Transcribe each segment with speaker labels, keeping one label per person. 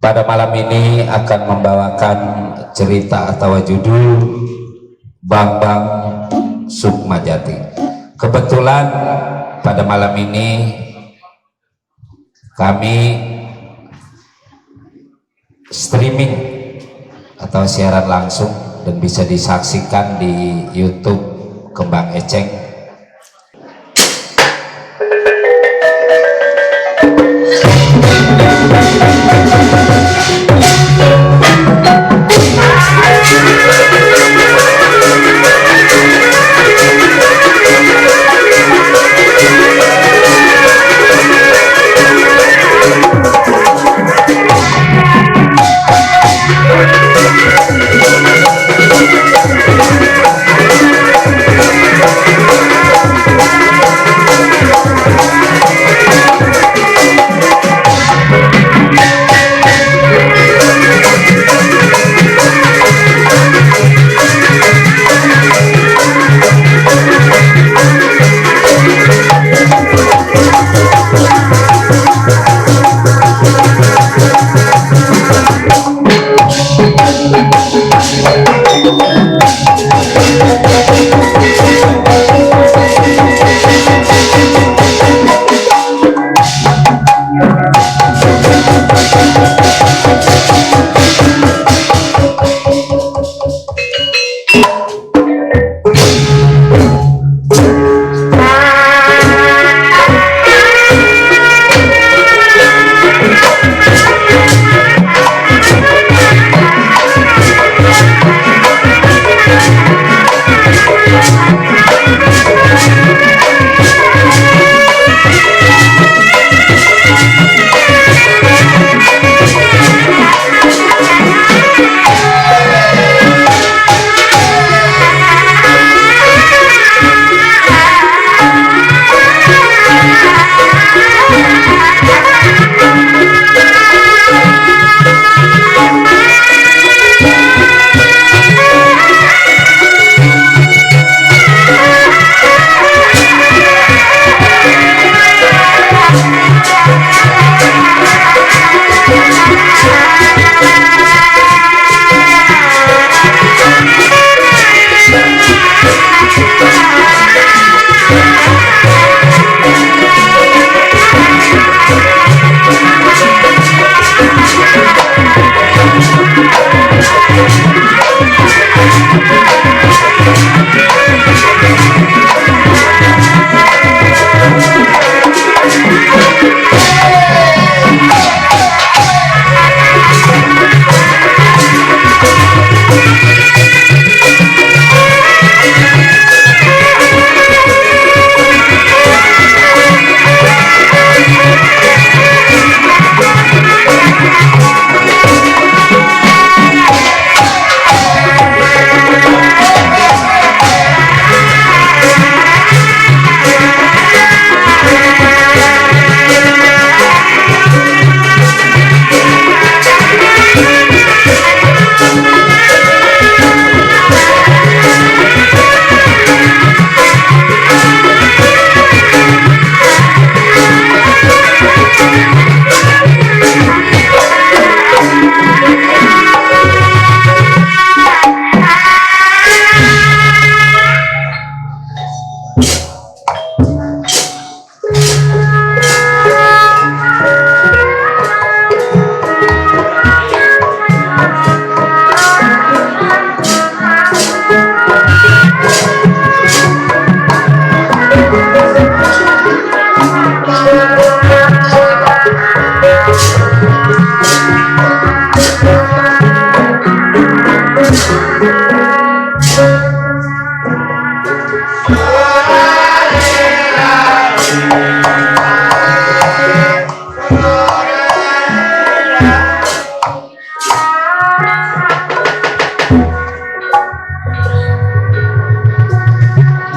Speaker 1: Pada malam ini akan membawakan cerita atau judul Bambang Sukmajati. Kebetulan pada malam ini kami streaming atau siaran langsung dan bisa disaksikan di YouTube Kembang Eceng.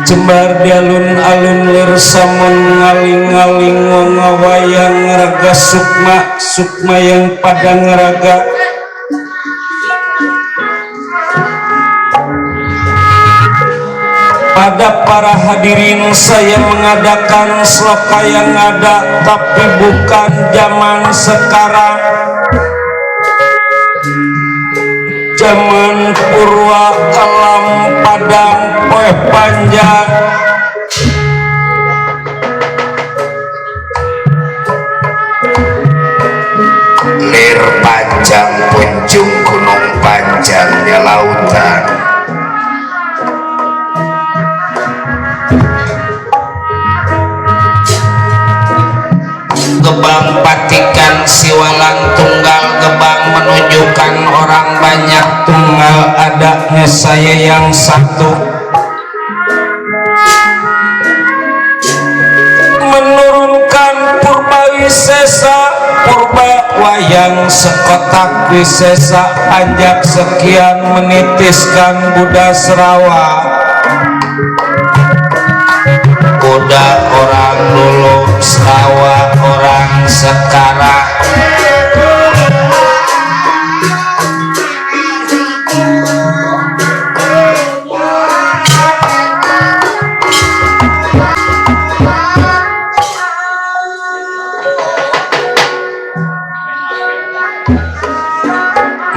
Speaker 2: Jembar di alun-alun lir samun ngaling-ngaling ngawayang raga sukma yang pada ngeraga pada para hadirin. Saya mengadakan sloka yang ada tapi bukan zaman sekarang. zaman purwa alam padang poe panjang
Speaker 1: lir panjang punjung gunung panjangnya lautan gebang patikan siwalan tunggal gebang menunjukkan orang banyak
Speaker 2: tunggal adanya saya yang satu menurunkan purba wisesa purba wayang sekotak wisesa ajak sekian menitiskan Buddha Sarawak
Speaker 1: kuda orang dulu Sarawak orang sekarang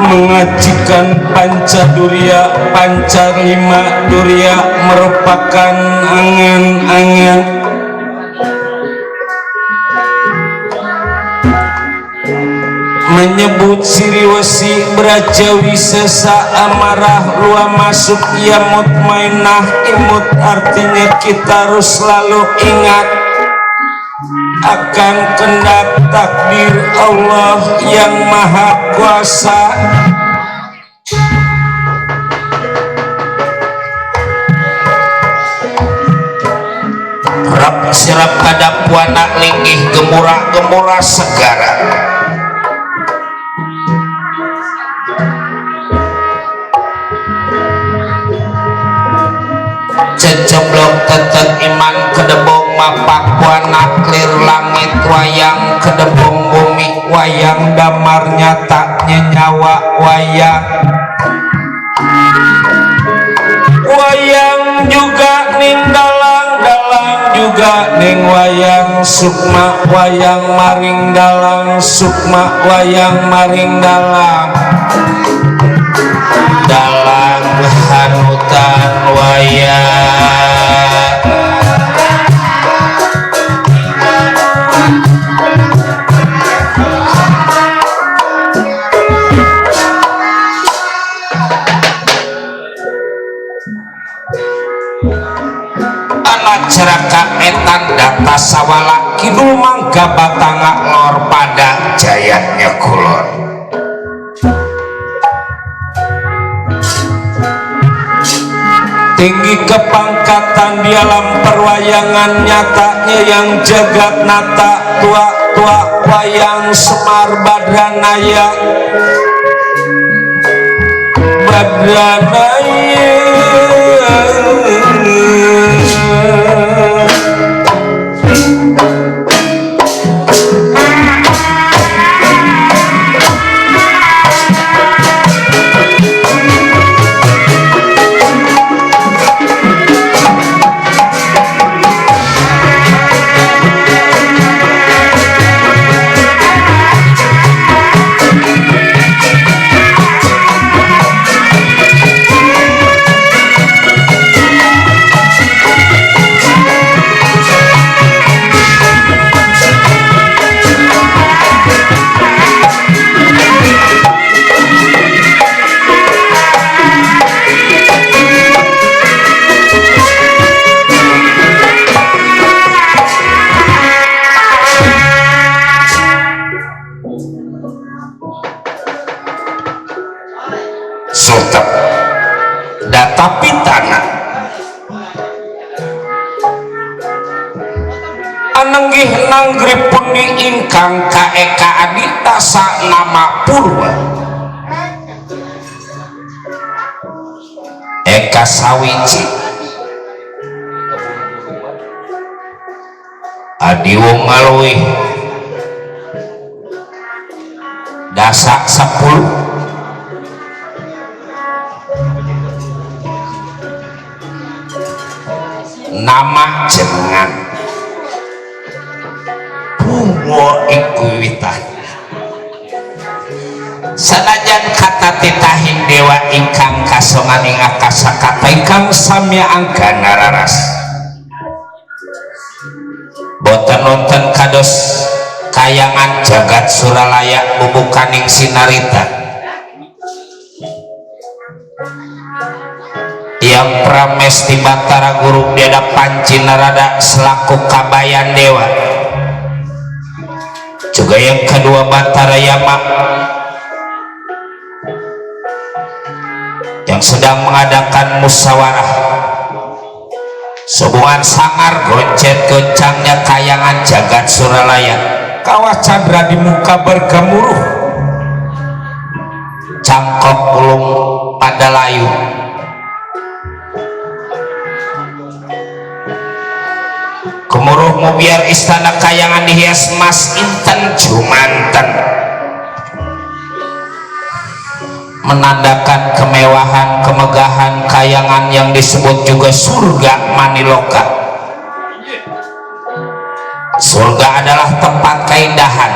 Speaker 2: mengajikan Pancadurya Pancarlima Durya merupakan angan-angan menyebut siriwasi beraja wisesa amarah luar masuk ia mutmainah imut artinya kita harus selalu ingat akan kehendak takdir Allah yang maha kuasa
Speaker 1: rap sirap kadap wana linggih gemura-gemura segara ceceblok tetep iman kedebong mapak wana clear langit wayang kedebong bumi
Speaker 2: wayang damar nyatanya nyawa wayang wayang juga ning dalang juga ning wayang sukma wayang maring dalang sukma wayang maring dalang
Speaker 1: dalam hanutan wayang anak ceraka etan data sawala kidul mangga batanga lor pada jayatnya kulon
Speaker 2: tinggi kepangkatan di alam perwayangan nyatanya yang jagat nata tua-tua wayang Semar Badranaya
Speaker 1: sutep datapi tanah
Speaker 2: anenggih nanggri pundi ingkang kaeka aditasa nama purwa
Speaker 1: eka sawiji adiwong ngaluih dasa 10 nama jenengan Purwa iku witan sanajan kata titahing dewa ingkang kasongan ing akasa kata ingkang samya angka nararas boten nonton kados kayangan jagat suralaya bubukaning sinarita yang pramesti Batara Guru Beda Panci Narada selaku kabayan dewa juga yang kedua Batara Yama yang sedang mengadakan musyawarah hubungan sangar goncet-goncangnya kayangan jagat suralaya
Speaker 2: Kawah Chandra di muka bergemuruh
Speaker 1: cangkok ulung pada layu gemuruhmu biar istana kayangan dihias emas inten jumanten menandakan kemewahan kemegahan kayangan yang disebut juga surga Maniloka. Surga adalah tempat keindahan,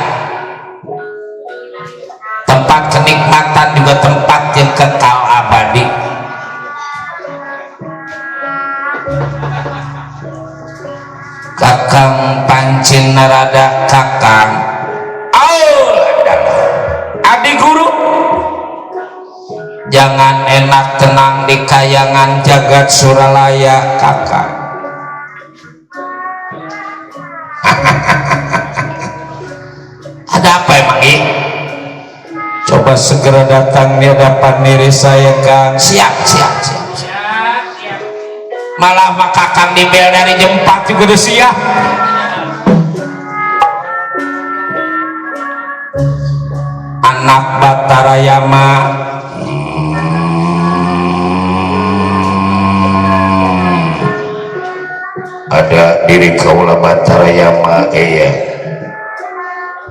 Speaker 1: tempat kenikmatan, juga tempat yang kekal abadi. Kakang Panci Narada kakang Adi Guru jangan enak tenang di kayangan jagat suralaya kakang. Ada apa emang ini?
Speaker 2: Coba segera datang di hadapan diri saya Kang.
Speaker 1: Siap. Malah maka Kang dibel dari jam 4 juga udah siap. Anak Batara Yama ada diri kaula Batara Yama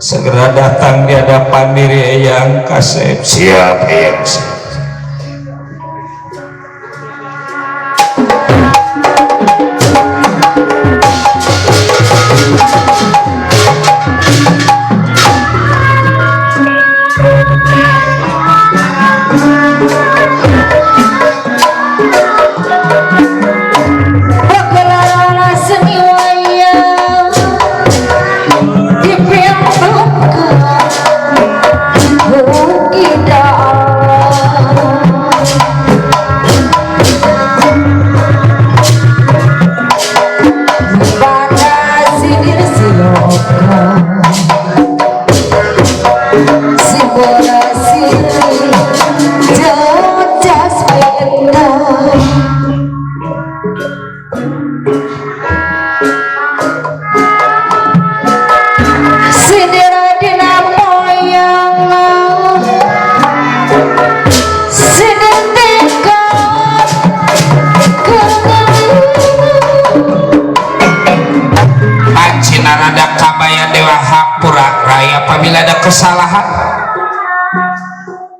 Speaker 2: segera datang di hadapan diri Eyang Kasep.
Speaker 1: siap Eyang. Apabila ada kesalahan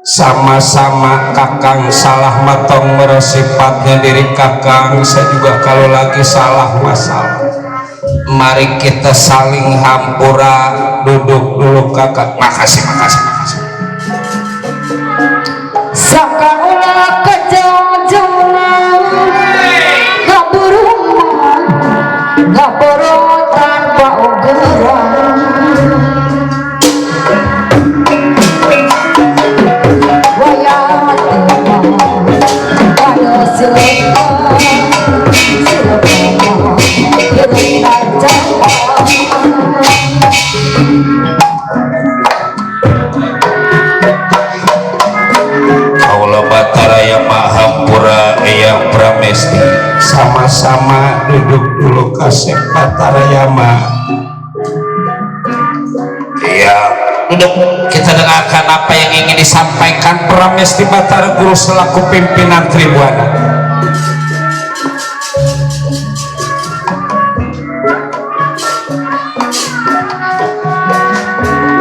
Speaker 2: sama-sama Kakang salah matong merosifatnya diri Kakang, saya juga kalau lagi salah masalah.
Speaker 1: Mari kita saling hampura.
Speaker 2: Duduk dulu Kakang.
Speaker 1: Makasih.
Speaker 3: Saka ulah kejauh-jauhan ngaburu tanpa ugeran
Speaker 1: Kaula Batara yang Mahampura Eyang Pramesti.
Speaker 2: Sama-sama duduk dulu Kasep Batara Yama.
Speaker 1: Iya, duduk. Kita dengarkan apa yang ingin disampaikan
Speaker 2: Pramesti Batara Guru selaku pimpinan Tribuana.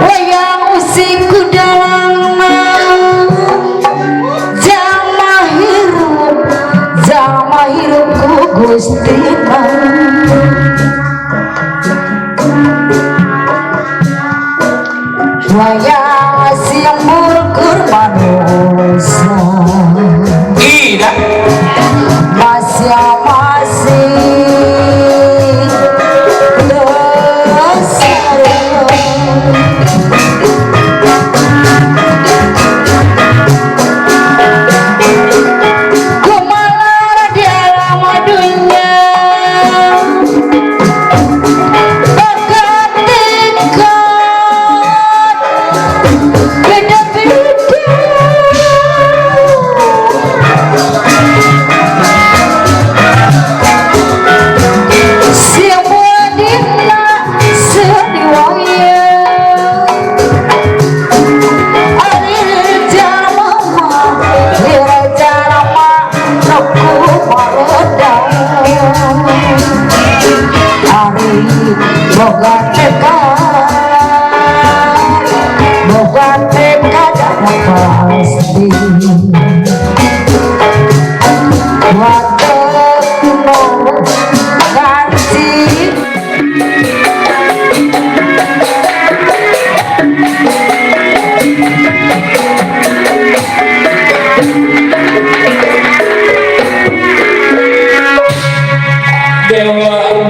Speaker 3: wayang usiku dalam jama hirupku Gustina wayang siang murkur manusia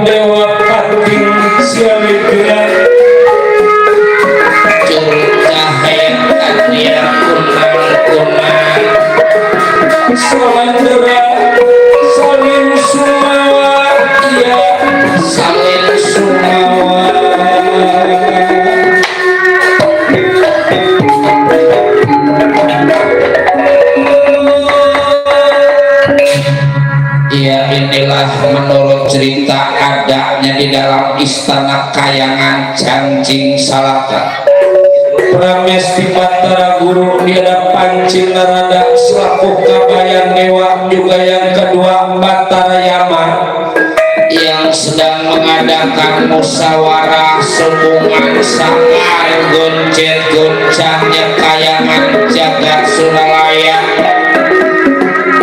Speaker 2: dewa pating sialika
Speaker 1: cahaya katria kunang-kunang
Speaker 2: salandera salin sumawa ya
Speaker 1: salin sumawa ya inilah menurut cerita adanya di dalam istana Kayangan Janjing Salaka.
Speaker 2: Pramesti Batara Guru di ada Pancing Narada selaku kabayan dewa, juga yang kedua Batara Yama
Speaker 1: yang sedang mengadakan musyawarah sembungan sangar goncet goncangnya Kayangan jagat Suralaya.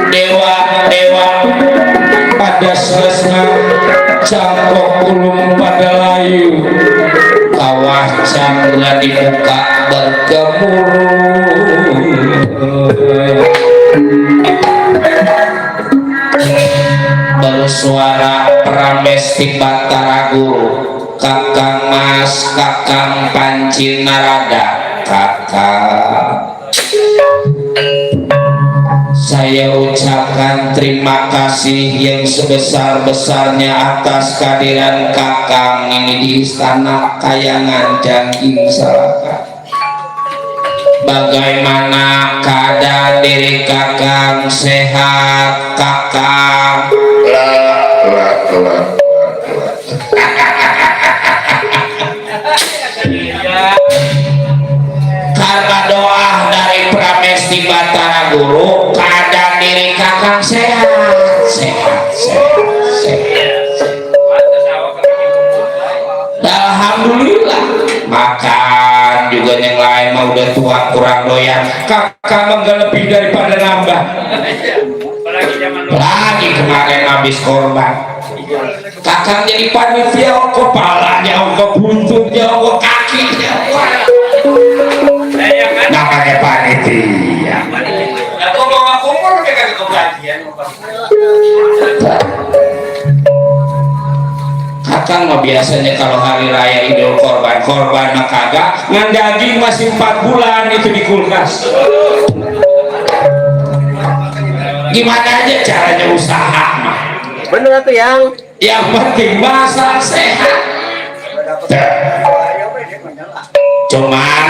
Speaker 1: Dewa-dewa
Speaker 2: pada selesai cangkok ulung pada layu
Speaker 1: kawah candra dibuka bergemuruh bersuara Pramesti Batara Guru, Kakang Mas, Kakang Panci Narada, Kakang. Saya ucapkan terima kasih yang sebesar-besarnya atas kehadiran Kakang ini di istana Kayangan Janjing Salaka. Bagaimana keadaan diri Kakang? Sehat Kakang? Karena doa dari Pramesti Batara Guru, keadaan diri Kakang sehat. Alhamdulillah. Makan juga yang lain mau udah tua kurang doyan. Kakang enggak lebih daripada nambah. Lagi kemarin habis korban. Kakang jadi panitia, kepalanya, buntutnya, kakinya. Namanya panitia.
Speaker 2: aku bawa kompor dengan kebagian
Speaker 1: Kakang mah biasanya kalau hari raya Idul Korban mah kagak, ngan daging masih 4 bulan itu di kulkas. Gimana aja caranya usaha mah.
Speaker 4: Bener tuh
Speaker 1: Yang penting masak sehat. Cuman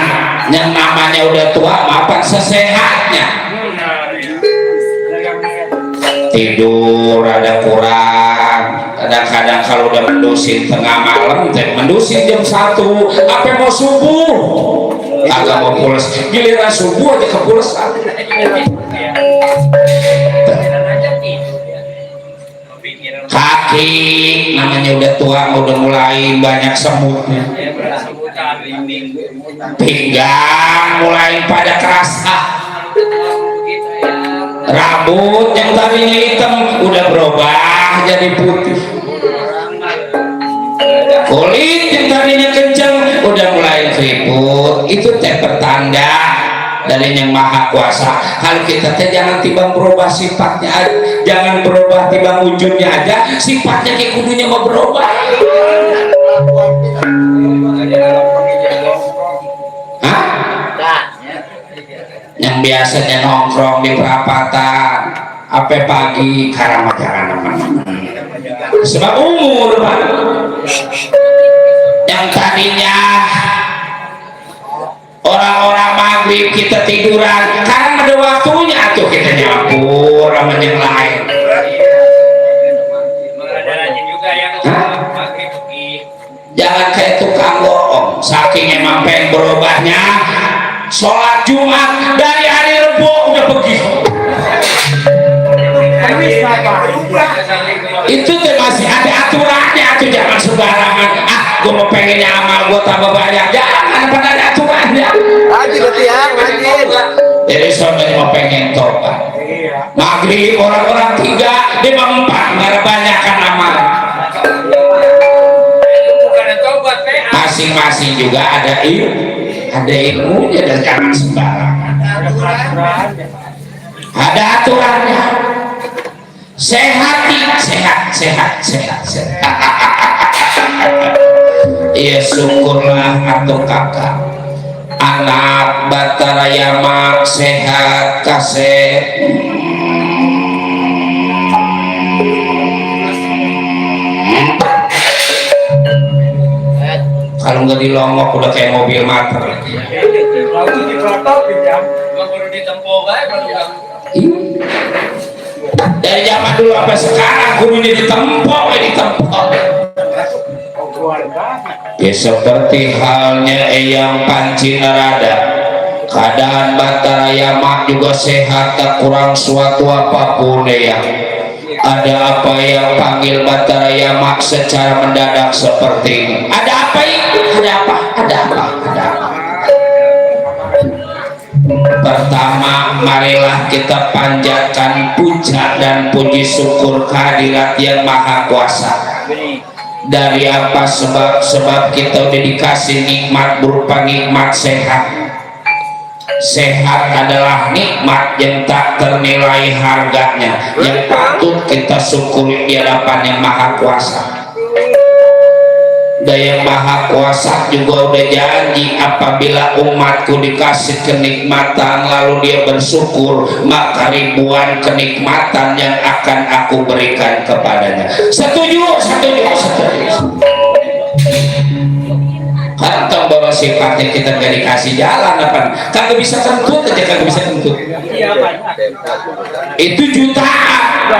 Speaker 1: yang namanya udah tua mapan sesehatnya. Tidur ada kurang. Kadang-kadang kalau udah mendusin tengah malam, mendusin jam 1, apa mau subuh? Agak mau pulas. Giliran subuh aja kepulasan. Kaki namanya udah tua, udah mulai banyak semutnya. Pinggang mulai pada kerasa. Rambut yang tadinya hitam udah berubah jadi putih. Kulit yang tadinya kencang udah mulai keriput. Itu teh pertanda dari yang Maha Kuasa. Kalau kita teh jangan tiba berubah sifatnya, jangan berubah tiba wujudnya aja, sifatnya kayak kudunya mau berubah. Hah? Yang biasanya nongkrong di perapatan, apa pagi karena jangan teman-teman. Sebab umur, Pak. Yang tadinya orang-orang maghrib kita tiduran, karena ada waktunya tuh kita nyampur sama yang lain. Jangan kayak tukang bohong, saking emang pengen berubahnya. Sholat Jumat dari hari Rebo udah pergi. Itu tuh masih ada aturannya, tuh jangan sembarangan. Gue mau pengennya amal gue tambah banyak, jangan pada ada aturannya. Jadi soalnya mau pengen tobat. Maghrib orang-orang 3, dia 4, nggak ada banyak kan amal. Masing-masing juga ada ada ilmunya dan jangan sembarangan. Ada aturannya. Sehat. Ya syukurlah atuh kakak. Anak Batara mak sehat kasih. Kalau nggak dilongok udah kayak mobil mater. Dari zaman dulu sampai sekarang gurunya ditempok. Ya seperti halnya Eyang Panci Narada, keadaan Batara mak juga sehat, tak kurang suatu apapun ya. Ada apa yang panggil Batara mak secara mendadak seperti ini? Ada apa itu? Ada apa? Pertama, marilah kita panjatkan puja dan puji syukur kehadirat Yang Maha Kuasa. Dari apa sebab kita udah dikasih nikmat berupa nikmat sehat. Sehat adalah nikmat yang tak ternilai harganya, yang patut kita syukuri di hadapan Yang Maha Kuasa. Dan Yang Maha Kuasa juga udah janji, apabila umatku dikasih kenikmatan lalu dia bersyukur, maka ribuan kenikmatan yang akan aku berikan kepadanya. Setuju. Kantong bawa sifatnya kita gak dikasih jalan apa? Kagak bisa kentut aja, kagak bisa kentut. Itu jutaan.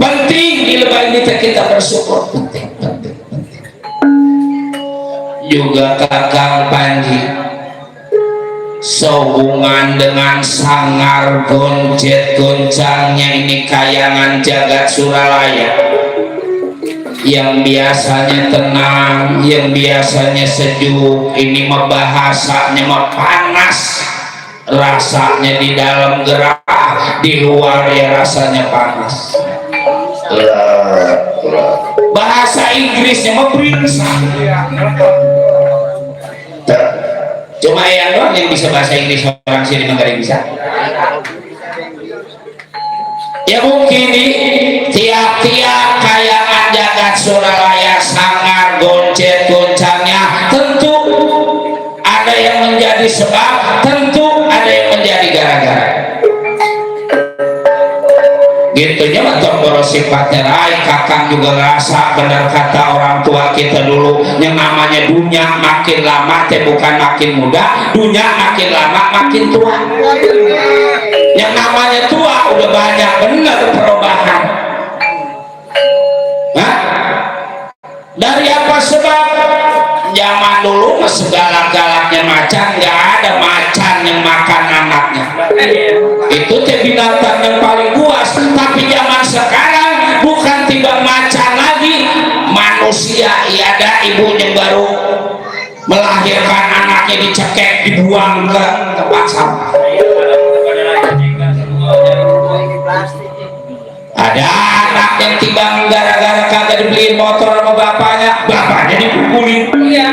Speaker 1: Penting di lebaran kita bersyukur. Penting. Juga Kakang Panji sehubungan dengan sangar goncet goncangnya ini kayangan jagat Suralaya, yang biasanya tenang, yang biasanya sejuk, ini mah bahasanya mah panas, rasanya di dalam gerah, di luar ya rasanya panas. Bahasa Inggrisnya mah beringsa. Cuma yang doang yang bisa bahasa Inggris, orang sini mah gak bisa. Ya mungkin di tiap-tiap kayangan jagat Suralaya sangar goncet goncangnya, tentu ada yang menjadi sebab, tentu ada yang menjadi gara-gara. Gitunya mentok boros sifatnya rai. Kakang juga ngerasa benar kata orang tua kita dulu, yang namanya dunia makin lama teh bukan makin muda, dunia makin lama makin tua. Yang namanya tua udah banyak bener perubahan. Hah? Dari apa sebab? Zaman dulu segala-galaknya macan, nggak ada macan yang makan anaknya. Itu teh binatang yang paling buas. Tapi zaman sekarang bukan tiba macan lagi, manusia. Iya, ada ibunya baru melahirkan anaknya dicekek, dibuang ke tempat sampah. Ada anak yang tiba gara-gara kagak dibeliin motor sama bapaknya dipukulin. Iya.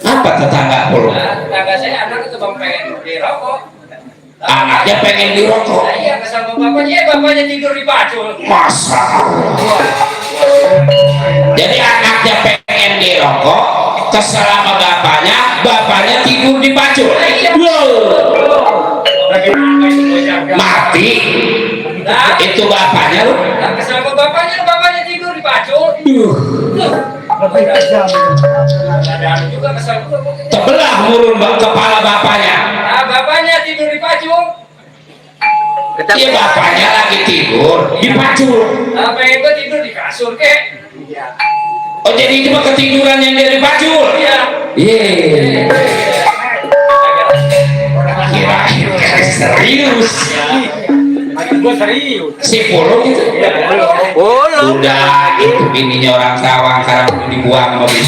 Speaker 1: Apa tetangga puluh?
Speaker 4: Tetangga saya anak itu pengen dirokok.
Speaker 1: Anaknya pengen dirokok.
Speaker 4: Iya, kesal sama bapaknya tidur di pacul.
Speaker 1: Masa? Jadi anaknya pengen dirokok, kesal sama bapaknya tidur di pacul. Mati. Itu bapaknya lu.
Speaker 4: Kesal sama bapaknya tidur di pacul. Juga kesal
Speaker 1: Tebelah murun kepala bapaknya.
Speaker 4: Nah, bapaknya tidur di pacul.
Speaker 1: Iya, bapaknya lagi tidur di pacul.
Speaker 4: Nah, pengen gue tidur di kasur kek.
Speaker 1: Oh, jadi itu mah ketiduran yang dari pacul.
Speaker 4: Iya.
Speaker 1: Iya. Kira-kira serius.
Speaker 4: Gue serius.
Speaker 1: Si Polo gitu. Udah itu bininya orang Tawang karena udah dibuang mobil.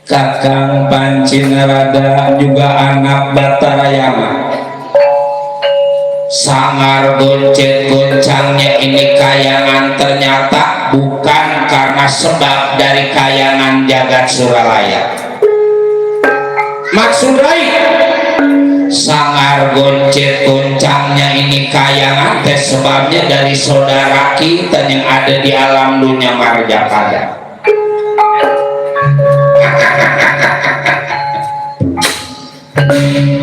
Speaker 1: Kakang Panci Narada juga anak Batara Yama. sangar goncet goncangnya ini kayangan ternyata bukan karena sebab dari kayangan jagat Suralaya. Maksud lain, sangar goncet goncangnya ini kayangan teh sebabnya dari saudara kita yang ada di alam dunia marjakada.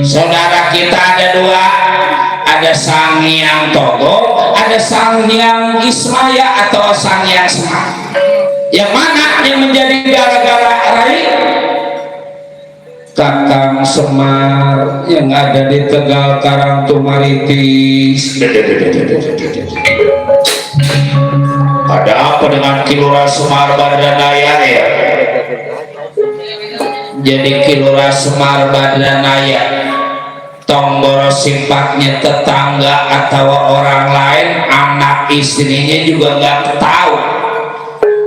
Speaker 1: Saudara kita ada dua, ada Sang Hyang Togo, ada Sang Hyang Ismaya atau Sang Hyang Semar. Yang mana yang menjadi gara-gara Rai? Kakang Semar yang ada di Tegal Karangtumaritis. Ada apa dengan Kilura Semar Badanaya ya? Jadi Kilura Semar Badanaya Tonggoro sifatnya tetangga atau orang lain, anak istrinya juga nggak tahu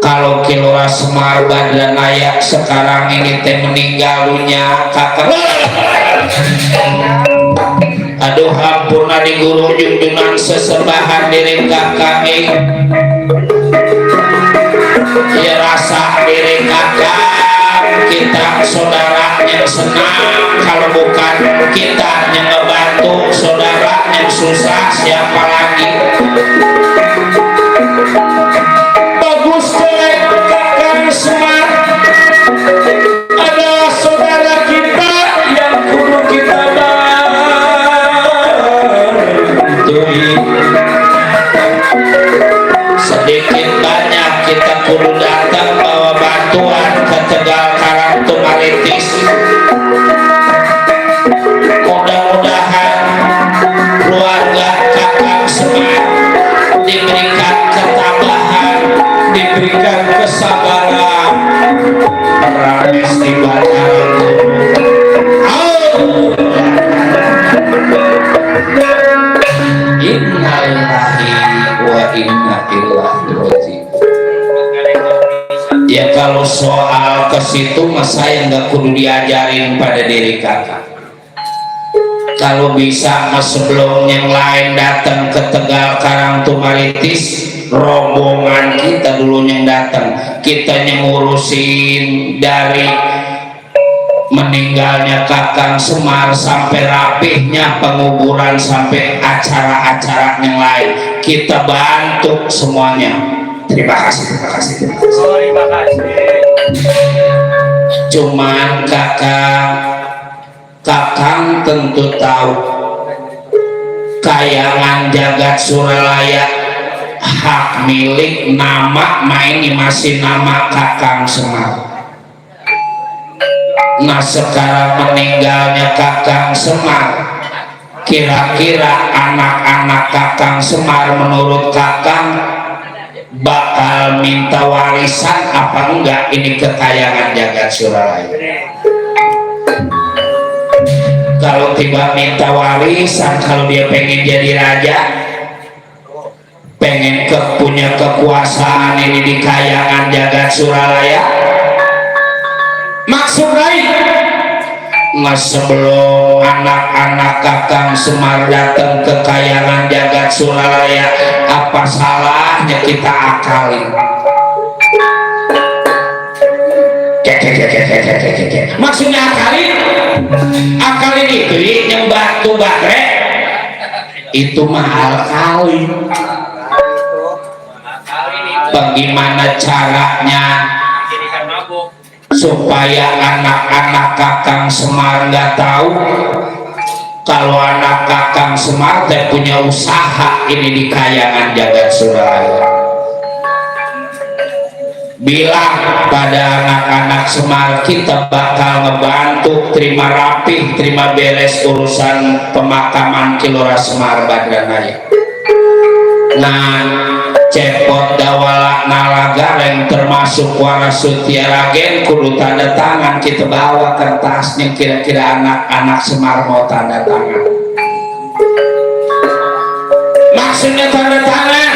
Speaker 1: kalau Kilura Semar Badanaya sekarang ini teh meninggalunya kakak. Aduh hampurna di guru junjunan sesembahan diri kakak ya rasa diri kakak kita saudara yang senang, kalau bukan kita yang ngebantu saudara yang susah siapa lagi. Bagus deh Kakang Semar, ada saudara kita yang kudu kita bantu. Sedikit banyak kita kudu datang bawa bantuan ke Tegal Karangtumaritis. Mudah-mudahan keluarga Kakang Semar diberikan ketabahan, diberikan kesabaran, rames di Banjarang. Innalillahi wa inna ilaihi raji'un. Ya kalau soal ke situ mas saya nggak kudu diajarin pada diri kakak. Kalau bisa mas sebelum yang lain datang ke Tegal Karangtumaritis, rombongan kita dulu yang datang, kita ngurusin dari meninggalnya Kakang Semar sampai rapihnya penguburan sampai acara-acara yang lain, kita bantu semuanya. Terima kasih, terima kasih, terima kasih.
Speaker 4: Terima kasih.
Speaker 1: Cuman kakang tentu tahu kayangan jagat Suralaya hak milik nama ini masih nama Kakang Semar. Nah sekarang meninggalnya Kakang Semar, kira-kira anak-anak Kakang Semar menurut kakang bakal minta warisan apa enggak ini kekayangan jagat Suralaya? Kalau tiba minta warisan, kalau dia pengen jadi raja, pengen punya kekuasaan ini di kayangan jagat Suralaya, maksud lain mas sebelum anak-anak Kakang Semar datang ke kayangan jagat Suralaya, apa salahnya kita akalin? Maksudnya akalin itu yang batu baterai itu mahal kali. Bagaimana caranya supaya anak-anak Kakang Semar nggak tahu kalau anak Kakang Semar teh punya usaha ini di kayangan jagat Suralaya? Bilang pada anak-anak Semar, kita bakal ngebantu terima rapih, terima beres urusan pemakaman Kilura Semar Badanaya. Nah cepot dawala nalaga yang termasuk warasutia ragen kudu tanda tangan, kita bawa kertasnya kira-kira anak-anak Semar mau tanda tangan. Maksudnya tanda tangan,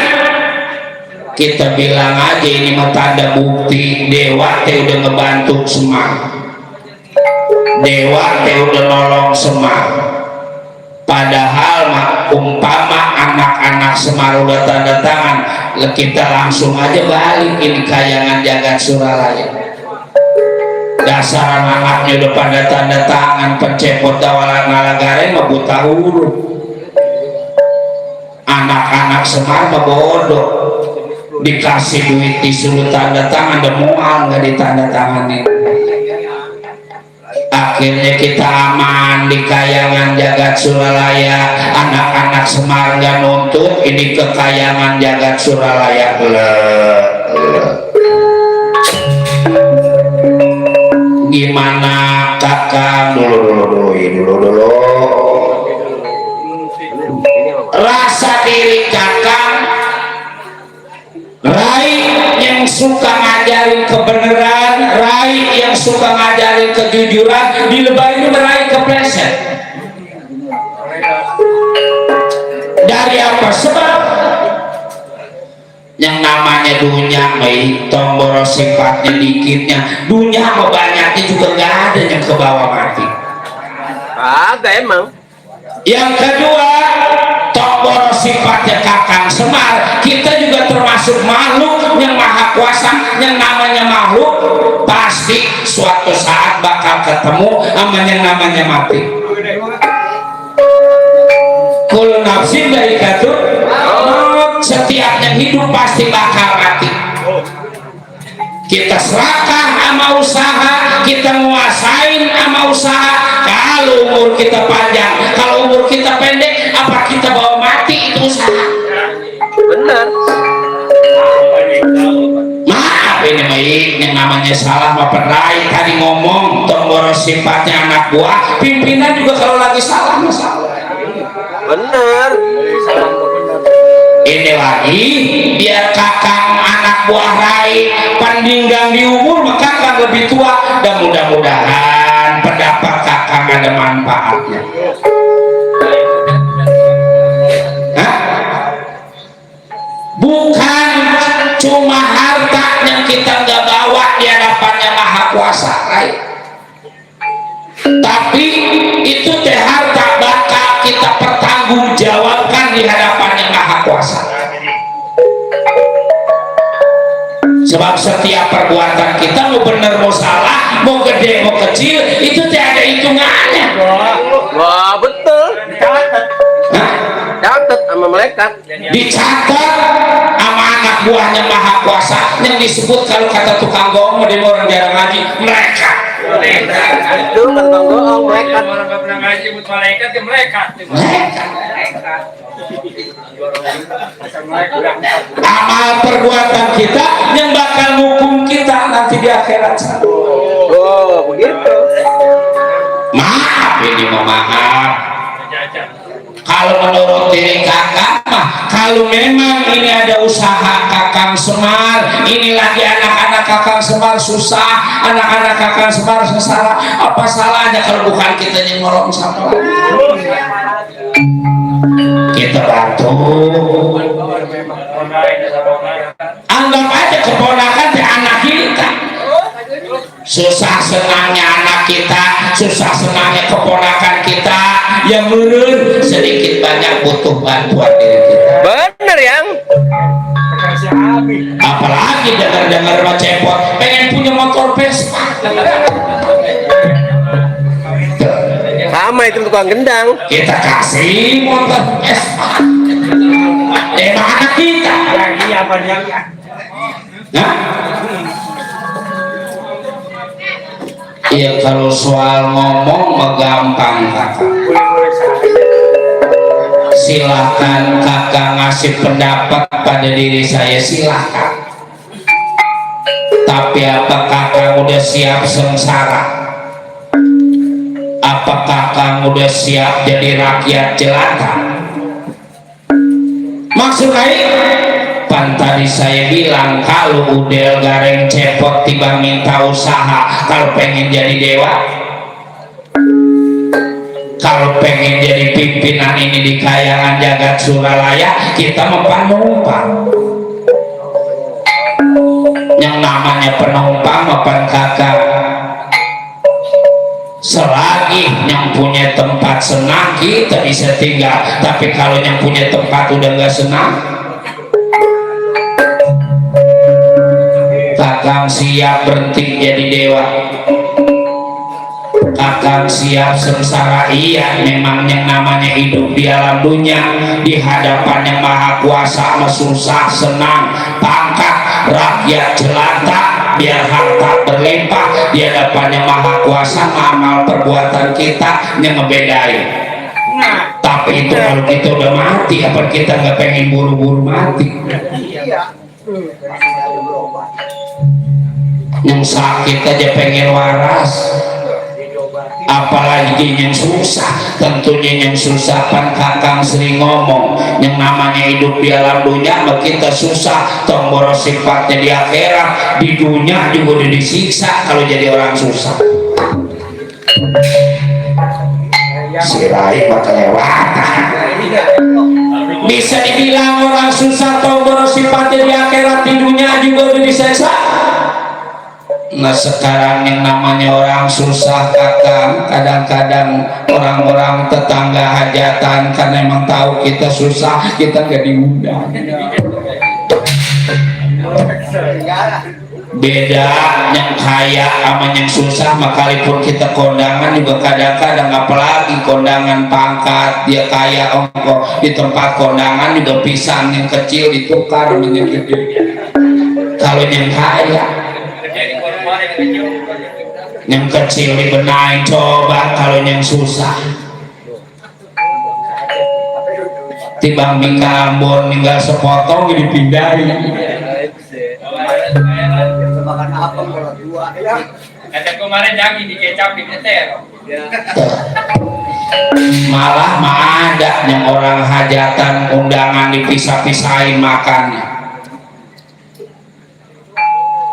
Speaker 1: kita bilang aja ini mah tanda bukti Dewa teh udah ngebantu Semar, Dewa teh udah nolong Semar. Padahal mah umpama anak-anak Semar udah tanda tangan, kita langsung aja balik ini kayangan jagat Suralaya. Dasar anaknya udah pada tanda tangan, pencepot dawalan ngalagaren mah buta huruf. Anak-anak Semar mah bodoh, dikasih duit disuruh tanda tangan dan mual nggak ditanda tanganin. Akhirnya kita aman di kayangan jagat Suralaya. Anak-anak Semar nggak nuntut, ini ke kayangan jagat Suralaya. Gimana kakak? Dulu rasa diri kakak Rai yang suka ngajarin kebenaran, Rai yang suka ngajarin kejujuran, dilebahin meraih kepleset. Dari apa sebab? Yang namanya dunia tombol sifatnya dikitnya, dunia apa banyaknya juga nggak ada yang ke bawah mati.
Speaker 5: Ada emang.
Speaker 1: Yang kedua, tombol sifatnya Kakang Semar, kita juga termasuk makhluk yang maha kuasa. Yang namanya makhluk pasti suatu saat bakal ketemu sama yang namanya mati. Kullu nafsin dha'iqatul maut, setiap yang hidup pasti bakal mati. Kita serakah sama usaha, kita nguasain sama usaha. Kalau umur kita panjang, kalau umur kita pendek, apa kita bawa mati itu usaha?
Speaker 5: Benar.
Speaker 1: Maaf ini baik, yang namanya salah apa Rai tadi ngomong tombol sifatnya anak buah, pimpinan juga kalau lagi salah masalah.
Speaker 5: Benar.
Speaker 1: Ini lagi biar kakang anak buah Rai pandinggang di umur, maka kakang lebih tua, dan mudah-mudahan pendapat kakang ada manfaatnya. Hah? Bukan cuma harta yang kita nggak bawa di hadapannya Maha Kuasa Rai, tapi itu teh harta bakal kita pertanggungjawabkan di hadapannya Maha Kuasa. Sebab setiap perbuatan kita mau benar mau salah, mau gede mau kecil, itu tidak ada hitungannya.
Speaker 5: Wah, betul.
Speaker 1: Nah,
Speaker 5: Catat sama malaikat.
Speaker 1: dicatat sama anak buahnya Maha Kuasa yang disebut kalau kata tukang bohong di orang jarang ngaji, mereka.
Speaker 5: Itu kan bang bohong malaikat.
Speaker 4: Orang nggak pernah ngaji buat malaikat ke mereka.
Speaker 1: Amal perbuatan kita yang bakal hukum kita nanti di akhirat sana.
Speaker 5: Oh, begitu.
Speaker 1: Maaf ini maaf. Kalau menurut diri kakak mah, kalau memang ini ada usaha Kakang Semar, ini lagi anak-anak Kakang Semar susah, anak-anak Kakang Semar sengsara, apa salahnya kalau bukan kita yang ngorong sama? Kita bantu. Anggap aja keponakan di anak kita. Susah senangnya anak kita, susah senangnya keponakan kita, yang menurun sedikit banyak butuh bantuan diri kita.
Speaker 5: Bener yang.
Speaker 1: Apalagi dengar-dengar cepot pengen punya motor Vespa.
Speaker 5: Sama itu tukang gendang.
Speaker 1: Kita kasih motor Vespa. Emang anak kita. Nah, iya kalau soal ngomong mah gampang kakak. Silahkan kakak ngasih pendapat pada diri saya, silahkan. Tapi apa kakak udah siap sengsara? Apa kakak udah siap jadi rakyat jelata? Maksud pan tadi saya bilang kalau udel gareng cepot tiba minta usaha, kalau pengen jadi dewa, kalau pengen jadi pimpinan ini di kayangan jagat Suralaya, kita mempan-numpang. Yang namanya penumpang mapan kakak selagi yang punya tempat senang kita bisa tinggal, tapi kalau yang punya tempat udah nggak senang, Kakang siap berhenti jadi dewa, Kakang siap sengsara. Iya, memang yang namanya hidup di alam dunia di hadapan yang maha kuasa susah senang, pangkat rakyat jelata biar harta berlimpah, di hadapan yang maha kuasa amal perbuatan kita yang ngebedain. Tapi itu kalau kita udah mati, apa kita nggak pengen buru-buru mati? Yang sakit aja pengen waras, apalagi yang susah. Tentunya yang susah kan Kakang sering ngomong, yang namanya hidup di alam dunia kita susah, tombol sifatnya di akhirat. Di dunia juga udah disiksa kalau jadi orang susah. Sirai maka lewatan. Bisa dibilang orang susah, tombol sifatnya di akhirat, di dunia juga udah disiksa. Nah sekarang yang namanya orang susah Kakang, kadang-kadang orang-orang tetangga hajatan karena emang tahu kita susah, kita nggak diundang. Beda yang kaya sama yang susah, makalipun kita kondangan juga kadang-kadang, apalagi kondangan pangkat, dia kaya ongkos di tempat kondangan juga pisang yang kecil ditukar dengan yang gede. Kalau yang kaya, yang kecil dibenahin, coba kalau yang susah tibang mingga Ambon tinggal sepotong dipindahin.
Speaker 4: Ada kemarin jagi di kecap di keter.
Speaker 1: Malah ada yang orang hajatan undangan dipisah-pisahin makannya.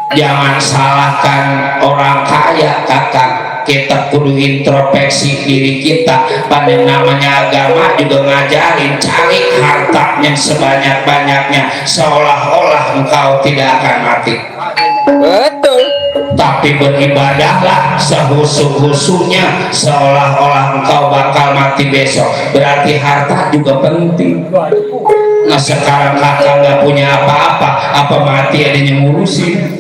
Speaker 1: Jangan salahkan orang kaya Kakang, kita kudu introspeksi diri kita. Pada namanya agama juga ngajarin cari harta yang sebanyak-banyaknya, seolah-olah engkau tidak akan mati.
Speaker 5: Betul.
Speaker 1: Tapi beribadahlah sehusu-husunya, seolah-olah engkau bakal mati besok. Berarti harta juga penting. Nah sekarang Kakang nggak punya apa-apa, apa mati ada yang ngurusin?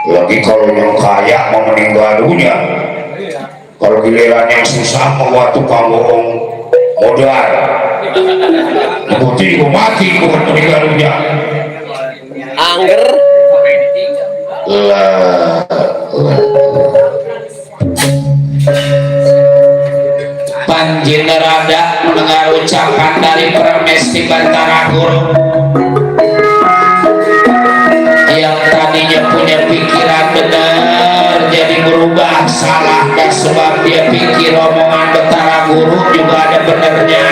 Speaker 1: Lagi kalau yang kaya mau meninggal dunia, kalau giliran yang susah mau tukang bohong modal, bukti mati bukan meninggal dunia.
Speaker 5: Angger.
Speaker 1: Panjenderada mendengar ucapan dari Pramesti Bantara Guru yang tadinya punya pikiran benar jadi berubah salah, dan sebab dia pikir omongan Bantara Guru juga ada benernya.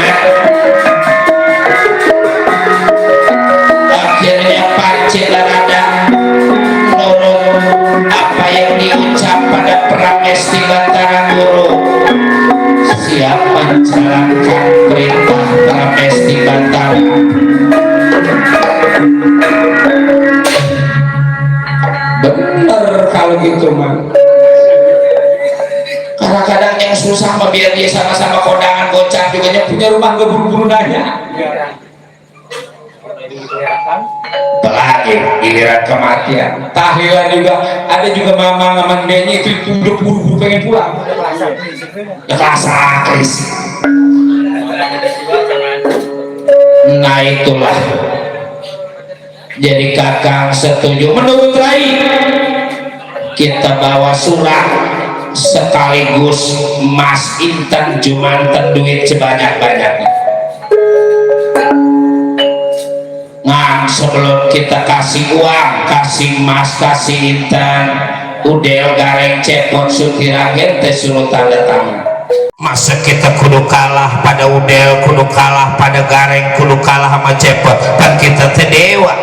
Speaker 1: Akhirnya Panjenderada nurut apa yang diucap pada Pramesti Bantara Guru, siap menjalankan perintah Pramesti Bantara. Bener kalau gitu mah. Kadang-kadang yang susah mah biar dia sama-sama kondangan gocap juga punya rumah gak buru-buru nanya. Apalagi giliran kematian, tahlilan juga ada juga mama ngamandenya itu udah buru-buru pengen pulang. Ya rasa kris. Nah itulah. Jadi Kakang setuju menurut Rai kita bawa surat sekaligus Mas Intan Jumanten duit sebanyak-banyaknya. Nah sebelum kita kasih uang, kasih Mas, kasih Intan, udel gareng cepot sutiragen teh suruh tanda tangan. Masa kita kudu kalah pada udel, kudu kalah pada gareng, kudu kalah sama cepot, kan kita teh dewa.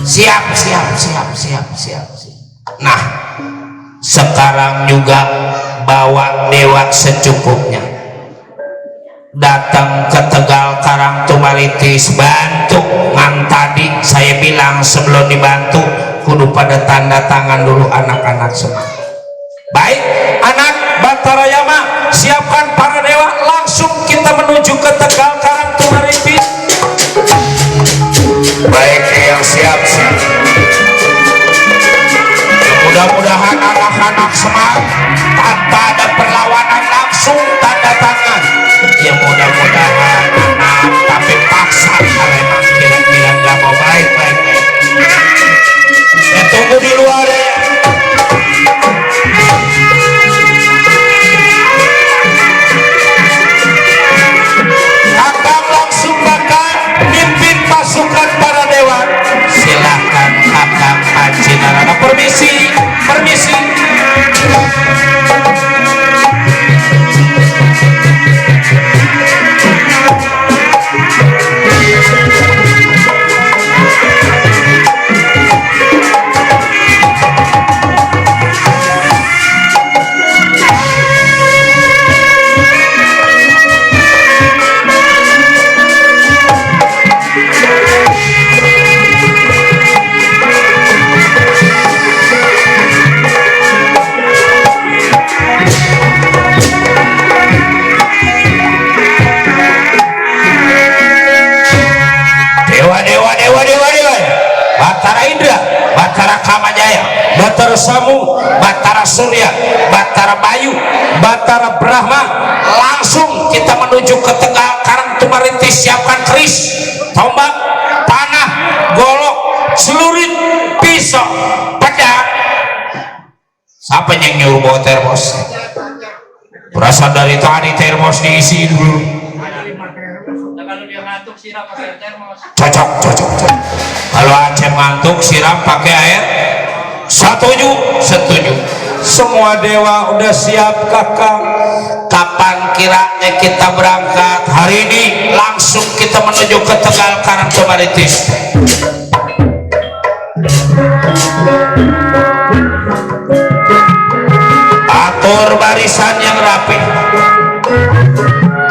Speaker 1: Siap. Nah sekarang juga bawa dewa secukupnya.
Speaker 2: datang ke Tegal Karang Tumaritis, bantu. Ngan tadi saya bilang sebelum dibantu kudu pada tanda tangan dulu anak-anak semua. Baik, anak Batara Yama, siapkan para dewa, langsung kita menuju ke Tegal Karang Tumaritis. Baik, yang siap-siap. Mudah-mudahan anak-anak semangat tanpa ada perlawanan, langsung tanda tangan. Ya mudah-mudahan anak tapi paksa kalau emang kira-kira nggak mau baik-baik. Ya tunggu di luar ya. Akan langsung bakal pimpin pasukan para dewa. Silakan Kakang Haji Narana, permisi, permisi. Batara Indra, Batara Kamajaya, Batara Samu, Batara Surya, Batara Bayu, Batara Brahma, langsung kita menuju ke Tegal Karang Tumaritis. Siapkan keris, tombak, panah, golok, celurit, pisau, pedang. Siapa yang nyuruh bawa termos? Berasal dari tadi termos diisi dulu.
Speaker 4: Kalau dia ngantuk siram pakai termos.
Speaker 2: Cocok. Kalau Aceh ngantuk siram pakai air. Setuju. Semua dewa udah siap Kakang. Kapan kiranya kita berangkat? Hari ini langsung kita menuju ke Tegal Karang Tumaritis. Atur barisan yang rapi.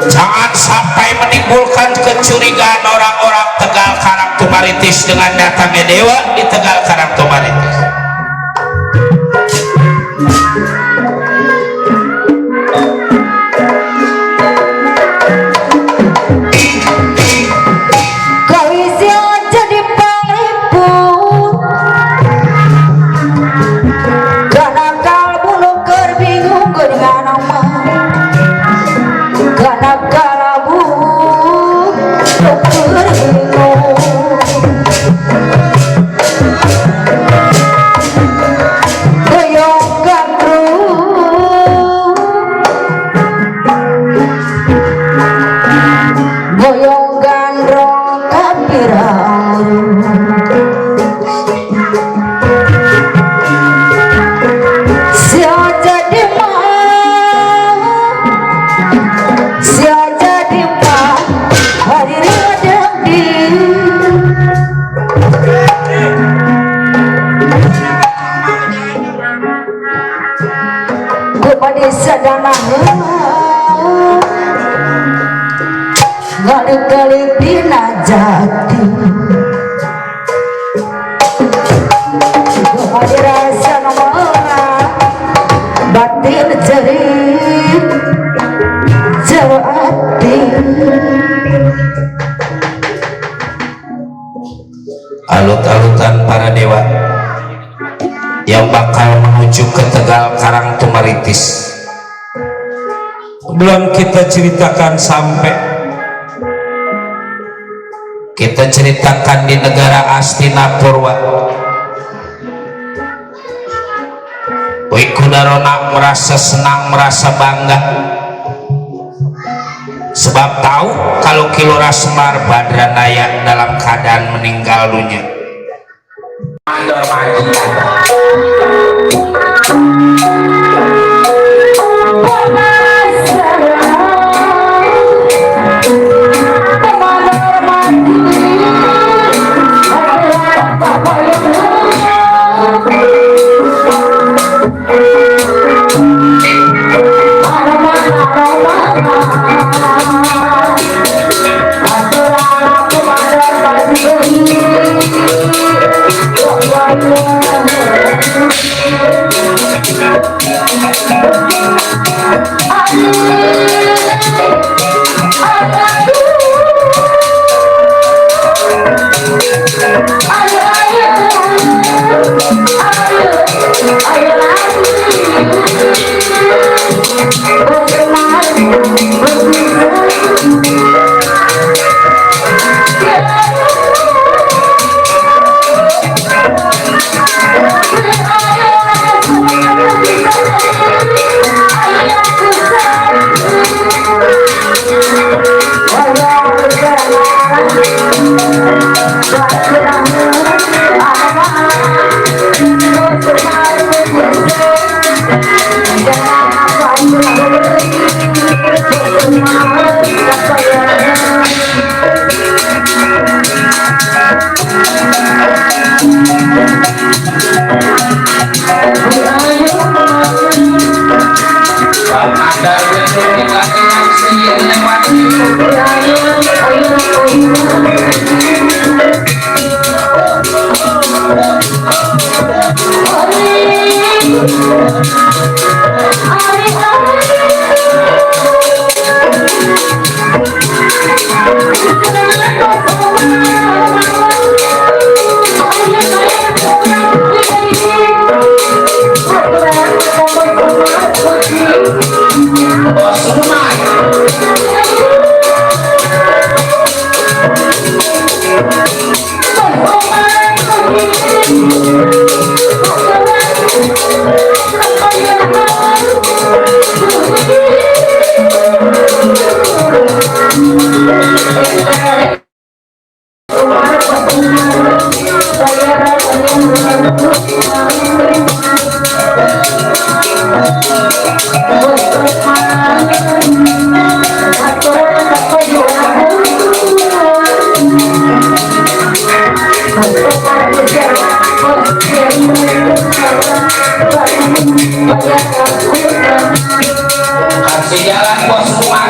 Speaker 2: Jangan sampai menimbulkan kecurigaan orang-orang Tegal Karang Tumaritis dengan datangnya dewa di Tegal Karang Tumaritis.
Speaker 3: Kawisi jadi paliput karena kalbu nuker bingung dengan nama. Karena kalbu nuker bingung goyong gandrung goyong gandrung kapirang sia jadi mah hadir ada di kepada sadana kali bina jati kepada rasa nomor batin jerit jauh hati.
Speaker 2: Alut-alutan para dewa yang bakal menuju ke Tegal Karang Tumaritis. Belum kita ceritakan sampai, kita ceritakan di negara Astinapurwa. Wikudarona merasa senang, merasa bangga, sebab tahu kalau Kilora Semar Badranaya dalam keadaan meninggal dunia.
Speaker 1: Kasih jalan bos rumah.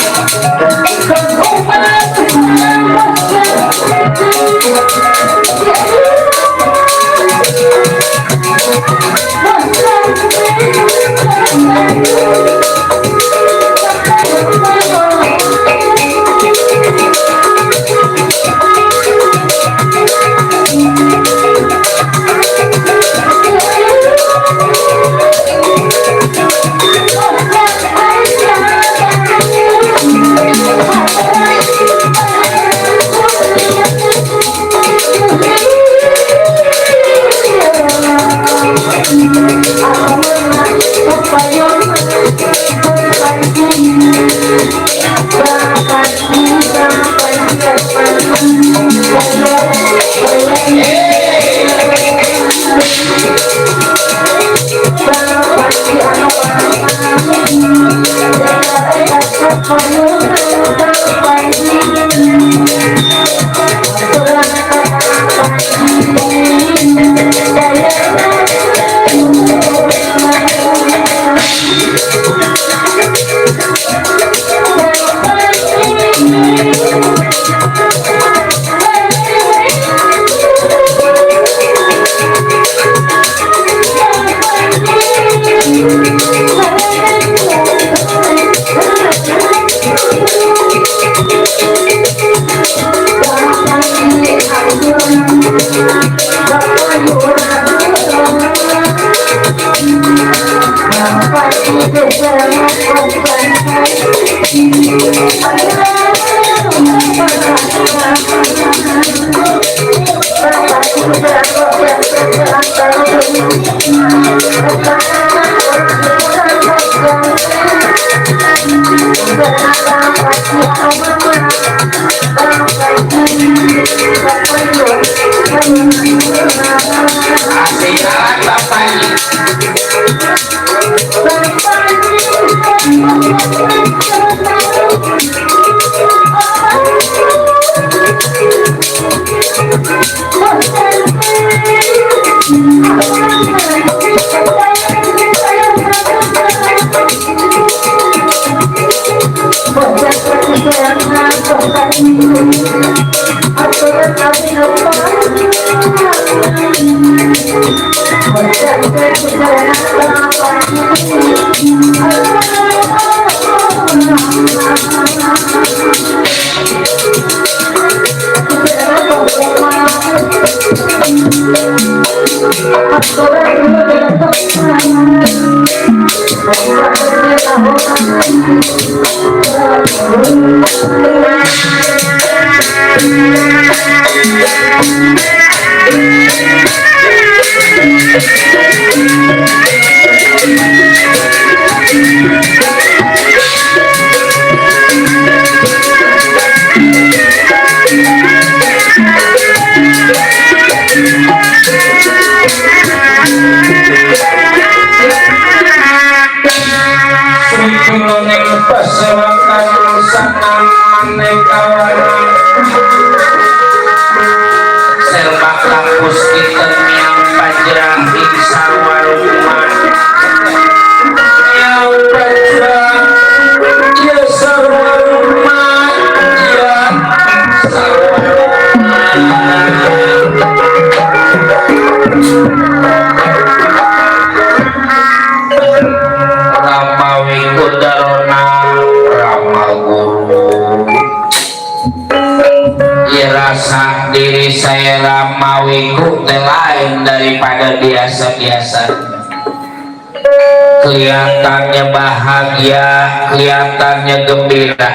Speaker 1: Kasih jalan bapaknya. Selbak kampus kita yang panjang insya warumah yang panjang ya sarwarumah ya sarwarumah Ramawi Kudarona Ramaguru ya rasa diri saya Ramawiku lain daripada biasa-biasa kelihatannya bahagia kelihatannya gembira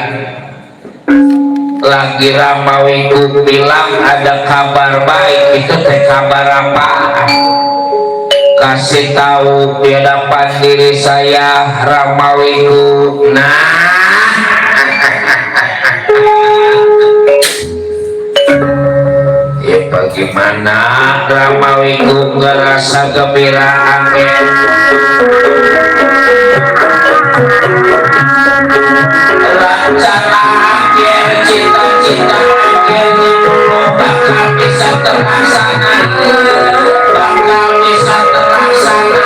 Speaker 1: lagi Ramawiku bilang ada kabar baik itu teh kabar apaan kasih tahu di hadapan diri saya Ramawiku nah ya bagaimana Ramawiku ngerasa gembira amin rencana akhir cita-cita akhirnya dulu bakal bisa terlaksana bakal bisa terlaksana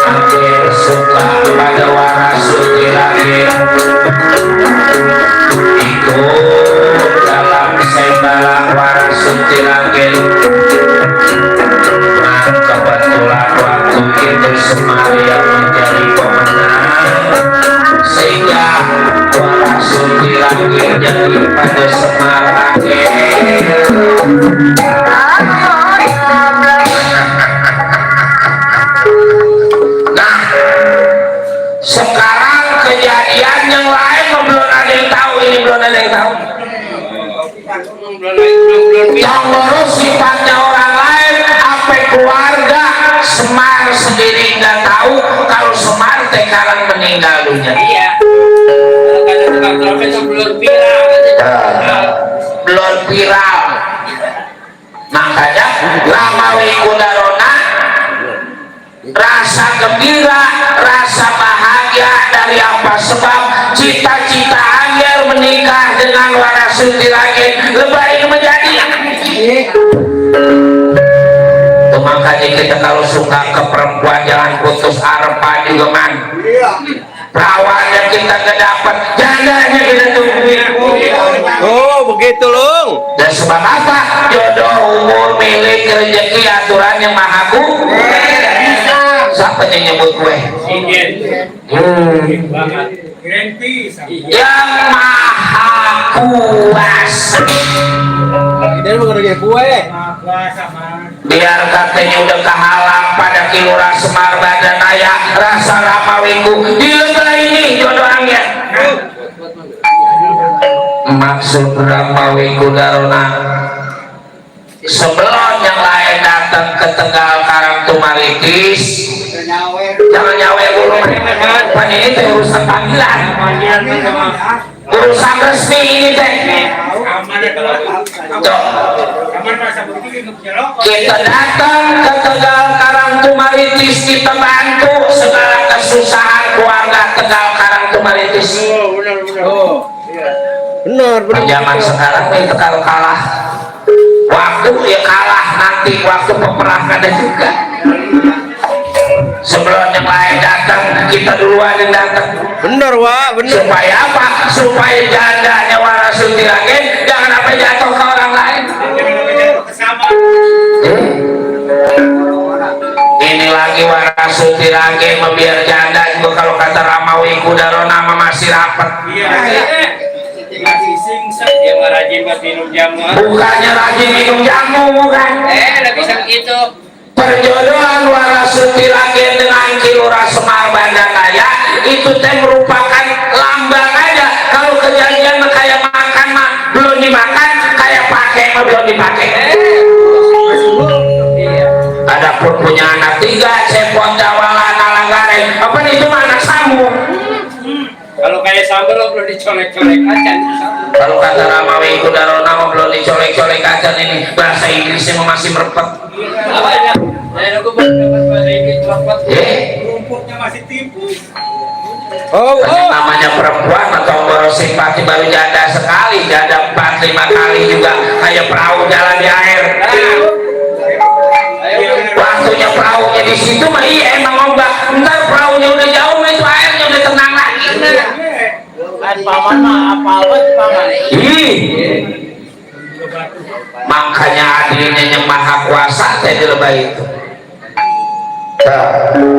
Speaker 1: akhir suka pada warasuti lagi dalam segala warasuti lagi nah kebetulan waktu itu Semar yang menjadi pemenang sehingga warasuti lagi jadi pada Semar lagi nah sekarang kejadian yang lain belum ada yang tahu ini belum ada yang tahu yang ngurus sifatnya orang lain sampai keluarga Semar sendiri nggak tahu kalau Semar sekarang meninggal dunia
Speaker 4: Iya. Karena tukang trompet itu belum viral.
Speaker 1: belum viral makanya Ramawi Kudarona rasa gembira rasa bahagia dari apa sebab cita-cita Angger menikah dengan warasuti lagi lebih menjadi itu makanya kita kalau suka ke perempuan jangan putus arpa juga man perawannya kita nggak dapat jandanya kita tungguin
Speaker 5: Oh, begitu, Lung.
Speaker 1: dan sebab apa jodoh umur milik rezeki aturan yang maha siapa yang nyebut gue yang maha kuasa
Speaker 5: Ini mau ngerjain kue.
Speaker 1: biar katanya udah kehalang pada kilura Semar badan ayah rasa Ramawiku dilelah ini jodohnya maksud Ramawiku Darona sebelum yang lain datang ke Tegal Karangtumaritis jangan nyawe dulu pan ini teh urusan panggilan urusan resmi ini teh kita datang ke Tegal Karangtumaritis kita bantu segala kesusahan keluarga Tegal Karangtumaritis
Speaker 5: Benar.
Speaker 1: zaman sekarang itu kalau kalah waktu ya kalah nanti waktu peperangan ada juga sebelum yang lain datang kita duluan yang datang
Speaker 5: Benar, Wak. Benar.
Speaker 1: supaya apa? Supaya jandanya warasuti lagi jangan sampai jatuh ke orang lain ini lagi warasuti lagi biar janda juga kalau kata Ramawi Kudarona masih rapat
Speaker 4: Dia rajin buat minum jamu.
Speaker 1: bukannya rajin minum jamu bukan
Speaker 4: Udah bisa begitu.
Speaker 1: perjodohan Warasuti Ragen dengan Kilora Semar Bandanaya itu teh merupakan lambang aja. Kalau kejadian mah kayak makan mah belum dimakan, kayak pakai mah belum dipakai. Adapun punya anak 3, Cepot, Dawala, Nalanggare, apa itu mah anak sambung.
Speaker 4: Kalau kayak sambal lo belum dicolek-colek aja.
Speaker 1: Kalau kata Ramawi Kudarona mah belum dicolek-colek aja ini, bahasa Inggrisnya masih merepet.
Speaker 4: Apa ya? Aku dapat bahasa Inggris rapat.
Speaker 5: Rumputnya masih tipis.
Speaker 1: Namanya perempuan atau simpati baru janda sekali, janda 4-5 kali juga kayak perahu jalan di air. Waktunya perahunya di situ mah iya emang ombak, ntar perahunya udah jauh mah itu airnya udah tenang lagi.
Speaker 4: Paman mah apa paman?
Speaker 1: Makanya adilnya yang maha kuasa teh lebay itu.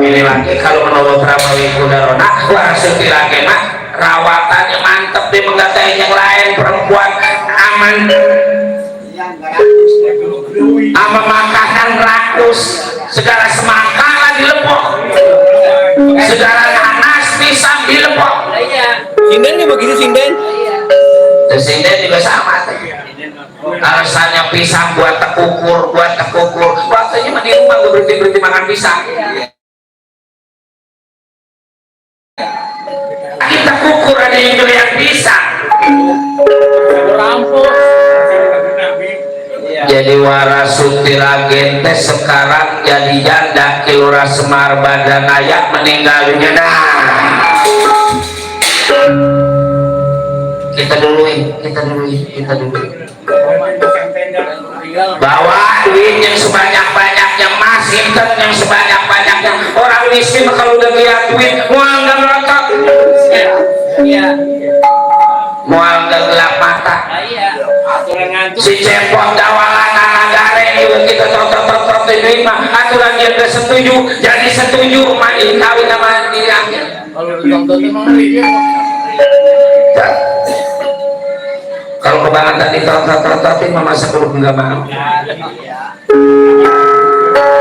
Speaker 1: Ini lagi kalau menurut Ramawi Kudarona Warasuti Ragen rawatannya mantep di menggatai yang lain, perempuan aman ama makanan rakus, segala semangka lah dilepok, segala nanas pisang dilepok.
Speaker 5: Sinden nih begitu sinden.
Speaker 1: Sinden juga sama. Alasannya pisang buat tekukur, waktunya mah di rumah gue berhenti makan pisang. Kita kukur ada yang doyan pisang. Jadi Warasuti Ragen teh sekarang jadi janda Kilora Semar Bandanaya meninggalnya. Nah, kita duluin. Bawa duit yang sebanyak-banyaknya, Mas Inten yang sebanyak-banyaknya. Orang miskin kalau udah lihat duit mual nggak melotot, mual nggak gelap mata. Si Cepot, Dawala, Nalanggare juga kita tot duit mah aturan dia udah setuju, jadi setuju mandi kawin sama dirangnya. Kalau kebangan tadi tot mama sepuluh enggak mau.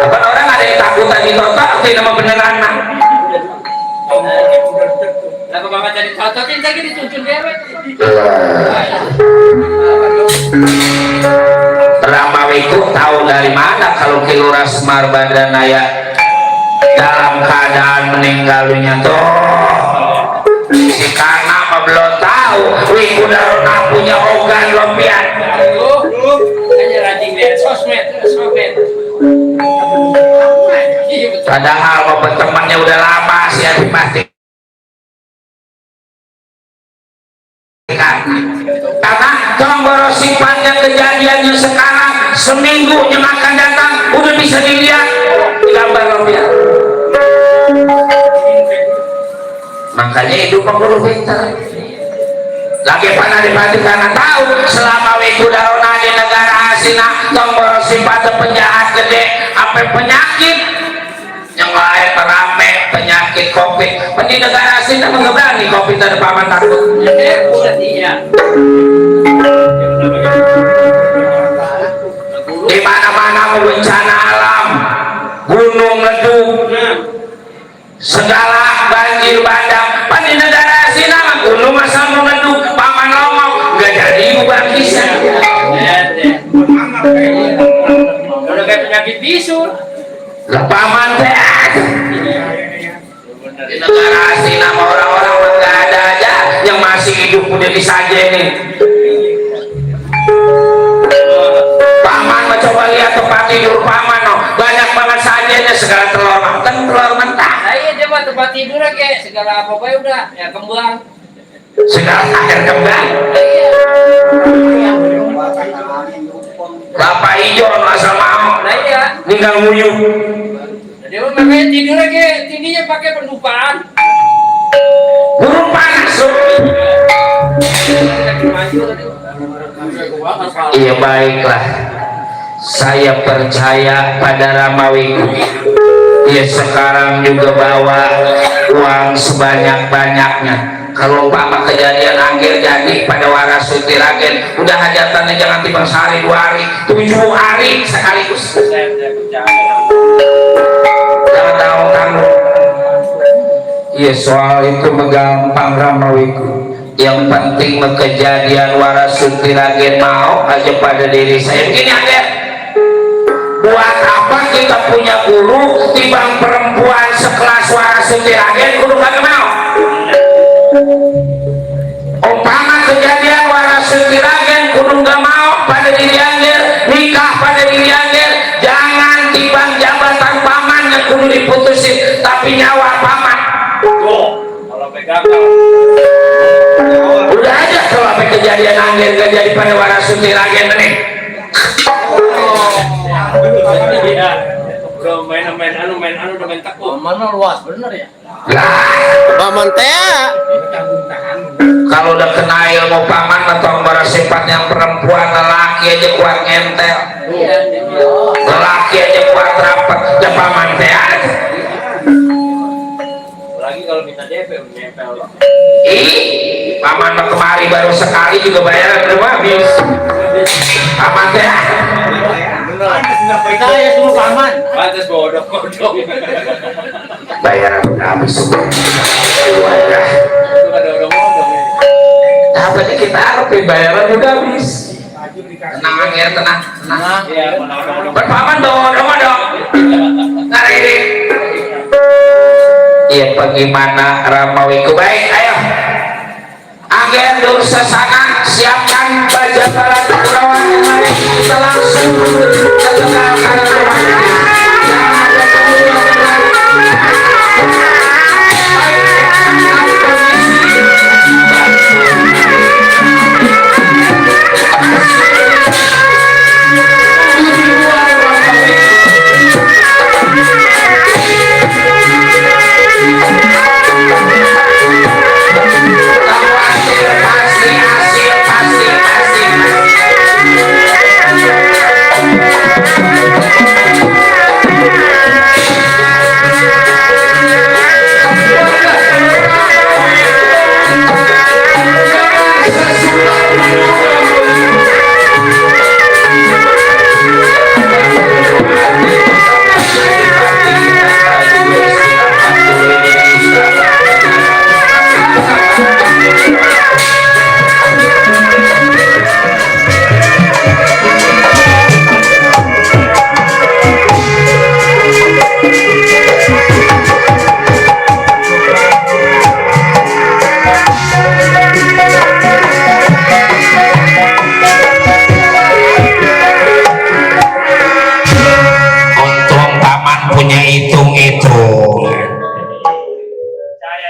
Speaker 1: Apa orang ada yang takut tadi tot nama beneran mah.
Speaker 4: Lah kebangan tadi tototin lagi dituntun dewek.
Speaker 1: Ramawiku tahu dari mana kalau Kilora Semar Bandanaya dalam keadaan meninggalnya tuh si karena mah belum tahu Kudarona punya organ lopian.
Speaker 4: Hanya rajin lihat sosmed.
Speaker 1: Padahal mau bertemannya udah lama sih hati mati. Karena Tonggoro sifatnya kejadiannya sekarang seminggu yang akan datang udah bisa dilihat di gambar lopian. Makanya hidup perlu pintar. Lagi panah dipati karena tahu selama Kudarona di negara asina Tonggoro sifatnya penjahat gede, apa penyakit yang lain rame, penyakit COVID. Di negara asina nggak berani COVID ada paman takut. Di mana-mana bencana alam, gunung leduk, segala banjir bandang. Di negara asina gunung asal mengeduk, paman longok nggak jadi bukan kisah.
Speaker 4: Udah kayak penyakit bisul.
Speaker 1: Paman teh di negara asina orang-orang nggak ada aja yang masih hidup udah disajenin. Paman mau coba lihat tempat tidur paman, no. Banyak banget sajennya, segala telur matang, telur mentah.
Speaker 4: Nah iya dia mah tempat tidur kayak segala apa udah ya kembang.
Speaker 1: Segala air kembang. Kelapa hijau asal mau.
Speaker 4: Nah iya.
Speaker 1: Tinggal nguyuh.
Speaker 4: Dia mah makanya tidur kayak tingginya pakai pendupaan.
Speaker 1: Burung panas. Iya baiklah, saya percaya pada Ramawiku. Dia sekarang juga bawa uang sebanyak-banyaknya. Kalau umpama kejadian akhir jadi pada Warasuti Ragen, udah hajatannya jangan timbang sehari 2 hari, 7 hari sekaligus. Jangan tahu kamu. Iya soal itu gampang Ramawiku. Yang penting kejadian warasunti ragen mau aja pada diri saya. Begini aja. Buat apa kita punya guru timbang perempuan sekelas warasunti ragen kudu kagak mau. Umpama kejadian warasunti ragen kudu gak mau pada diri angger, nikah pada diri angger, jangan timbang jabatan paman yang kudu diputusin, tapi nyawa paman.
Speaker 4: Kalau pegang
Speaker 1: Udah aja kalau sampai kejadian angger gak jadi pada warasunti ragen nih.
Speaker 4: iya. Bro main tekuk.
Speaker 5: Mana luas bener ya?
Speaker 1: Lah,
Speaker 5: Paman teh.
Speaker 1: kalau udah kena ilmu paman atau bersifat yang perempuan, lelaki aja kuat ngentel, lelaki aja kuat rapat, ya paman teh aja.
Speaker 4: Lagi kalau minta DP nempel.
Speaker 1: Ih, paman mah kemari baru sekali juga bayaran udah habis. Paman teh
Speaker 5: Saya semua paman.
Speaker 4: Batas bodoh.
Speaker 1: bayaran udah habis.
Speaker 4: Itu ada bodoh.
Speaker 1: Apa nih kita harap bayaran udah habis. Tenang angger, tenang.
Speaker 4: Iya, bodoh.
Speaker 1: Berpaman dong. Nah ini. Iya bagaimana Ramawiku baik, ayo. Agen dulu sesana siapkan baja barat kurawan yang lain, kita langsung ke tengah kanan rumah ini.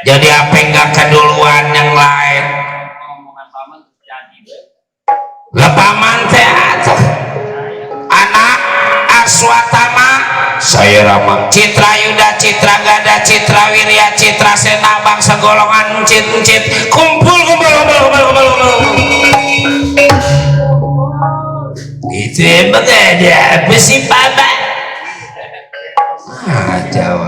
Speaker 2: Jadi apa enggak keduluan yang lain?
Speaker 4: Omongan paman jadi.
Speaker 2: Lah paman teh anak Aswatama, saya Rama, Citra Yuda, Citra Gada, Citra Wirya, Citra Sena, bangsa golongan encit kumpul. Itu emang ada apa sih paman? Jauh.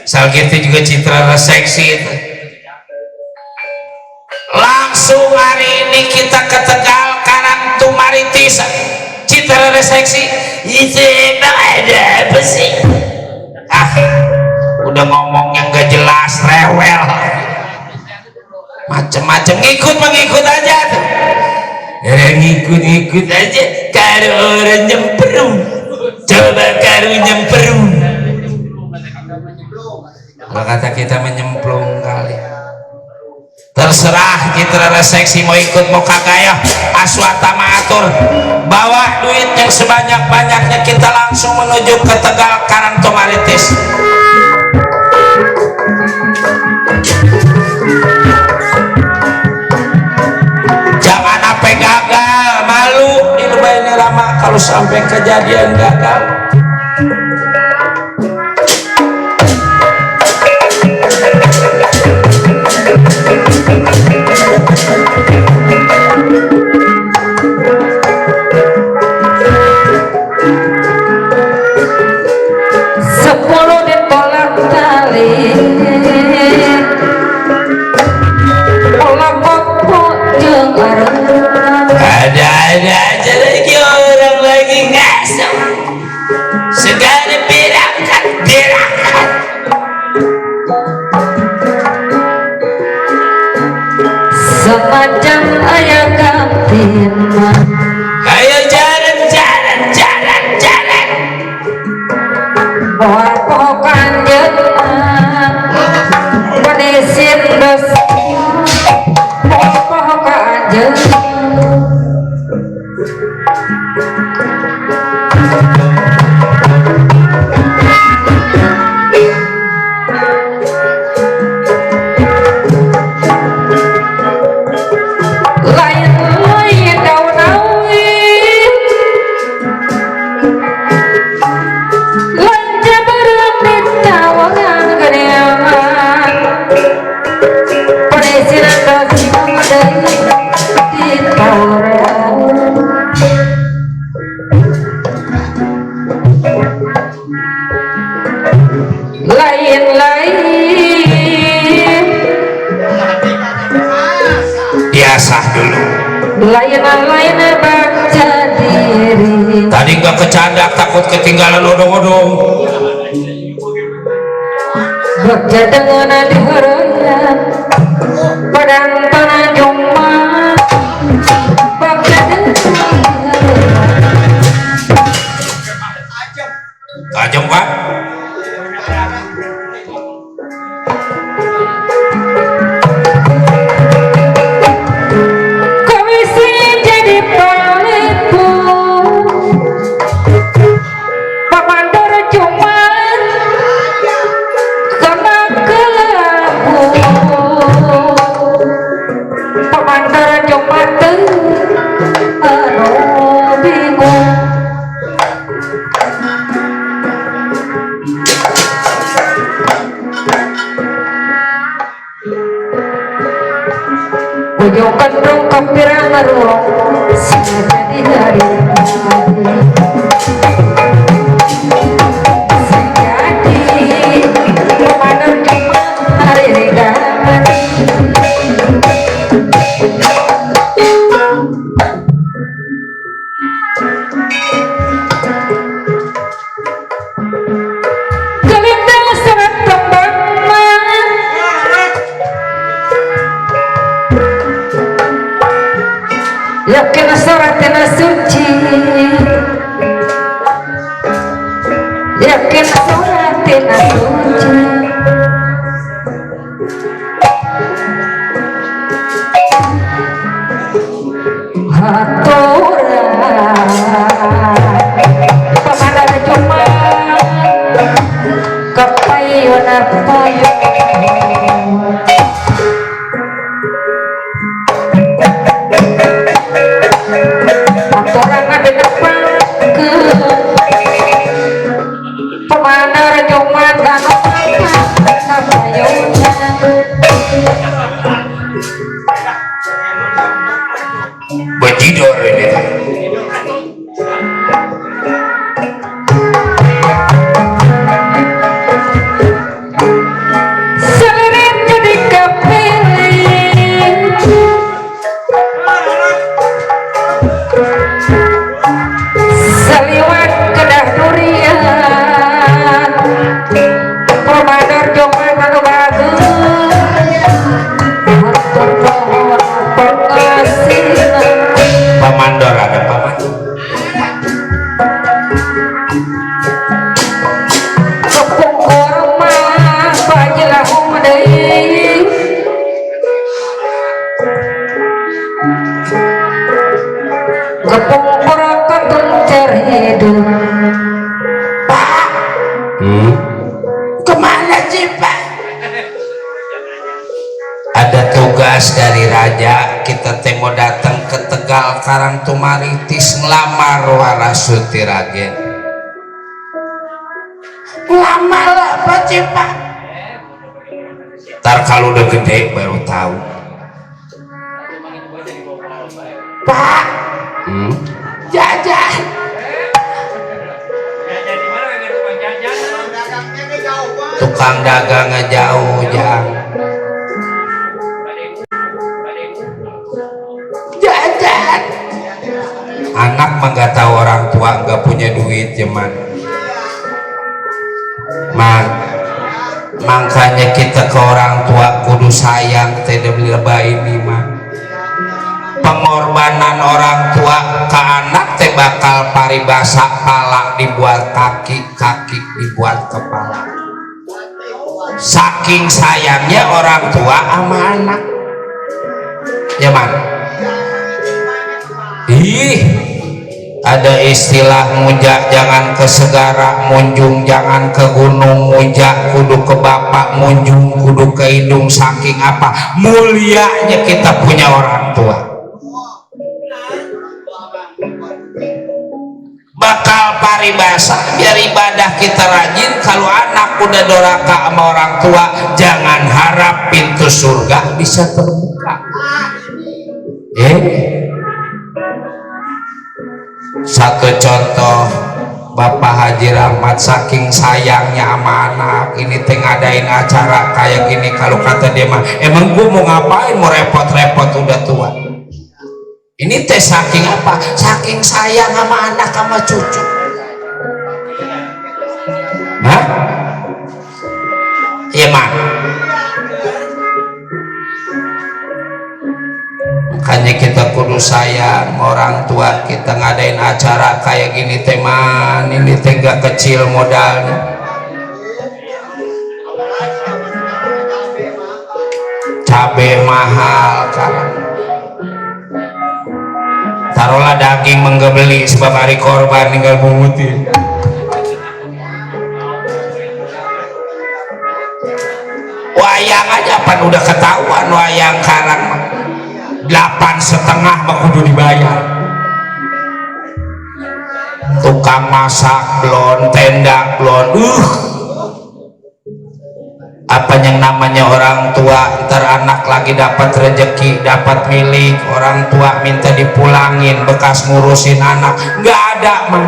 Speaker 2: Soal gitu juga Citra Reseksi itu. Langsung hari ini kita ke Tegal Karang Tumaritis, Citra Reseksi. Itu emang ada apa sih? Udah ngomong yang gak jelas, rewel, macem-macem. Ngikut aja tuh. Ngikut aja. Karo orang nyemperu, coba karo nyemperu. Kalau kata kita menyemplung kali, terserah Citra Reseksi mau ikut mau kagak ya. Aswatama atur, bawa duit yang sebanyak-banyaknya, kita langsung menuju ke Tegal Karang Tumaritis. Jangan sampai gagal, malu di Lebayan Rama kalau sampai kejadian gagal. Ada aja lagi orang lagi ngasih.
Speaker 3: semacam ayah kantin
Speaker 2: ayo jalan jalan jalan jalan
Speaker 3: buat pohokan jenang penesin besi buat pohokan jenang lain-lain daun awit lancar berlapit tawangan gedeangan penisiran besi dari di tawuran lain-lain
Speaker 2: biasa dulu
Speaker 3: lain-lain baca diri
Speaker 2: tadi nggak kecandak takut ketinggalan odong-odong
Speaker 3: baca dengan adharayan padang penajung mah baca dengan
Speaker 2: tajam pak
Speaker 3: komisi jadi penipu pemandor cuman kena kelabu pemandor cuman bingung ujung kendung kepirang ngeruang jadi hari jadi pemandan cuma hari regangan kelintang serat kembang yakin suratnya suci yakin suratnya suci haturan pemandan cuma kepayun payun aturan ada depan ke pemandar cuma dan
Speaker 2: bejidor ini
Speaker 3: selirit jadi kepilih seliwat kedah durian pemandar cuma dan bagus atur pohon penghasilan
Speaker 2: pamandor ada paman
Speaker 3: kepung kurma bajilah umdai kepung kurma gencar hidup
Speaker 2: kemana sih pak ada tugas dari raja kita mau datang ke Tegal Karangtumaritis ngelamar Warasuti Ragen ngelamar apa sih pak ntar kalau udah gede baru tahu pak jajan
Speaker 4: Jajan di mana kan tukang jajan?
Speaker 2: tukang dagangnya jauh jang jajan anak mah nggak tahu orang tua nggak punya duit cuman makanya kita ke orang tua kudu sayang tidak lebay ini mah pengorbanan orang tua ke anak teh bakal paribasa pala dibuat kaki, kaki dibuat kepala. Saking sayangnya orang tua sama anak. Ya man. Ih, ada istilah muja jangan ke segara, munjung jangan ke gunung, muja kudu ke bapak, munjung kudu ke hidung. Saking apa mulianya kita punya orang tua. Bakal paribasa biar ibadah kita rajin. Kalau anak udah doraka sama orang tua, jangan harap pintu surga bisa terbuka. Satu contoh, Bapak Haji Rahmat saking sayangnya sama anak ini teh ngadain acara kayak gini. Kalau kata dia mah, emang gue mau ngapain, mau repot-repot udah tua. Ini teh saking apa? Saking sayang sama anak sama cucu. Hah? Iya mah. Makanya kita kudu sayang orang tua kita. Ngadain acara kayak gini teman, ini teh gak kecil modalnya. Cabai mahal kan. Taruhlah daging menggebeli sebab hari korban tinggal bungutin. Wayang aja pan udah ketahuan wayang karang 8,5 mah kudu dibayar. Tukang masak belum, tenda belum. Apa yang namanya orang tua, ntar anak lagi dapat rezeki, dapat milik, orang tua minta dipulangin, bekas ngurusin anak, nggak ada mah.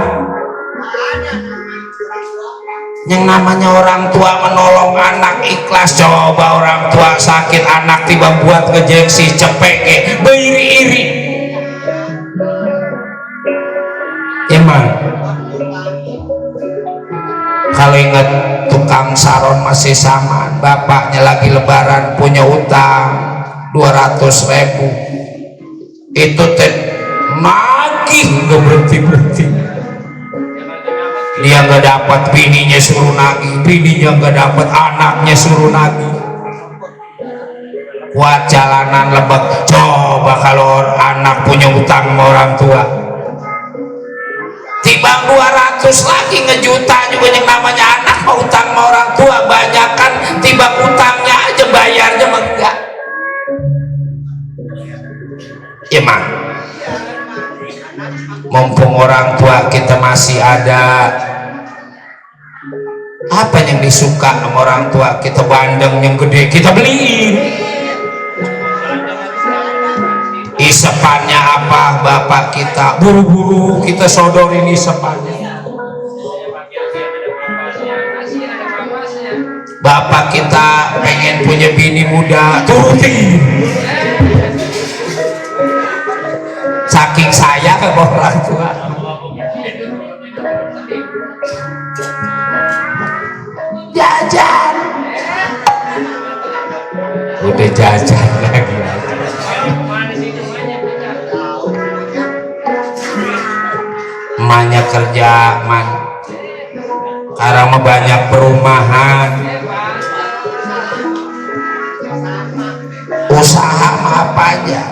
Speaker 2: Yang namanya orang tua menolong anak ikhlas. Coba orang tua sakit anak tiba buat ngejeksi cepeke beiri-iri. Emang kalau ingat tukang saron masih sama, bapaknya lagi lebaran punya utang 200.000, itu teh nagih nggak berhenti. Dia nggak dapat, bininya suruh nagih, bininya nggak dapat, anaknya suruh nagih. Buat jalanan Lebak. Coba kalau anak punya utang sama orang tua, tibang 200 lagi ngejuta juga yang namanya anak mau utang sama orang tua. Banyak kan tibang utangnya aja, bayarnya mah enggak. Ya mah, mumpung orang tua kita masih ada, apa yang disuka sama orang tua kita, bandeng yang gede kita beliin. Isepannya apa bapak kita, buru-buru kita sodorin isepannya. Bapak kita pengen punya bini muda, turutin. Saking sayang sama orang tua. Jajan, udah jajan lagi. Emaknya kerja man, karena mah banyak perumahan, usaha mah apa aja.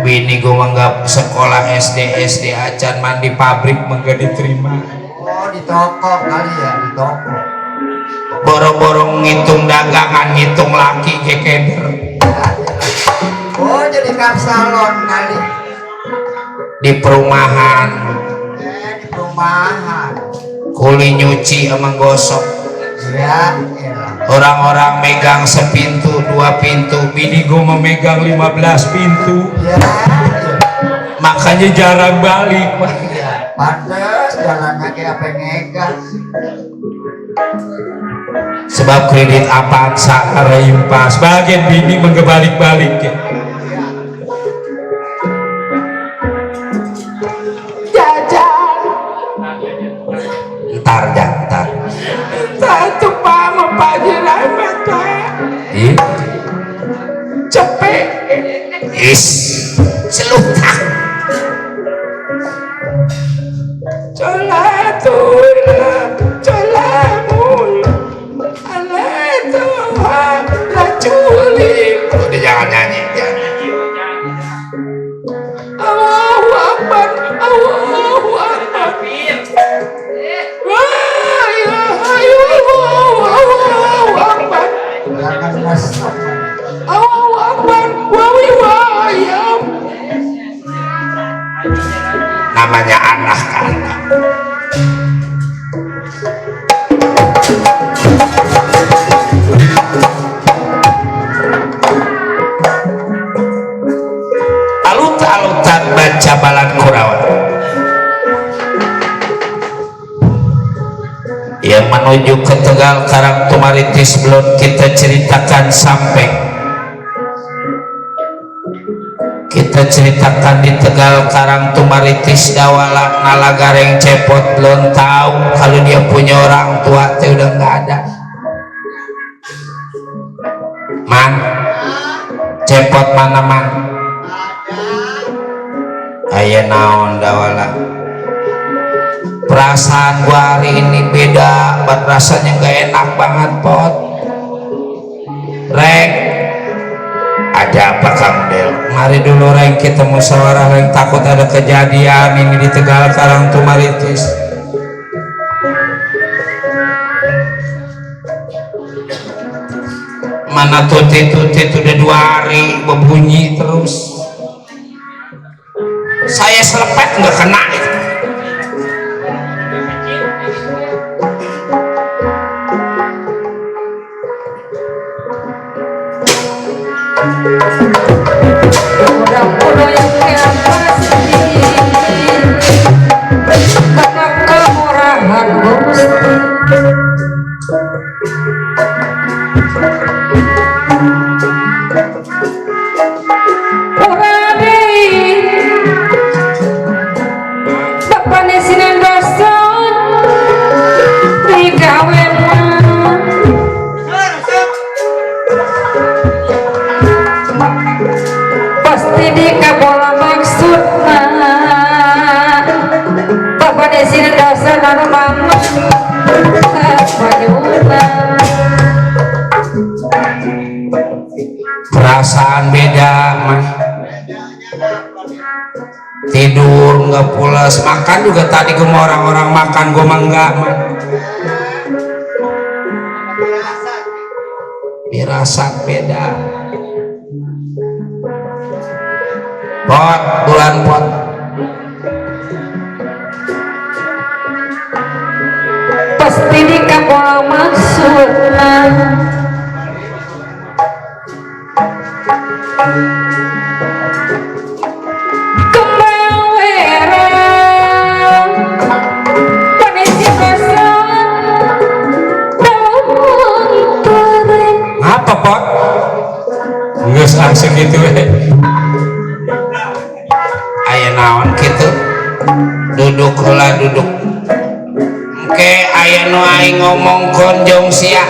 Speaker 2: Bini gue menganggap sekolah SD acan, mandi pabrik mengga diterima.
Speaker 5: Oh, di toko kali ya, di toko.
Speaker 2: Borong-borong ngitung dagangan, ngitung laki kekeder.
Speaker 5: Oh, jadi kapsalon kali.
Speaker 2: Di perumahan,
Speaker 5: Di perumahan.
Speaker 2: kuli nyuci sama gosok.
Speaker 5: Ya, elah.
Speaker 2: Orang-orang megang sepintu, 2 pintu, bini gue memegang 15 pintu.
Speaker 5: Ya,
Speaker 2: Makanya jarang balik.
Speaker 5: ya. Pantes jalannya kayak pengegas.
Speaker 2: Sebab kredit Avanza impas, bagian bini mengebalik-balik ya. Jajan. Ntar tuh pak Pak Haji Rahmat ih cepet is selutak Colatullah colamun alatuha laculik udah jangan nyanyi Allahu Akbar Allahu Akbar Wah ilaha illallah Allahu Akbar
Speaker 5: Jangan mas.
Speaker 2: Allahu Akbar wawiyam namanya anak kan alut-alutan baca balan Kurawan yang menuju ke Tegal Karang Tumaritis belum kita ceritakan sampai kita ceritakan di Tegal Karang Tumaritis Dawala Nalagareng Cepot belum tahu kalau dia punya orang tua itu udah nggak ada man Cepot mana man aya naon Dawala perasaan gua hari ini beda rasanya gak enak banget pot Reng ada apa kamu Del mari dulu Reng kita musyawarah Reng takut ada kejadian ini di Tegal Karang Tumaritis mana tuti-tuti udah 2 hari berbunyi terus saya selepet nggak kena itu
Speaker 3: Udah yang pasti karena kemurahan Gusti Bapak nesinen dosan digawe pasti dikabola maksudna Bapak nesinen dosan anu mama
Speaker 2: perasaan beda mah tidur nggak pulas makan juga tadi gue mau orang-orang makan gue mah enggak mah firasat beda pot bulan pot
Speaker 3: pasti dikabola maksudna
Speaker 2: apa pot nggak langsung gitu aya naon gitu duduk heula duduk engke aya nu aing ngomong konjong sia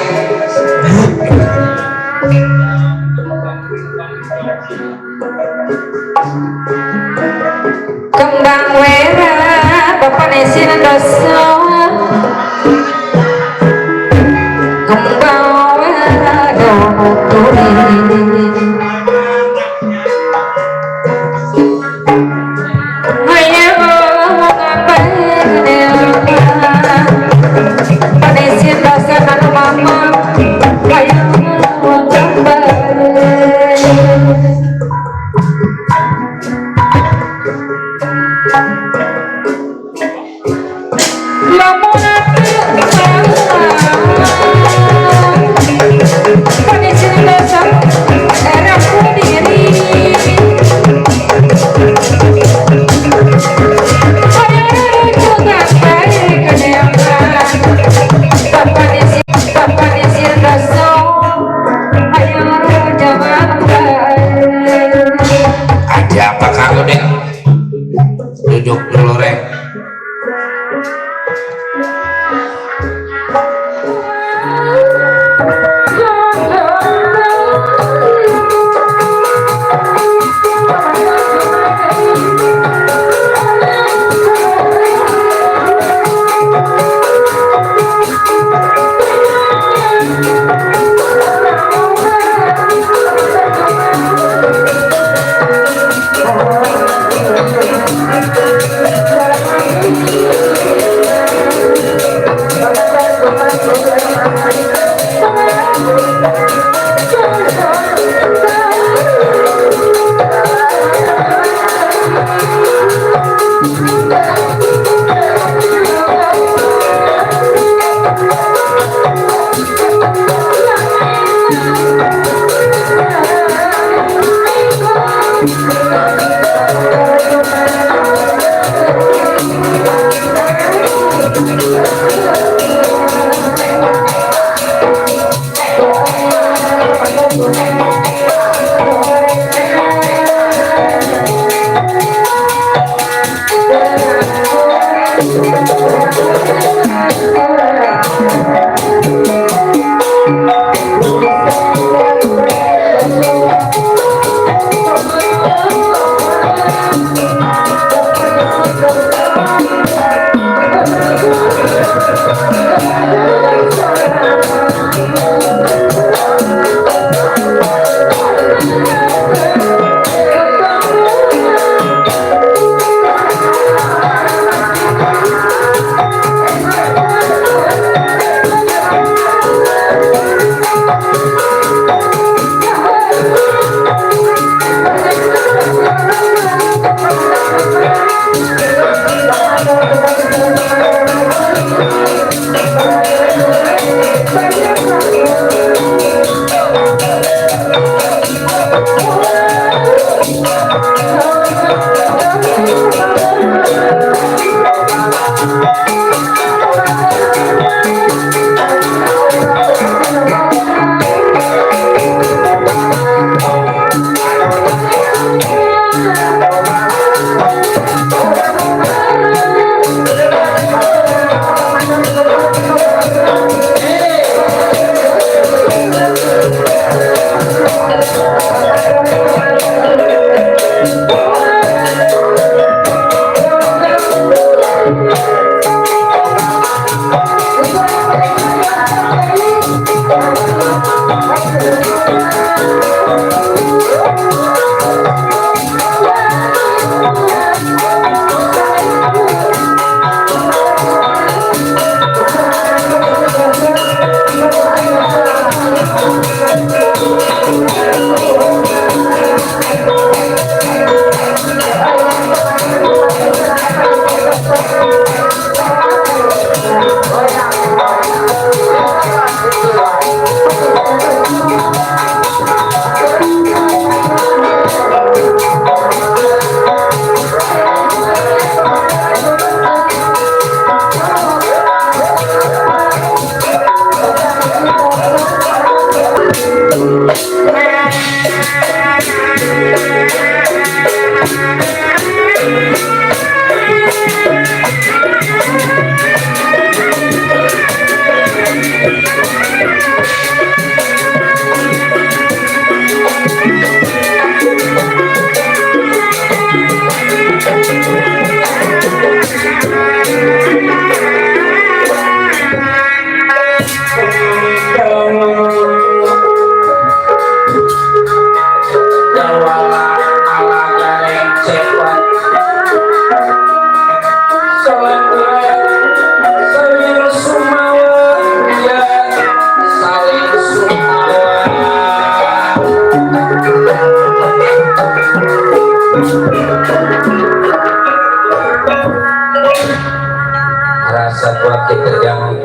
Speaker 3: kembang wera Bapak nesina dosa kembang wera dono turi hayang ngapain panesin dosa anu mama hayang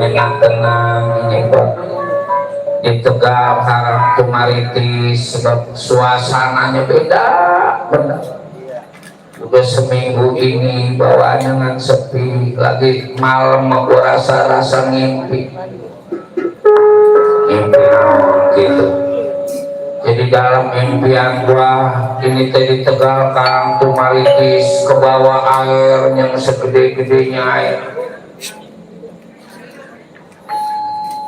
Speaker 1: enak tenang ini kok di Tegal Karang Tumaritis sebab suasananya beda benar. Juga seminggu ini bawaannya ngan sepi lagi malam aku rasa ngimpi gitu. Jadi dalam impian gua ini tadi Tegal Karang Tumaritis ke bawah air yang segede-gedenya air,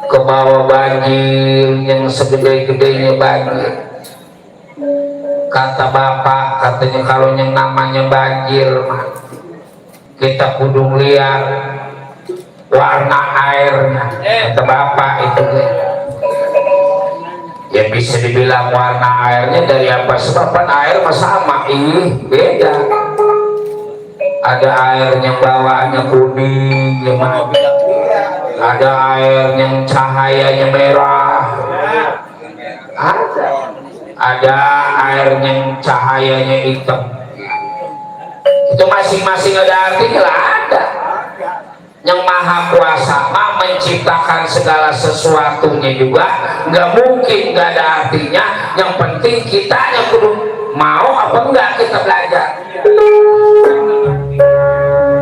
Speaker 1: ke bawah banjir yang segede-gedenya banjir. Kata bapak katanya kalau yang namanya banjir mah kita kudu lihat warna airnya. Kata bapak itu ya bisa dibilang warna airnya dari apa sebab air mah sama beda. Ada air yang bawaannya kuning ya, ada air yang cahayanya merah, ada air yang cahayanya hitam. Itu masing-masing ada artinya lah. Ada yang maha kuasa mah menciptakan segala sesuatunya juga nggak mungkin nggak ada artinya. Yang penting kita yang kudu mau apa enggak kita belajar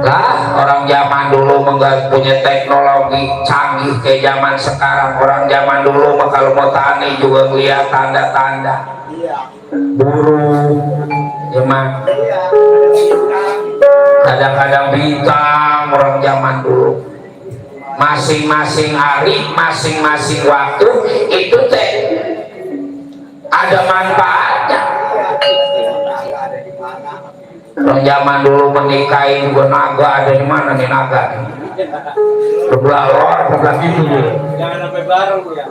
Speaker 1: lah. Orang zaman dulu enggak punya teknologi canggih kayak zaman sekarang. Orang zaman dulu mah kalau mau tani juga lihat tanda-tanda burung ya mah, kadang-kadang bintang. Orang zaman dulu masing-masing hari masing-masing waktu itu teh ada manfaatnya. Orang zaman dulu menikahi juga naga ada di mana nih naga nih? Sebelah luar, sebelah itu. Jangan sampai bareng ya.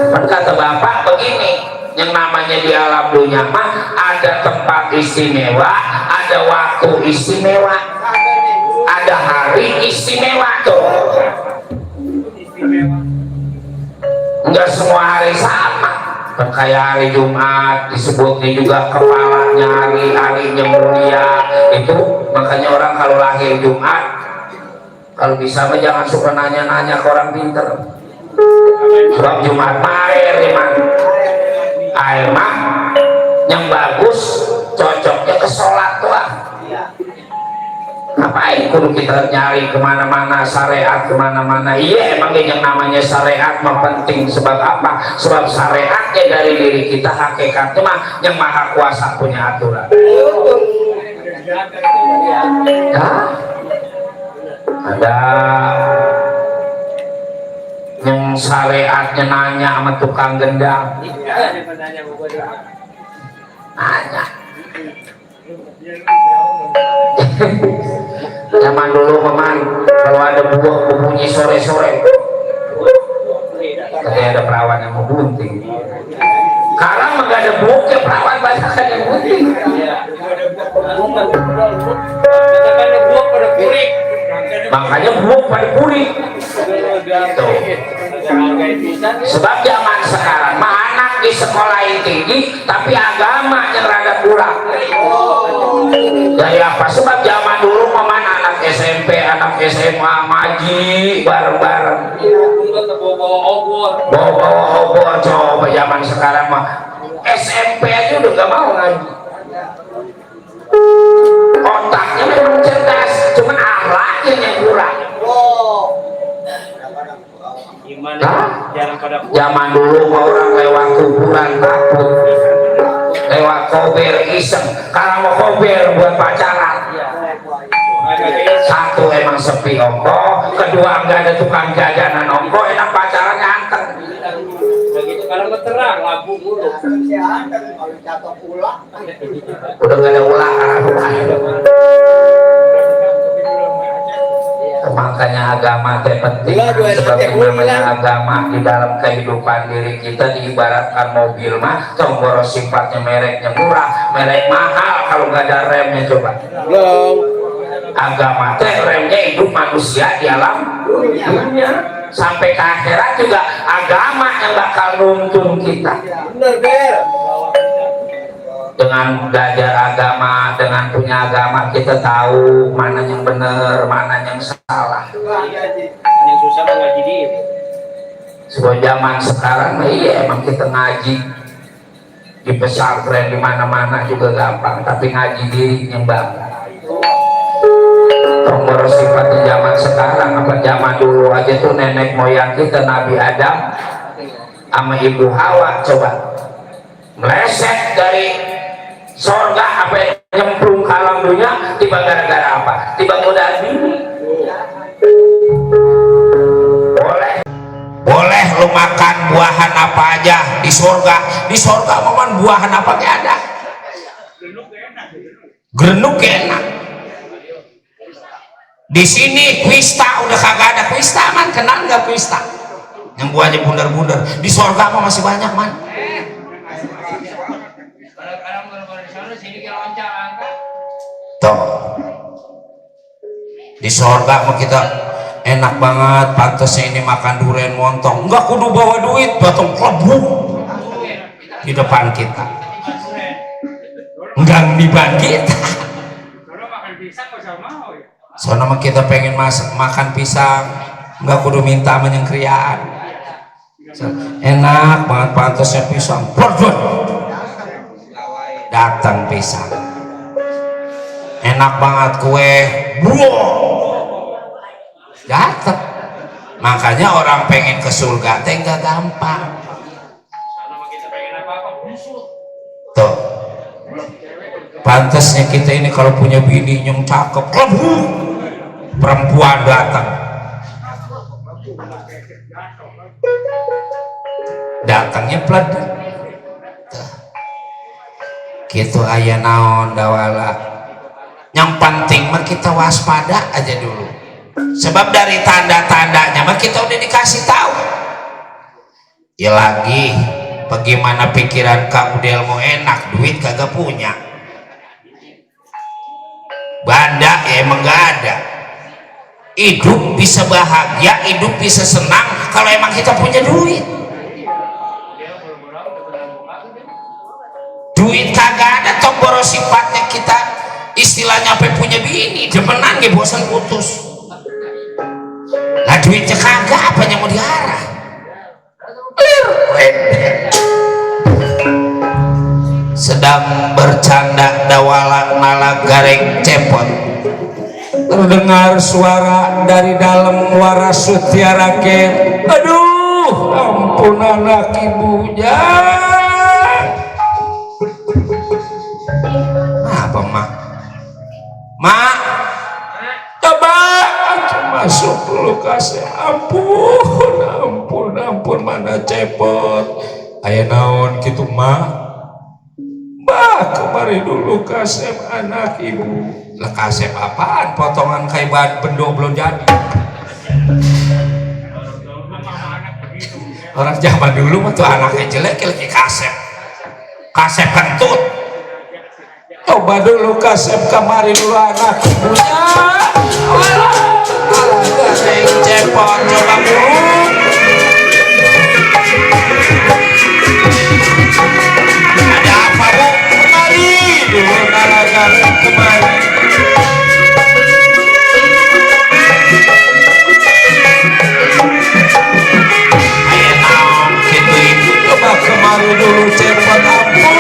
Speaker 1: Kan kata bapak begini, yang namanya di alam dunia mah ada tempat istimewa, ada waktu istimewa, ada hari istimewa tuh. Enggak semua hari sama. Kayak hari Jumat disebutnya juga kepalanya hari yang mulia itu. Makanya orang kalau lahir Jumat kalau bisa mah jangan suka nanya-nanya ke orang pinter. Sebab Jumat mah air mah yang bagus cocoknya ke sholat tuh. Ngapain kudu kita nyari kemana-mana syariat kemana-mana? Iya emang yang namanya syariat mah penting. Sebab apa? Sebab syariatnya dari diri kita, hakikatnya mah yang maha kuasa punya aturan. Ada yang syariatnya nanya sama tukang gendang, nanya. Zaman dulu paman kalau ada buah berbunyi sore-sore katanya ada perawan yang mau bunting. Sekarang nggak ada buah ya perawan banyak kan yang bunting. Makanya buah pada kuring. Tuh. Sebab zaman sekarang mah anak di sekolah yang tinggi tapi agama yang rada kurang. Dari apa? Sebab zaman dulu paman anak SMP, anak SMA ngaji bareng-bareng. Bawa obor. Coba zaman sekarang mah SMP aja udah gak mau ngaji. Otaknya memang cerdas, cuman akhlaknya yang kurang. Zaman dulu mau orang lewat kuburan takut, lewat kober iseng. Karena mau kober buat pacaran. Satu emang sepi ongko, kedua enggak ada tukang jajanan ongko, enak pacarannya anteng. Begitu kalau terang lampu mulu. Udah enggak ada ulang makanya agama teh penting. Sebab namanya agama di dalam kehidupan diri kita diibaratkan mobil mah tombol sifatnya mereknya murah, merek mahal kalau nggak ada remnya. Coba agama teh remnya hidup manusia di alam dunia sampai ke akhirat juga agama yang bakal nuntun kita. Dengan belajar agama, dengan punya agama kita tahu mana yang benar, mana yang salah. Yang susah ngaji Sebab zaman sekarang iya emang kita ngaji di pesantren di mana-mana juga gampang, tapi ngaji diri nyembah. Tombol sifat di zaman sekarang apa zaman dulu aja tuh nenek moyang kita Nabi Adam sama Ibu Hawa coba meleset dari sorga apa nyemplung ke alam dunia tiba gara-gara apa? Tiba modal diri.
Speaker 2: Boleh lu makan buahan apa aja di surga. Di surga momen buahan apa kayak ada. Grenuk enak. Di sini kuista udah kagak ada kuista man, kenal nggak kuista? Yang buahnya bundar-bundar. Di surga mah masih banyak man. Tuh. Di surga mah kita enak banget, pantasnya ini makan durian montong, nggak kudu bawa duit, batong klebu di depan kita, enggak diban kita. Soalnya mah kita pengen makan pisang, nggak kudu minta menyengkriaan, enak banget pantasnya pisang, datang pisang, enak banget kue, datang. Makanya orang pengen ke surga teh nggak gampang. Tuh, pantasnya kita ini kalau punya bini yang cakep, perempuan datangnya peladan. Gitu aya naon dawala. Yang penting mah kita waspada aja dulu. Sebab dari tanda-tandanya mah kita udah dikasih tahu. Ya lagi, bagaimana pikiran kamu delmo enak, duit kagak punya. Banda ya emang gak ada. Hidup bisa bahagia, hidup bisa senang kalau emang kita punya duit. Duit kagak ada, tok boros sifatnya kita istilahnya apa punya bini, demenan ge bosan putus. Lah duitnya kagak, apanya mau diarah? Sedang bercanda dawala nala gareng cepot, terdengar suara dari dalam waras sutiara kem. Aduh, ampun anak ibunya. Apa mak? Mak, coba masuk dulu kasih. Ampun mana cepot. Aya naon gitu mak? Mbak kemari dulu kasih anak ibu. Lah kasih apaan? Potongan kayak bahan bendo belum jadi. Orang zaman dulu mah tuh anaknya jelek lagi kasep kentut. Coba dulu kasep kamari dulu anak ibunya. Gareng cepot coba dulu. Ada apa bu? Kemari dulu nalagan kemari. Ayo naon gitu ibu coba kemari dulu cepot. Ampun.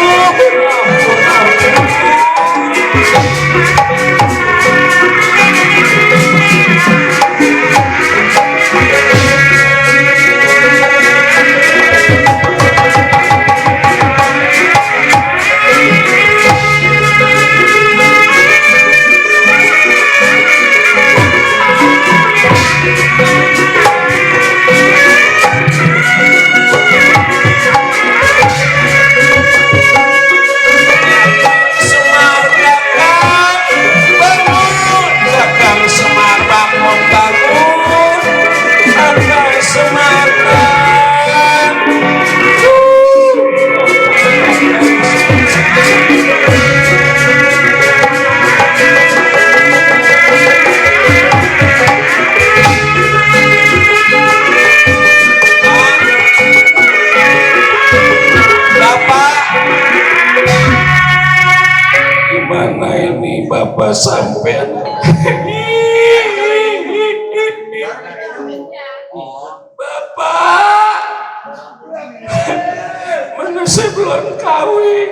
Speaker 1: Bapak, mana saya belum kawin,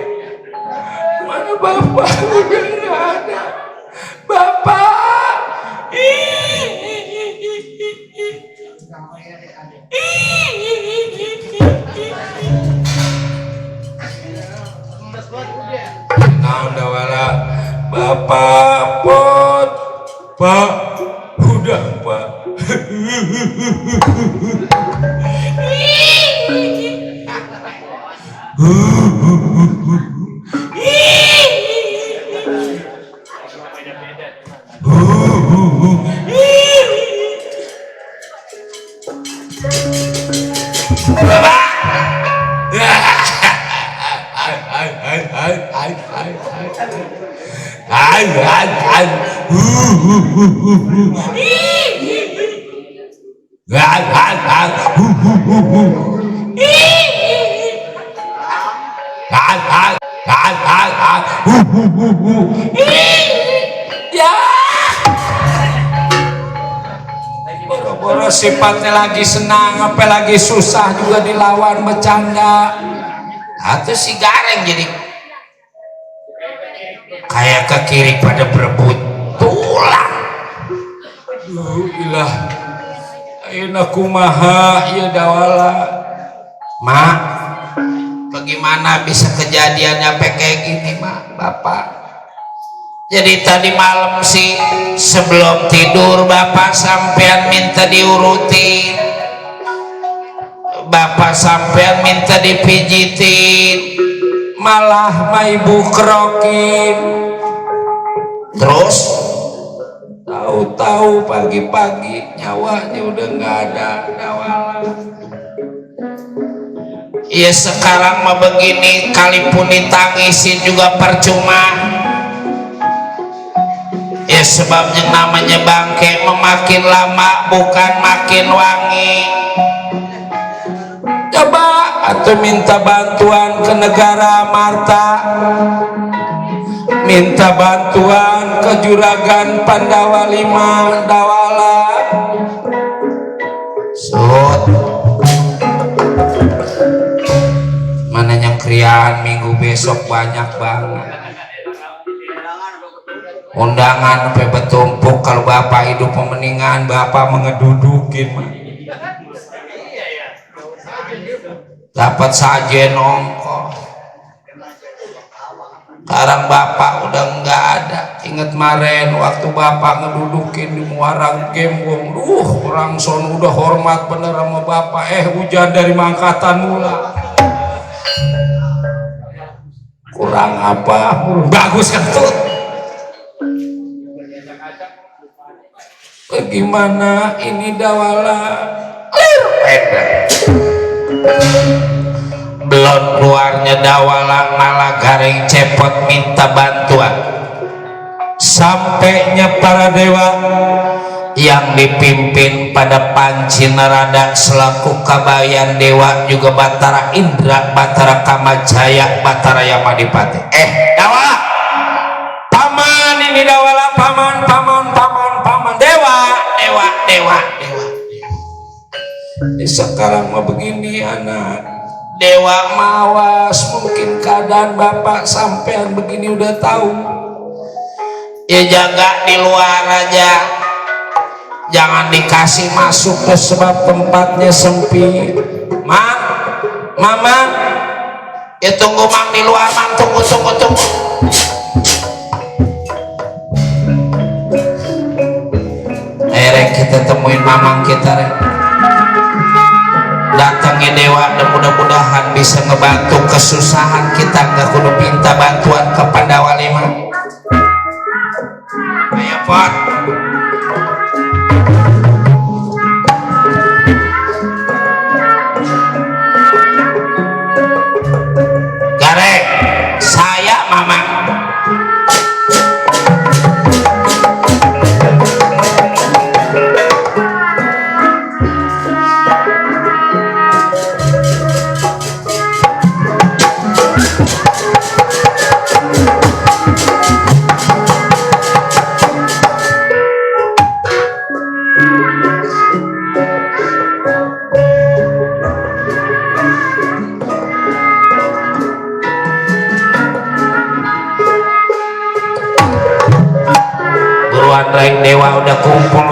Speaker 1: mana bapak udah nggak ada. Bapak, nah udah wala, bapak pot, pak, udah pak. Boro-boro sifatnya lagi senang, apa lagi susah juga dilawan bercanda. Atau si Gareng jadi kayak ke kiri pada berebut tulang. Ilah, ayeuna kumaha ieu dawala. Mak, bagaimana bisa kejadiannya kayak gini, Mak? Bapak. Jadi tadi malam sih sebelum tidur Bapak sampean minta diurutin, Bapak sampean minta dipijitin, malah ma ibu kerokin. Terus tahu-tahu pagi-pagi nyawanya udah nggak ada dawala. Ya sekarang mah begini, kalipun ditangisin juga percuma. Ya sebab yang namanya bangke memakin lama bukan makin wangi. Coba atau minta bantuan ke negara Marta, minta bantuan ke Juragan Pandawa 5 dawala. Sud, mananya kriaan minggu besok banyak banget undangan sampai bertumpuk. Kalau Bapak hidup pemeningan, Bapak mengedudukin mah. Dapat saja nongko. Sekarang Bapak udah nggak ada. Ingat kemarin waktu Bapak ngedudukin di Muara Gembong, orang son udah hormat bener sama Bapak. Hujan dari mangkatan mula. Kurang apa? Bagus kan tuh. Bagaimana ini dawala? Belum keluarnya dawala malah Gareng cepot minta bantuan. Sampainya para dewa yang dipimpin pada Panci Narada selaku Kabayan Dewa, juga Batara Indra, Batara Kamajaya, Batara Yamadipati. Dawala, paman ini dawala, paman dewa. Sekarang mah begini anak, dewa mawas, mungkin keadaan Bapak sampean begini udah tahu. Ya jaga di luar aja, jangan dikasih masuk ke sebab tempatnya sempit. Mang, mama, ya tunggu Mang di luar, Mang, tunggu. Kita temuin mamang kita, datangi dewa, dan mudah-mudahan bisa ngebantu kesusahan kita. Nggak kudu minta bantuan ke Pandawa 5. Ayo pot. Gareng, saya mamang.
Speaker 2: lain dewa udah kumpul.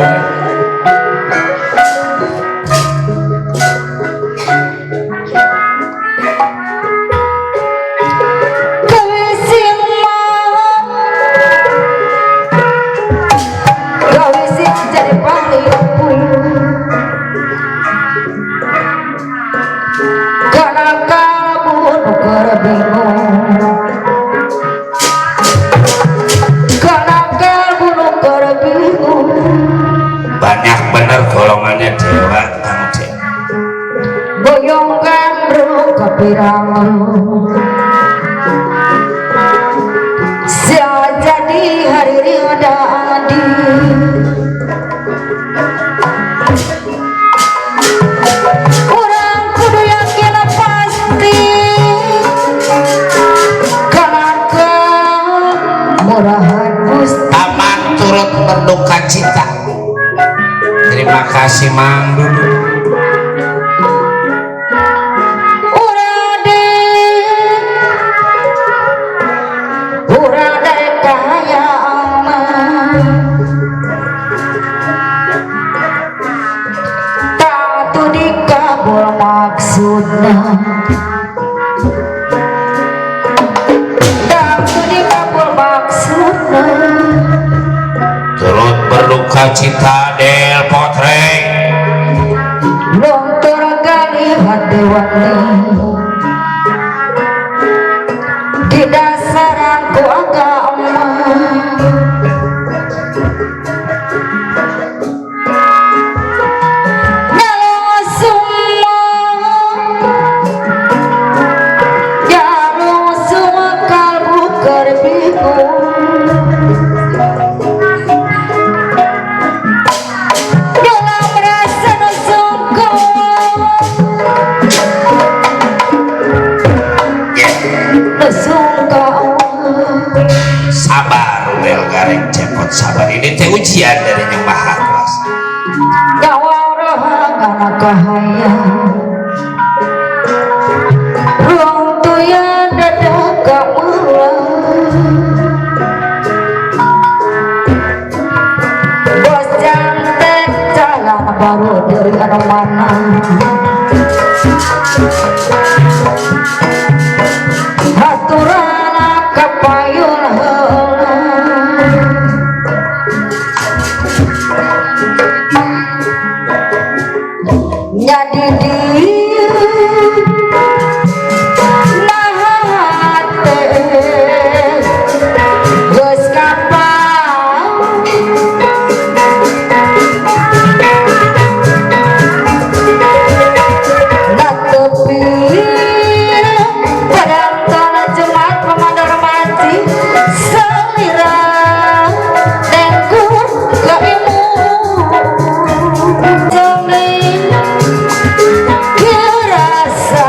Speaker 2: Banyak bener golongannya dewa kamu cek.
Speaker 3: boyongkan ru kapirang sia jadi hari rida adi urang kudu yakin pasti karena murahan Gusti
Speaker 2: Taman turut berduka cita. Terima kasih Mang Dudu.
Speaker 3: urade kaya tatu dikabul maksudna tatu dikabul maksudna
Speaker 2: Turut berduka cita Del Potre.
Speaker 3: lontor gali hati wani di dasaran ku agama nyawa semua nyawa semua kalbu kerbingung dalam rasa sungguh sungguh
Speaker 2: Sabar Del Gareng cepot sabar. Ini teh ujian dari Yang Maha Kuasa.
Speaker 3: nyawa rohana kahaya ruang tuya dada kamula bos jantek jalan baru dari mana haturana kapayun heula jadi dia nahate geus kapal na tepi padang tanah jemaat pemandar mati selira dengku kaimu Rasa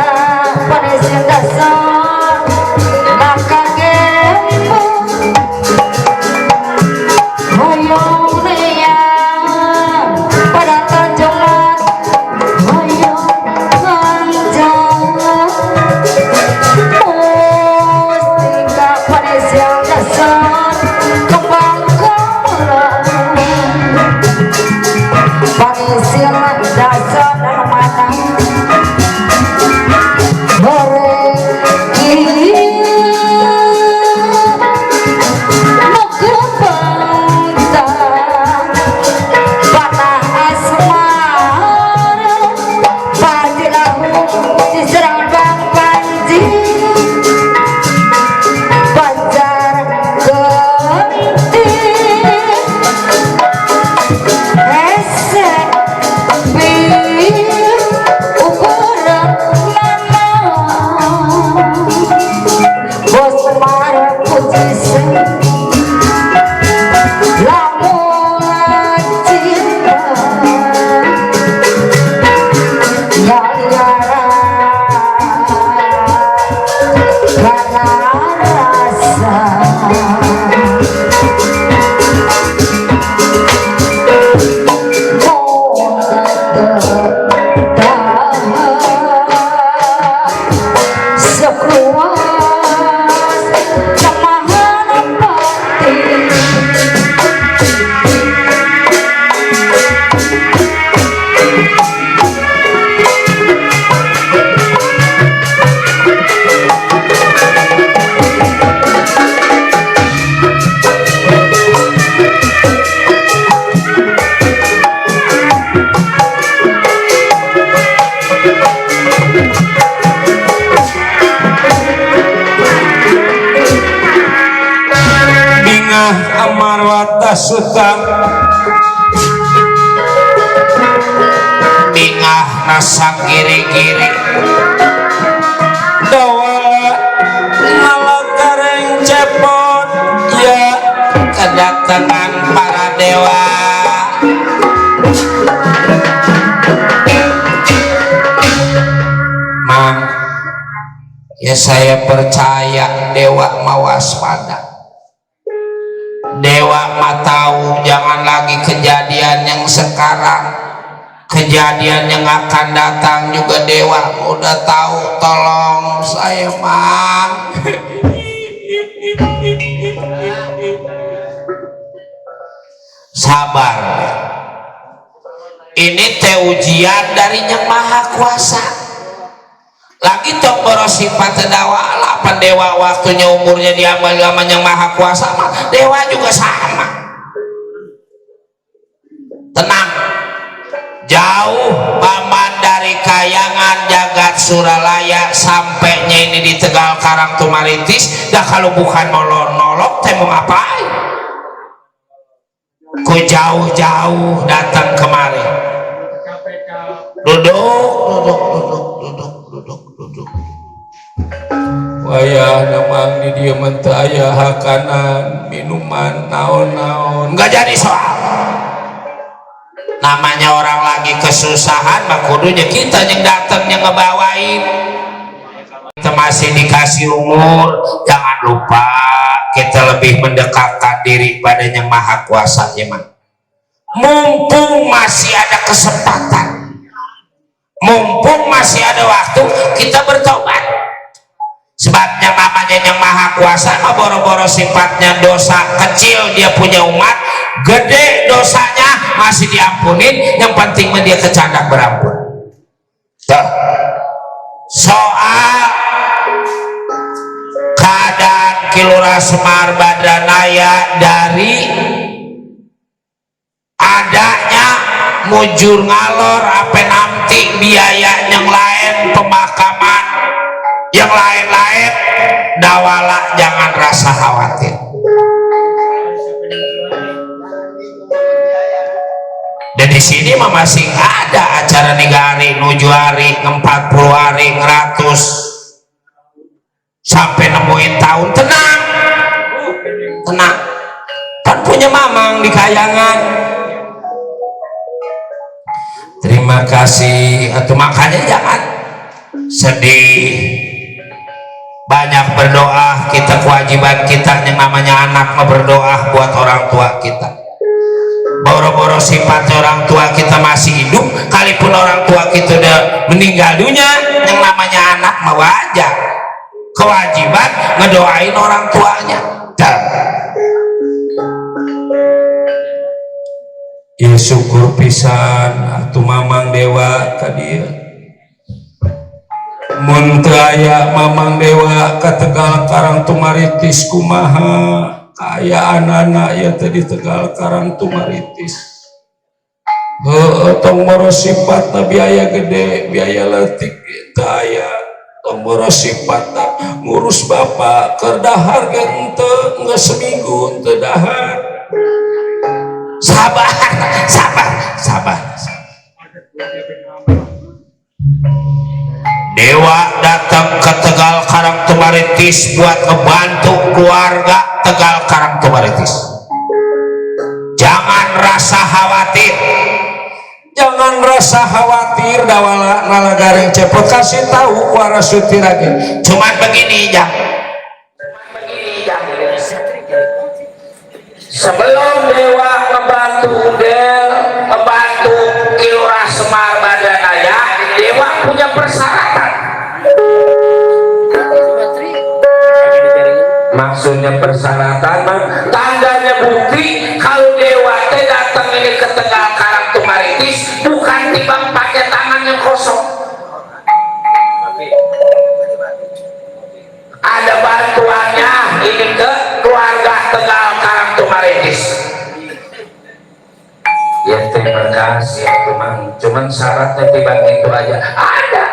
Speaker 2: marwata sutang dingah nasa giri-giri dawa ngalagareng cepot ya kedatangan para dewa. Mang, ya saya percaya dewa mawaspada. Dewa mah tahu jangan lagi kejadian yang sekarang, kejadian yang akan datang juga dewa udah tahu. Tolong saya Mang. Sabar, ini teh ujian dari Yang Maha Kuasa. Lagi tok boros sifat dewa lapan dewa waktunya umurnya diambil sama Yang Maha Kuasa mah dewa juga sama. Tenang, jauh paman dari kayangan jagat Suralaya sampainya ini di Tegal Karang Tumaritis. Dah kalau bukan nolok-nolok teh mau ngapain? Ku jauh-jauh datang kemari. Duduk. Wayah namang di dia mentaya hakanan minuman naon-naon nggak jadi soal. Namanya orang lagi kesusahan mah kudunya kita yang datang yang ngebawain. Kita masih dikasih umur, jangan lupa kita lebih mendekatkan diri pada Yang Maha Kuasa ya man. Mumpung masih ada kesempatan, mumpung masih ada waktu, kita bertobat. Sebabnya namanya Yang Maha Kuasa mah boro-boro sifatnya dosa kecil dia punya umat, gede dosanya masih diampunin, yang penting mah dia kecandak berampun. Tuh. Soal keadaan Kilura Semar Badranaya dari adanya mujur ngalor apa nanti biaya yang lain, pemakaman yang lain-lain, dawala jangan rasa khawatir. Dan di sini mah masih ada acara negari nuju hari 40 hari 100 sampai nemuin tahun. Tenang kan punya mamang di kayangan. Terima kasih. Atau makanya jangan sedih, banyak berdoa. Kita kewajiban kita yang namanya anak mah berdoa buat orang tua kita. Boro-boro sifat orang tua kita masih hidup, kalipun orang tua kita udah meninggal dunia, yang namanya anak mah wajar kewajiban ngedoain orang tuanya. Ya syukur pisan atuh mamang dewa ka dieu. Mun teu aya mamang dewa ka Tegal Karang Tumaritis kumaha kaayaan-anak ya tadi Tegal Karang Tumaritis. Tong boros sifat biaya gede, biaya leutik teu aya. Tong boros sifat ngurus bapak keur dahar ge henteu, geus seminggu henteu dahar. Sabar. Dewa datang ke Tegal Karang Tumaritis buat ngebantu keluarga Tegal Karang Tumaritis. Jangan rasa khawatir, dawala nalagareng cepot kasih tahu warasuti lagi. Cuman begini ya. Sebelum dewa membantu Kilura Semar Badranaya, dewa punya persyaratan. Maksudnya persyaratan, tandanya bukti kalau dewa teh datang ini ke Tegal Karang Tumaritis bukan timbang pakai tangan yang kosong. Ada bantuannya ini ke keluarga Tegal Karang Tumaritis. Ya terima kasih teman. Cuman syaratnya timbang itu aja. Ada.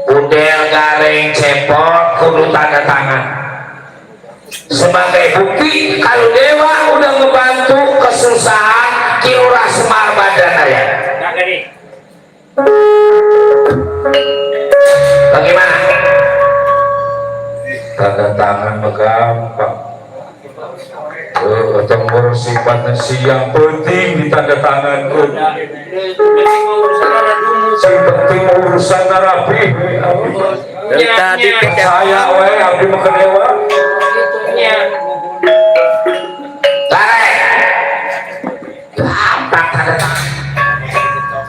Speaker 2: Udel garing cepot kudu tanda tangan.
Speaker 1: sebagai bukti kalau dewa udah ngebantu kesusahan Kilurah Semar Badan ya. Bagaimana? Tanda tangan gampang. Tembur sifatnya siang penting di tanda tangan si penting urusan rapi.
Speaker 5: Tadi
Speaker 1: Saya wae abdi mah dewa. Tarik. Gampang tanda tangan.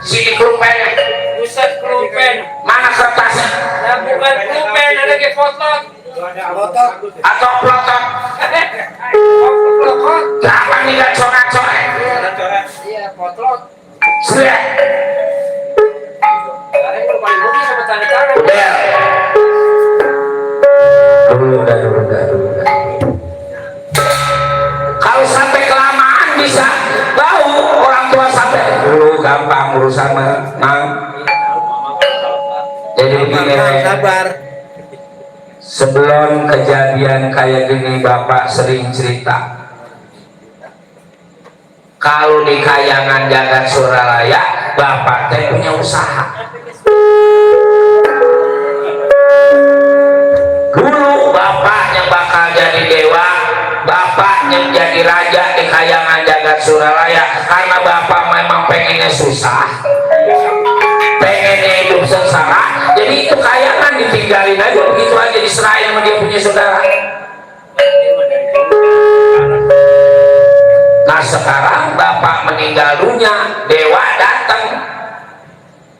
Speaker 1: Sini kerupen.
Speaker 4: Buset kerupen.
Speaker 1: Mana kertasnya?
Speaker 4: Nah, bukan kerupen, ada ke foto.
Speaker 1: Atau plotot? Gampang nih ngaco-ngaco.
Speaker 4: Iya, potlot.
Speaker 1: Sudah.
Speaker 4: Sekarang yang paling mungkin sama tanda tangan.
Speaker 1: Udah. Dulu. Kalau sampai kelamaan bisa tahu orang tua sampai dulu gampang urusan mah. Jadi begini,
Speaker 5: sabar.
Speaker 1: sebelum kejadian kayak gini bapak sering cerita. Kalau di Kayangan Jagat Suralaya, bapak teh punya usaha. Dulu bapaknya bakal jadi dewa, bapaknya jadi raja di Kayangan Jagat Suralaya karena bapak memang pengennya susah, pengennya hidup sengsara. Jadi itu kayangan ditinggalin aja begitu aja, diserahin sama dia punya saudara. Nah sekarang bapak meninggal dunia, dewa datang.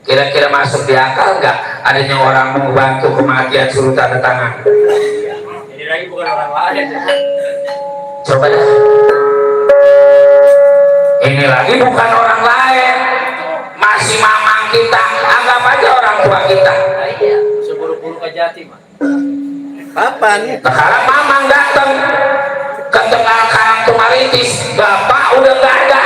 Speaker 1: Kira-kira masuk di akal nggak adanya orang membantu kematian suruh tanda tangan?
Speaker 4: Jadi lagi bukan orang lain.
Speaker 1: Coba ya. Ini lagi bukan orang lain, masih mamang kita, anggap aja orang tua kita.
Speaker 4: Nah, iya, seburu-buru ke Jatim.
Speaker 5: Kapan?
Speaker 1: Sekarang mamang datang ke Tegal Karangtumaritis, bapak udah nggak ada.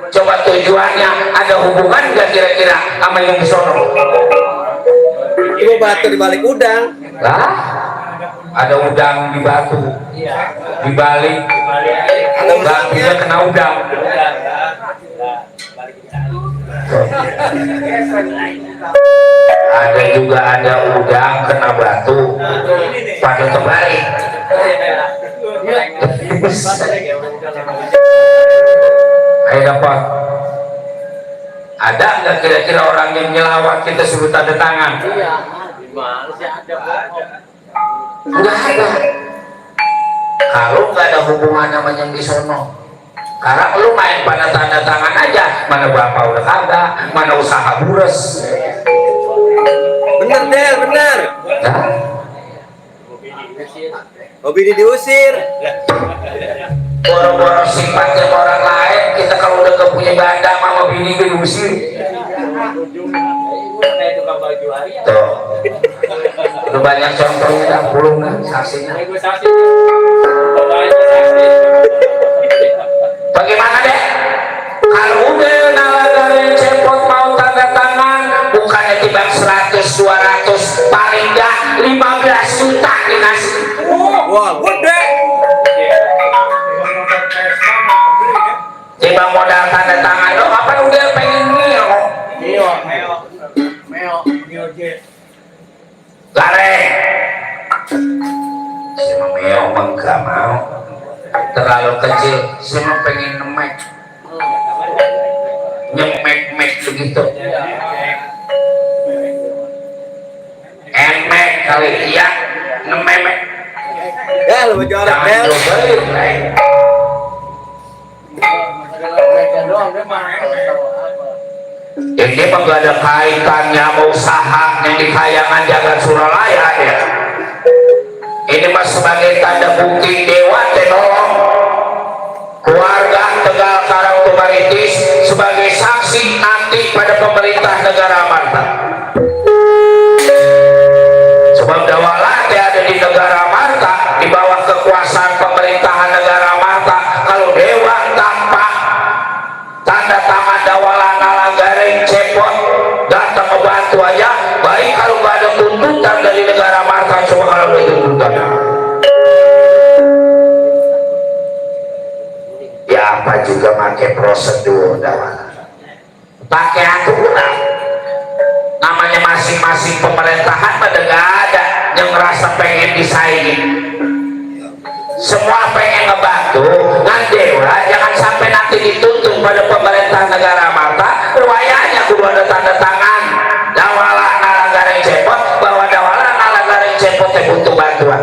Speaker 1: Coba tujuannya ada hubungan nggak kira-kira sama yang di sono?
Speaker 5: Ibu batu di balik udang.
Speaker 1: Lah, ada udang di batu, di balik, batunya kena udang. Ada juga ada udang kena batu, pada terbalik. Ayo dapat. Ada nggak kira-kira orang yang nyelawat kita suruh tanda tangan?
Speaker 4: Gimana sih ada?
Speaker 1: Nggak ada. Kalau nggak ada hubungan sama yang di sono, karena lu main pada tanda tangan aja, mana bapak udah kagak, mana usaha bures.
Speaker 5: Bener Del, bener.
Speaker 1: Nah,
Speaker 5: Hobi diusir.
Speaker 1: boro-boro sifatnya orang lain, kita kalau udah gak punya bandang sama bini diusir.
Speaker 4: Kayak tukang baju harian.
Speaker 1: Tuh, udah banyak contohnya, dah pulung dah saksinya.
Speaker 4: Negosiasi. Pokoknya saksi.
Speaker 1: Bagaimana deh? Kalau udah nalagarin cepot mau tanda tangan, bukannya timbang 100, 200, paling enggak 15 juta dikasih.
Speaker 5: Wah, gede.
Speaker 1: Timbang modal tanda tangan lo, apa udah pengen mio? Gare. Sama mio mah enggak mau. Terlalu kecil, saya pengen nemek. Nyemek-mek begitu. Emek kali iya, nememek.
Speaker 5: Ya, lu baju orang
Speaker 1: Jangan
Speaker 5: Del.
Speaker 1: cobain, Rey. Ini mah gak ada kaitannya sama usaha yang di Kayangan Jagat Suralaya ya. Ini mah sebagai tanda bukti dewa tenolong keluarga Tegal Karangtumaritis sebagai saksi nanti pada pemerintah negara Amarta. Sebab Dawala ada di negara Amarta, di bawah kekuasaan pemerintahan negara Amarta. Kalau dewa tanpa tanda tangan Dawala nalagaring cepot datang membantu aja, baik kalau nggak ada tuntutan dari negara Amarta. Coba kalau ada tuntutan, merasa pengen disaingi, semua pengen ngebantu ngan dewa, jangan sampai nanti dituntun pada pemerintah negara mata ruayanya kudu ada tanda tangan dawala ngalanggareng cepot bahwa dawala ngalanggareng cepot yang butuh bantuan.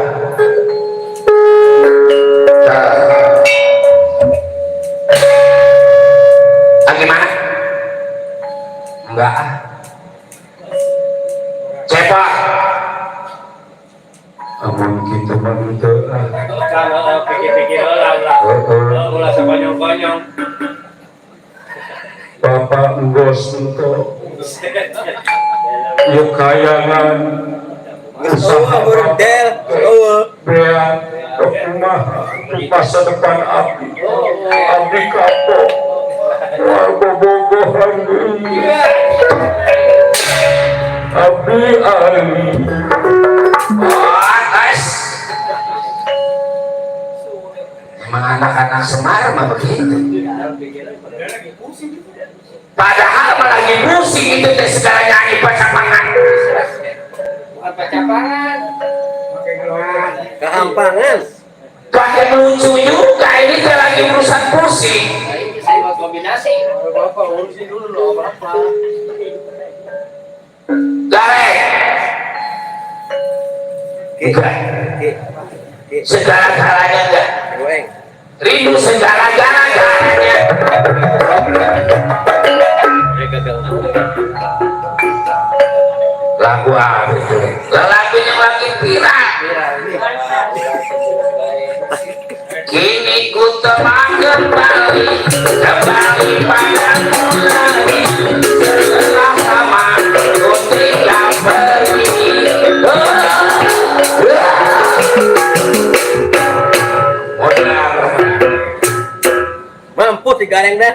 Speaker 1: Gimana? Enggak ah. Cepot mungkin teman itu
Speaker 4: Kalau pikir-pikir orang lah. Ulah sekonyong-konyong.
Speaker 6: Bapak Ngos itu yuk kayangan usaha berdel bean rumah masa depan abdi kapok bobogohan abdi ahli
Speaker 1: guys. Emang anak-anak Semarang mah begitu. Padahal mah lagi pusing itu teh segala nyanyi pacapangan.
Speaker 4: Bukan pacapangan.
Speaker 5: Kehampangan.
Speaker 1: Pakai lucu juga ini teh lagi urusan pusing.
Speaker 4: Ini saya mau kombinasi. Bapak urusin dulu loh Bapak.
Speaker 1: Gareng. Enggak. Segala-galanya enggak. Rindu segala-galanya. Lagu apa itu? Lagunya lagi viral. Kini ku telah kembali padamu lagi. Setelah lama ku tinggal pergi.
Speaker 5: Mampu digareng dah.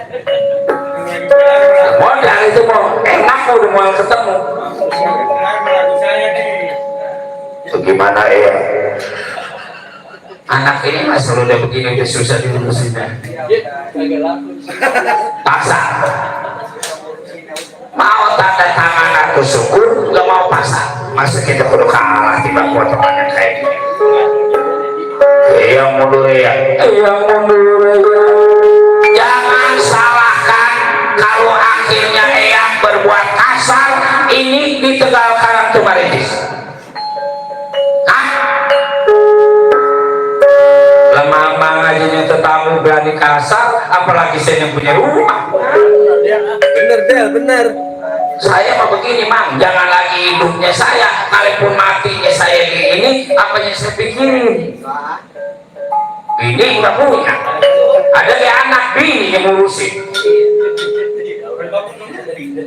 Speaker 1: Modal itu mau enak udah mau ketemu. Gimana ya? Anak ini masih udah begini udah susah diurusin. Paksa. Mau tanda tangan aku syukur, nggak mau paksa. Masa kita kudu kalah tiba potongannya kayak gini. Yang mundur ya. Jangan salahkan kalau akhirnya Eyang berbuat kasar ini di Tegal Karangtumaritis. Hah? Lemah aja tetamu berani kasar, apalagi saya yang punya rumah.
Speaker 5: Bener Del, bener.
Speaker 1: Saya mau begini Mang, jangan lagi hidupnya saya, kalaupun matinya saya di ini, apa yang saya pikirin? Ini nggak punya, ada kayak anak bini yang ngurusin.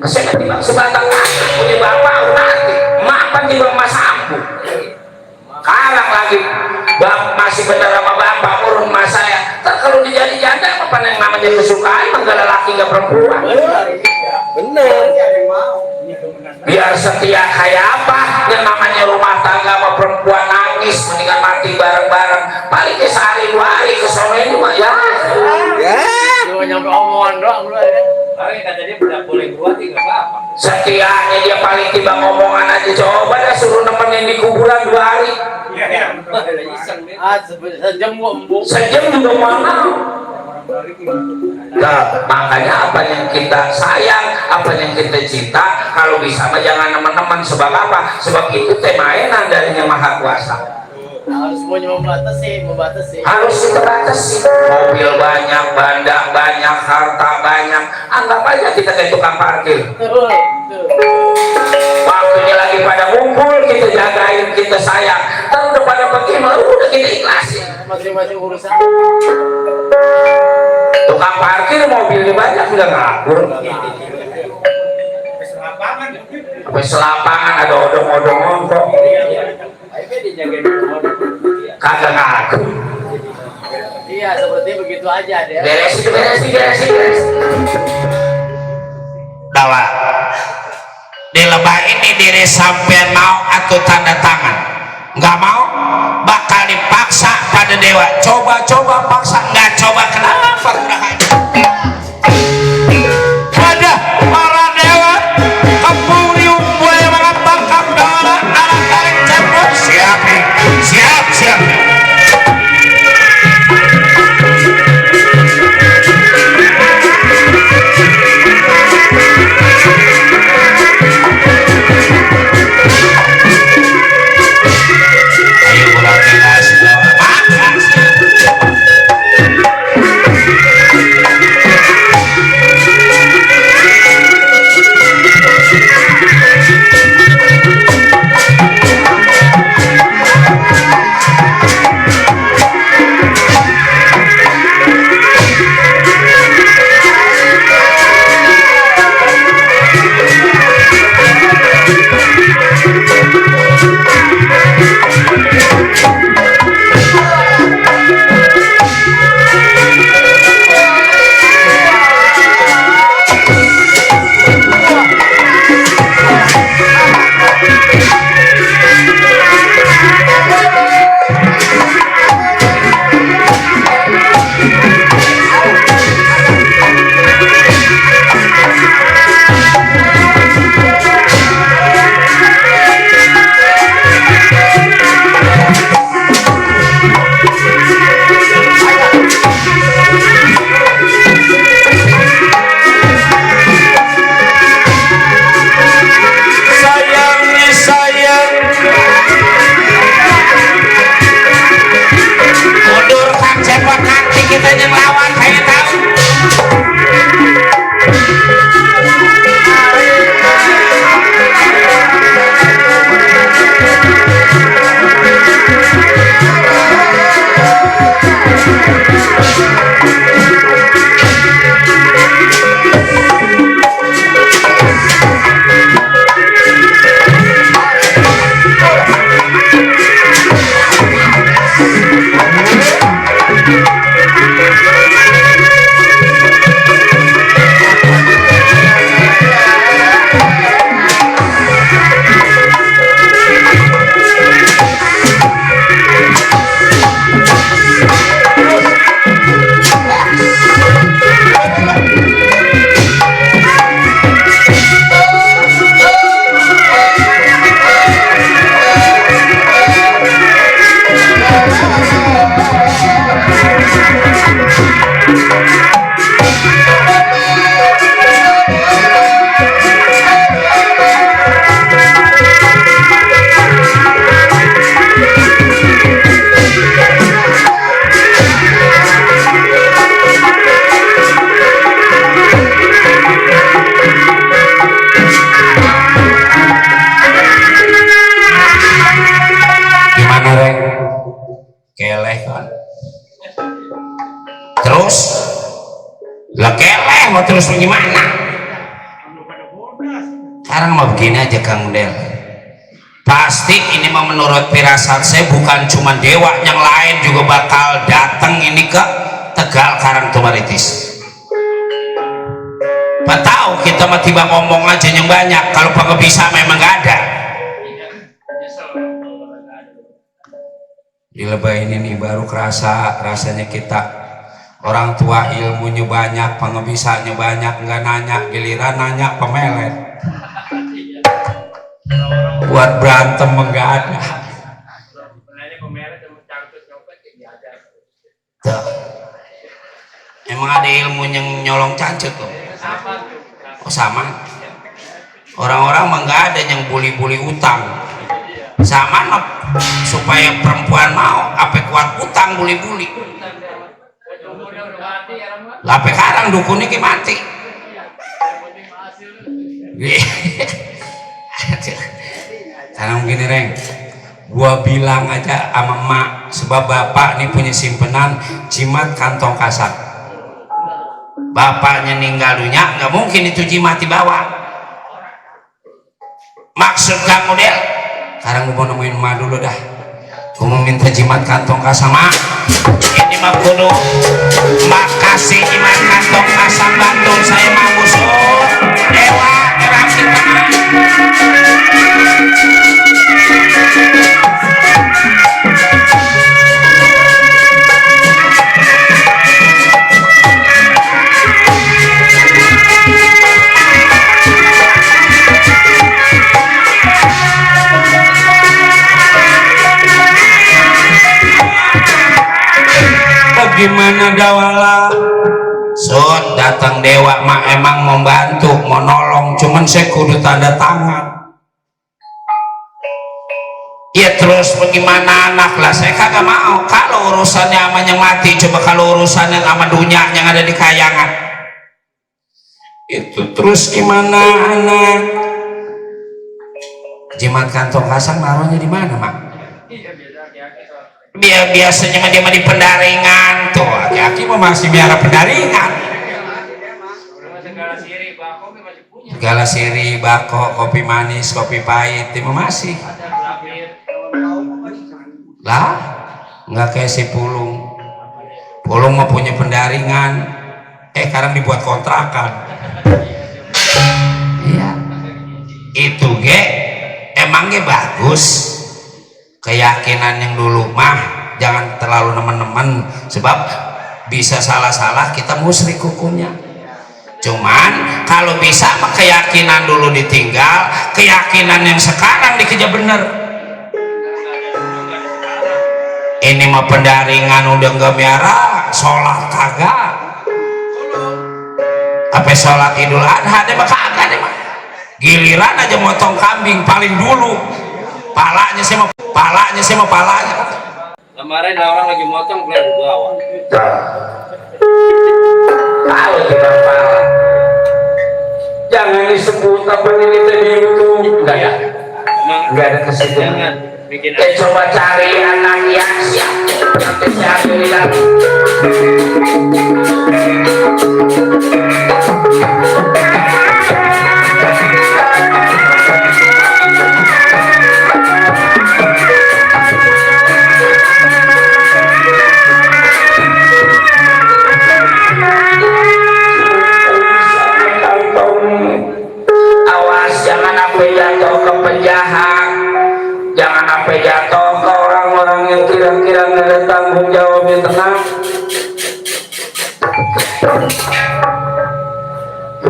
Speaker 1: Saya tiba sebatang anak punya bapak nanti, mapan juga mas ampu. Sekarang lagi masih bener sama bapak urun mas saya. Kalau dijadi janda apa yang namanya kesukaan, enggak lelaki nggak perempuan.
Speaker 5: Bener.
Speaker 1: Biar setia kayak apa yang namanya rumah tangga sama perempuan nangis mendingan mati bareng-bareng paling ke sehari 2 hari ke sono ini mah ya
Speaker 4: Cuma nyampe omongan doang lu ya. Paling kata dia tidak boleh buat nggak apa-apa.
Speaker 1: setianya dia paling tiba ngomongan aja. Coba dah suruh nemenin di kuburan 2 hari
Speaker 4: Sejam gua embung.
Speaker 1: sejam juga mana. Nah, makanya apa yang kita sayang, apa yang kita cinta, kalau bisa mah jangan teman-teman. Sebab apa? Sebab itu teh mainan dari Yang Maha Kuasa.
Speaker 4: Harus semuanya membatasi.
Speaker 1: Harus dibatasi. Mobil banyak, banda banyak, harta banyak. Anggap aja kita kayak tukang parkir.
Speaker 4: Betul.
Speaker 1: Waktunya lagi pada ngumpul, kita jagain, kita sayang. Kalau udah pada pergi, udah kita ikhlasin.
Speaker 4: Masing-masing urusan.
Speaker 1: Tukang parkir mobilnya banyak sudah ngapur. Sampai selapangan ada odong-odong kok. Kagak ngaku.
Speaker 4: Iya, seperti begitu aja deh.
Speaker 1: Beres.
Speaker 2: Dawa di lebah ini diri sampai mau atau tanda tangan nggak mau bakal dipaksa pada dewa. Coba paksa nggak coba kenapa udah pada para dewa kepurium boleh mengatakan darah anak tarik cepot siap mau terus bagaimana? Sekarang mau begini aja Kang Del, pasti ini mah menurut firasat saya bukan cuma dewa, yang lain juga bakal datang ini ke Tegal Karang Tumaritis. Pak tahu kita mah tiba ngomong aja yang banyak, kalau Pak bisa memang gak ada. Di lebay ini nih baru kerasa rasanya kita orang tua ilmunya banyak, pengebisanya banyak, nggak nanya, giliran nanya pemelet. Buat berantem enggak ada. Tuh. Emang ada ilmu yang nyolong cancut tuh? Oh sama. Orang-orang mah nggak ada yang bully-bully utang. Sama no, supaya perempuan mau apa kuat utang bully-bully. Lape karang dukunnya ki mati. Karena begini Reng, gua bilang aja sama emak, sebab bapak nih punya simpenan jimat kantong kasar. Bapaknya ninggal dunia, nggak mungkin itu jimat dibawa. Maksud Kang Model, sekarang gua mau nemuin emak dulu dah. Gua mau minta jimat kantong kasar mak. Ini mah kudu makasih jimat kantong kasar bantu saya mau musuh dewa terang kita. Gimana dawala Sun datang dewa mak emang membantu mau nolong, cuman saya kudu tanda tangan. Ya terus bagaimana anak lah, saya kagak mau kalau urusannya sama yang mati. Coba kalau urusannya sama dunia yang ada di kayangan itu terus gimana anak? Jimat kantong kasang naruhnya di mana mak? Biasanya mah dia mah di pendaringan tuh. Aki-aki mah masih biara pendaringan. Segala siri, bako, kopi manis, kopi pahit, itu masih. Lah, nggak kayak si Pulung. Pulung mah punya pendaringan. Sekarang dibuat kontrakan. Iya. Itu ge, emangnya bagus. Keyakinan yang dulu mah jangan terlalu nemen-nemen, sebab bisa salah-salah kita musyrik hukumnya. Cuman kalau bisa mah keyakinan dulu ditinggal, keyakinan yang sekarang dikejar bener. Ini mah pendaringan udah nggak miara, sholat kagak. Apa sholat Idul Adha deh mah kagak deh mah. Giliran aja motong kambing paling dulu. Palanya sih mah palanya.
Speaker 4: Kemarin orang lagi motong keluar di bawah.
Speaker 6: Kalau kita pala, jangan disebut apa ini tadi itu. Enggak ya? Enggak ada kesitu.
Speaker 4: Jangan bikin
Speaker 6: Coba cari anak yang siap. Nanti saya bilang. Kira-kira nggak ada tanggung jawab yang tenang.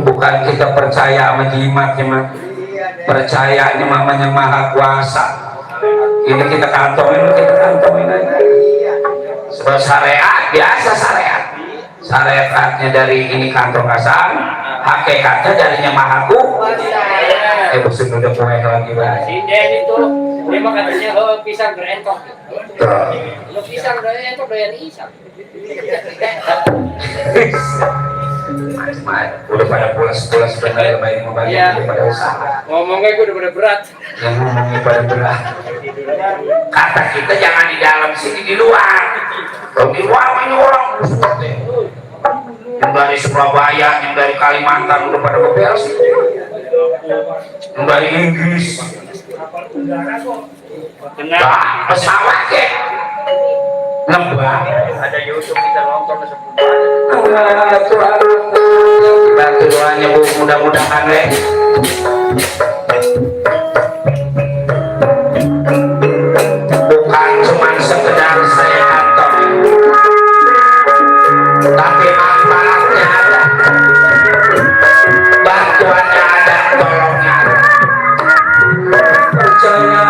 Speaker 6: Bukan kita percaya sama jimat, percayanya mamanya maha kuasa. Ini kita kantongin aja. Sebab syariat biasa syariatnya dari ini kantong kasar, hakikatnya darinya maha kuasa. Bosan udah kue lagi bang.
Speaker 4: itu dia mah katanya lo pisang berentok. Lo pisang berentok doyan isang.
Speaker 6: Udah pada pulas benar baik mau balik pada usaha.
Speaker 4: Ngomongnya gue udah pada berat.
Speaker 6: Yang ngomongnya pada berat. Kata kita jangan di dalam sini, di luar. Kalau di luar ini orang seperti yang dari Surabaya, yang dari Kalimantan udah pada beberes, yang dari Inggris, pesawat ya, lembah.
Speaker 4: Ada YouTube kita nonton
Speaker 6: Bantu doanya Bu, mudah-mudahan deh. Bukan cuma sekedar saya kantong, tapi manfaatnya ada, bantuannya ada, tolongnya ada. Percaya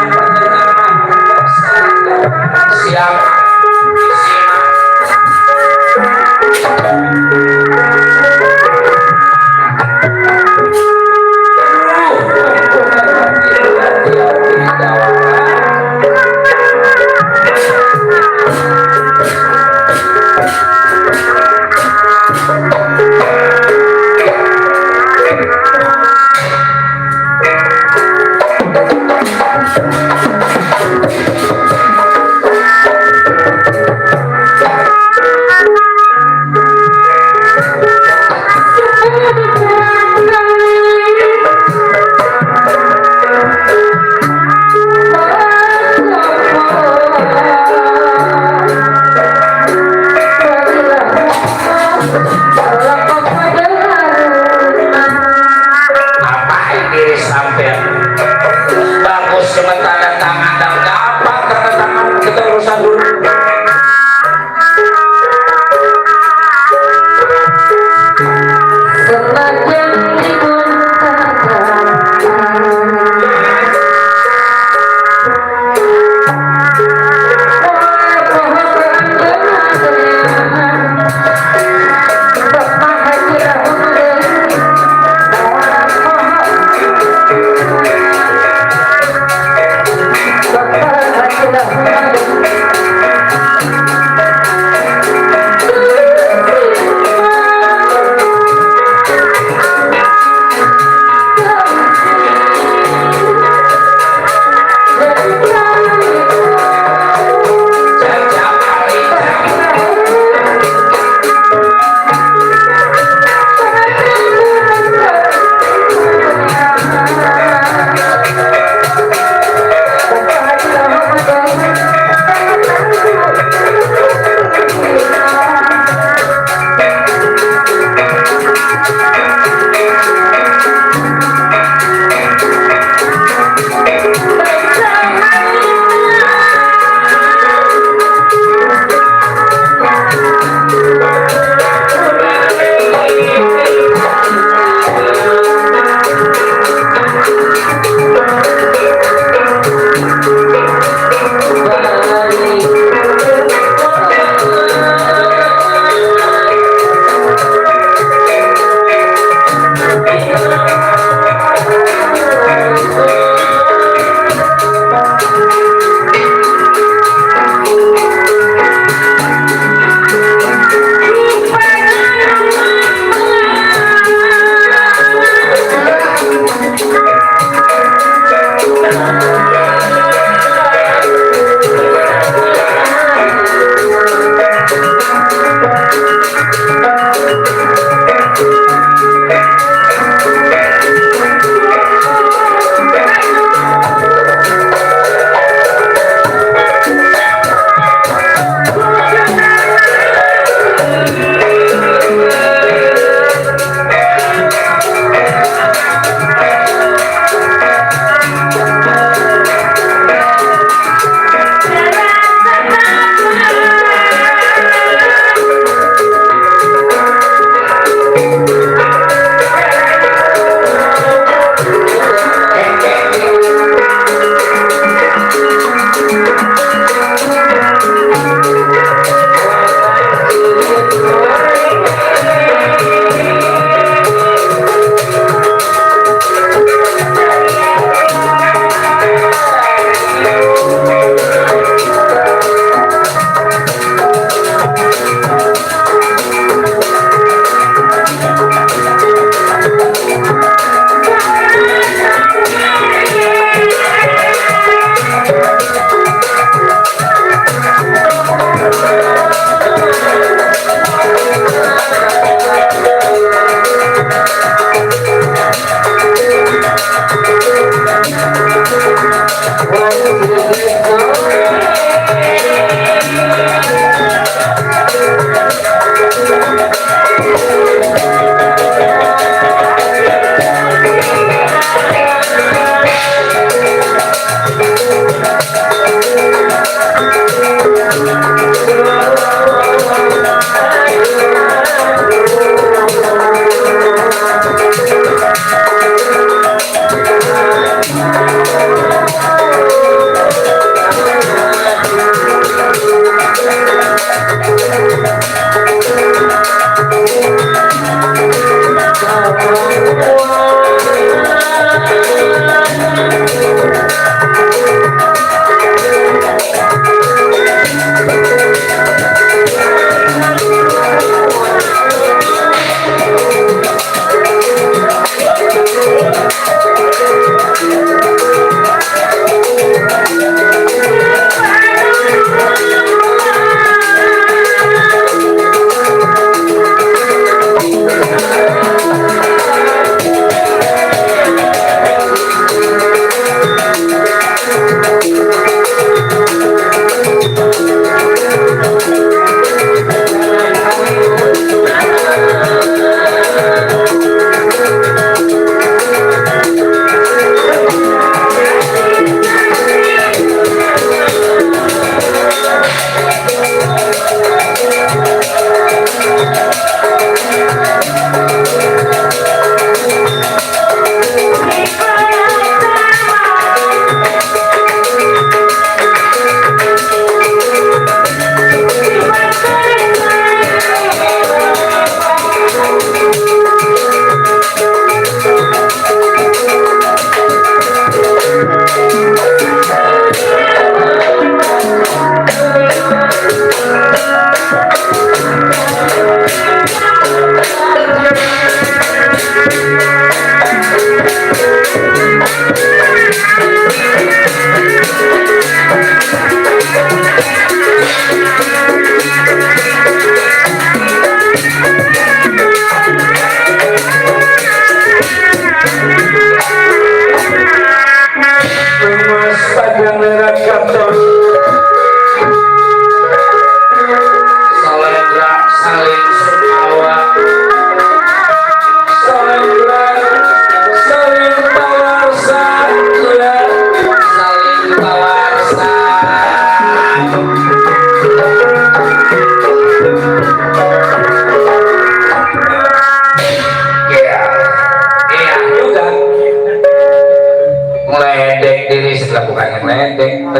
Speaker 6: siap disimak.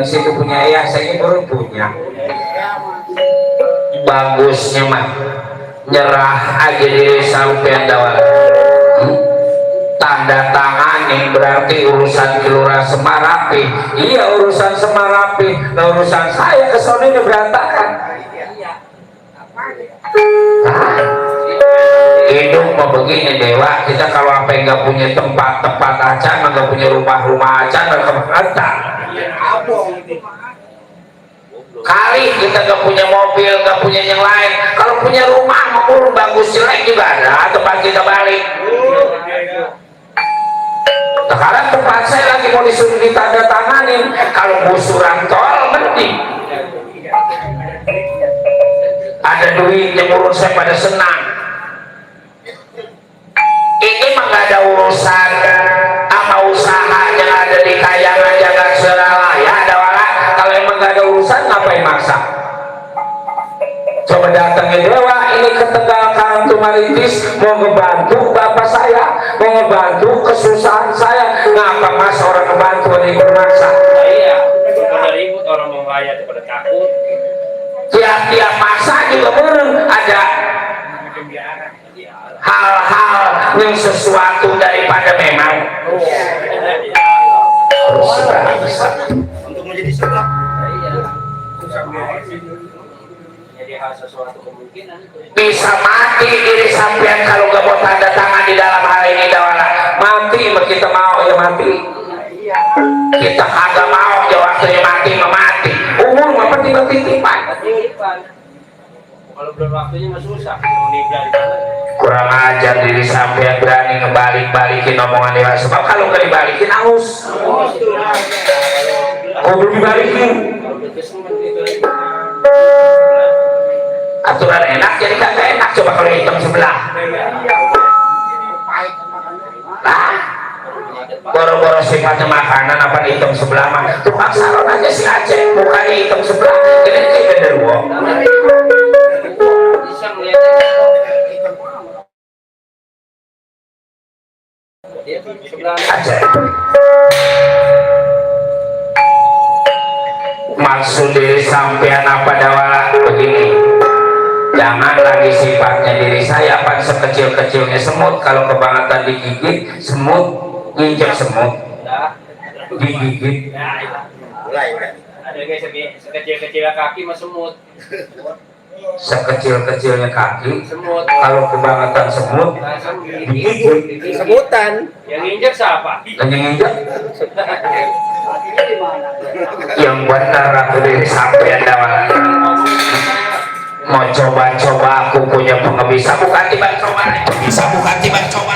Speaker 6: Situ punya ayah, saya baru punya. Bagusnya mah nyerah aja diri sampai dawal. Tanda tangan yang berarti urusan Kelurahan Semarapi. Iya urusan Semarapi, nah urusan saya ke sono ini berantakan. Hidup mau begini dewa, kita kalau apa yang nggak punya tempat aja, nggak punya rumah aja, nggak kemana. Kali kita nggak punya mobil, nggak punya yang lain, kalau punya rumah mau bagus jelek juga ada tempat kita balik. Sekarang tempat saya lagi mau disuruh ditandatanganin, kalau gusuran tol mending ada duit yang urus saya pada senang. Ini mah nggak ada urusan sama usaha yang ada di Kayangan Jagat Serala ya ada wala. Kalau emang nggak ada urusan ngapain maksa? Coba datangin dewa ini ke Tegal Karang Tumaritis mau ngebantu bapak saya, mau ngebantu kesusahan saya. Ngapa mas orang ngebantu ada yang bermaksa?
Speaker 4: Iya, pada ribut orang membayar daripada takut.
Speaker 6: Tiap-tiap maksa juga meren ada hal-hal yang sesuatu daripada memang
Speaker 4: Untuk menjadi sebab. Jadi hal sesuatu kemungkinan
Speaker 6: bisa mati diri sampean kalau gak mau tanda tangan di dalam hal ini dawala. Mati kita mau ya mati, kita agak mau ya waktunya mati memati. Umur apa tiba-tiba
Speaker 4: kalau belum waktunya mah susah meninggal di sana.
Speaker 6: kurang ajar diri sampean berani ngebalik-balikin omongan dewa sebab kalau gak dibalikin aus Oh belum dibalikin. Aturan enak jadi kagak enak, coba kalau hitam sebelah. Nah, boro-boro sifatnya makanan apa hitam sebelah mah tukang salon aja si Aceh mukanya hitam sebelah ini kayak genderuwo. Aceh maksud diri sampean apa dawala begini, jangan lagi sifatnya diri saya apa sekecil-kecilnya semut, kalau kebangetan digigit semut, nginjek semut digigit
Speaker 4: ada guys sekecil-kecil kaki mas semut
Speaker 6: sekecil-kecilnya kaki
Speaker 4: semut
Speaker 6: kalau kebangetan semut digigit
Speaker 4: sebutan yang injek siapa
Speaker 6: dan yang nginjek yang benar aku diri sampean dawala mau coba-coba aku punya pengebisa bukan tiba coba bisa bukan tiba coba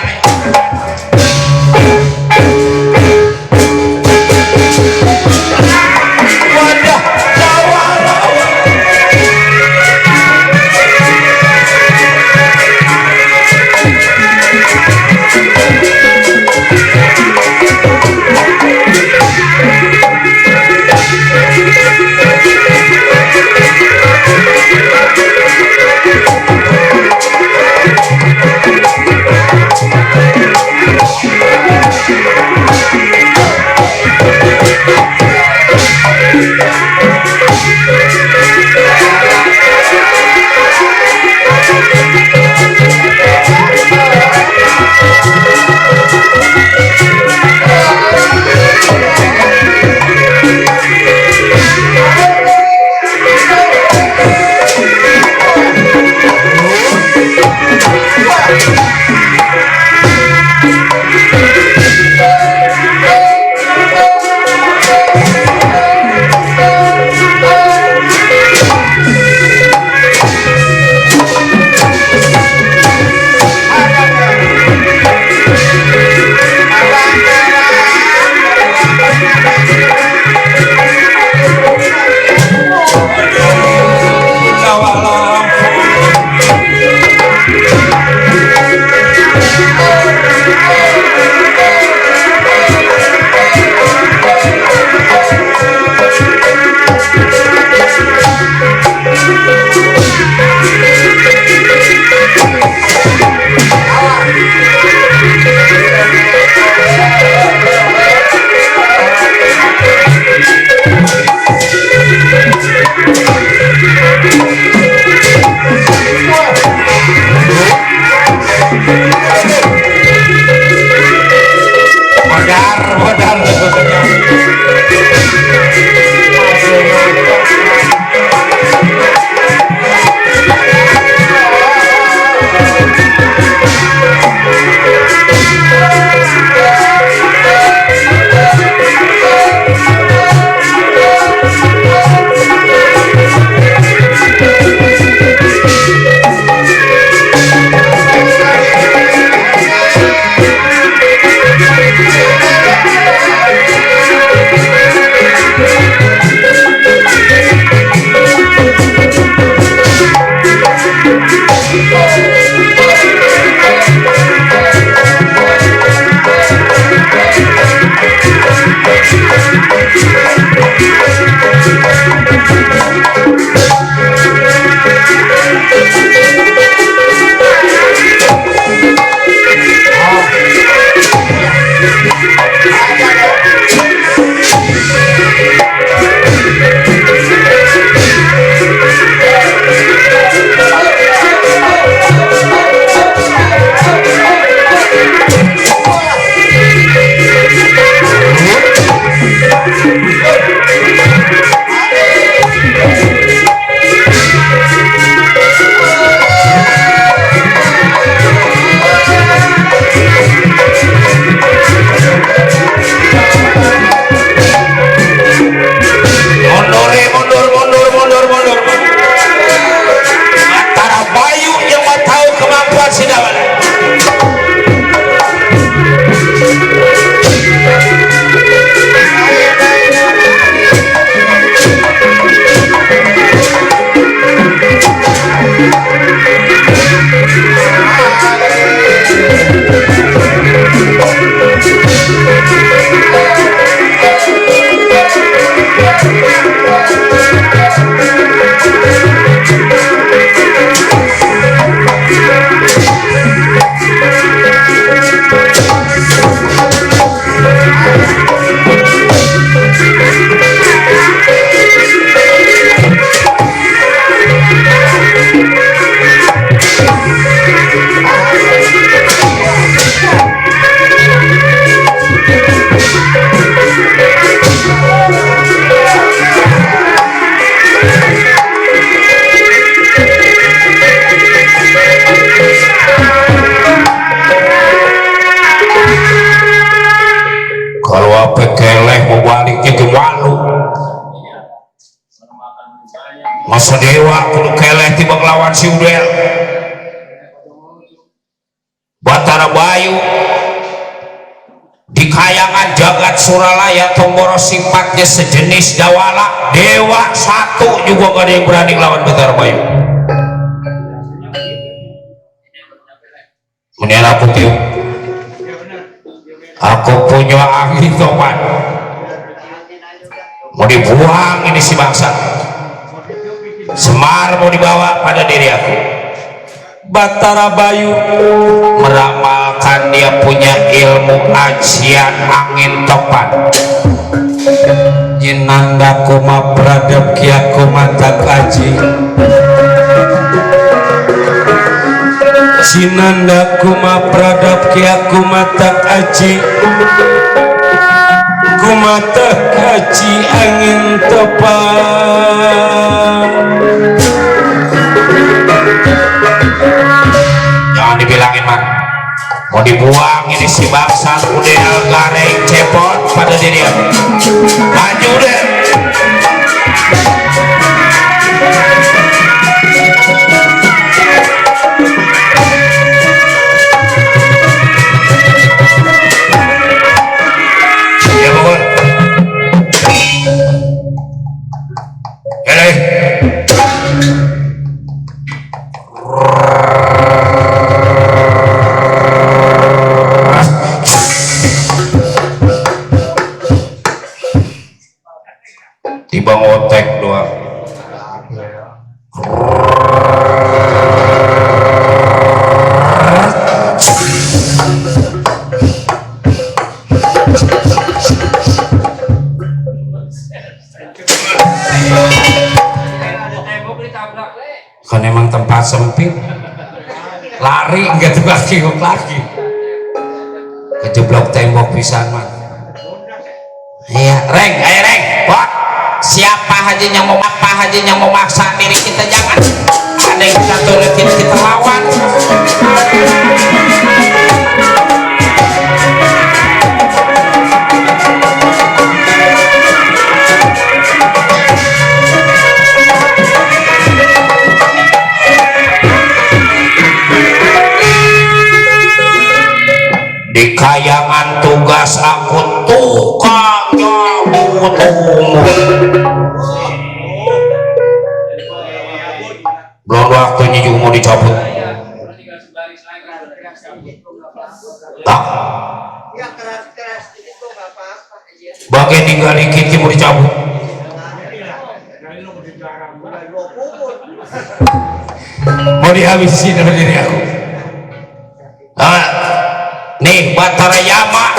Speaker 2: masa dewa kudu keleh tiba ngelawan si Udel. Batara Bayu di kayangan jagat Suralaya Tomboro sifatnya sejenis dawala, dewa satu juga gak ada yang berani ngelawan Batara Bayu. Mendingan aku tiup, aku punya angin topan mau dibuang ini si bangsa. Semar mau dibawa pada diri aku. Batara Bayu meramalkan dia punya ilmu ajian angin topan. Jinanda kuma pradab kia kuma tak aji, Jinanda kuma pradab kia kuma tak aji, kuma tak aji angin topan. Jangan dibilangin man, mau dibuang ini si bangsa udah gareng cepot pada diri aku. Maju deh. Ya mohon. Tiba ngotek doang. Kan emang tempat sempit, lari enggak tuh lagi kejeblok tembok pisan man. Iya reng, ayo reng, wah siapa aja yang mau maksa diri kita, jangan ada yang kita turutin, kita lawan. Di kayangan tugas aku tukang nyabut umur, belum waktunya juga mau dicabut. Tak bagian tinggal dikit mau dicabut. Mau dihabisin sama diri aku. Nih Batara Yama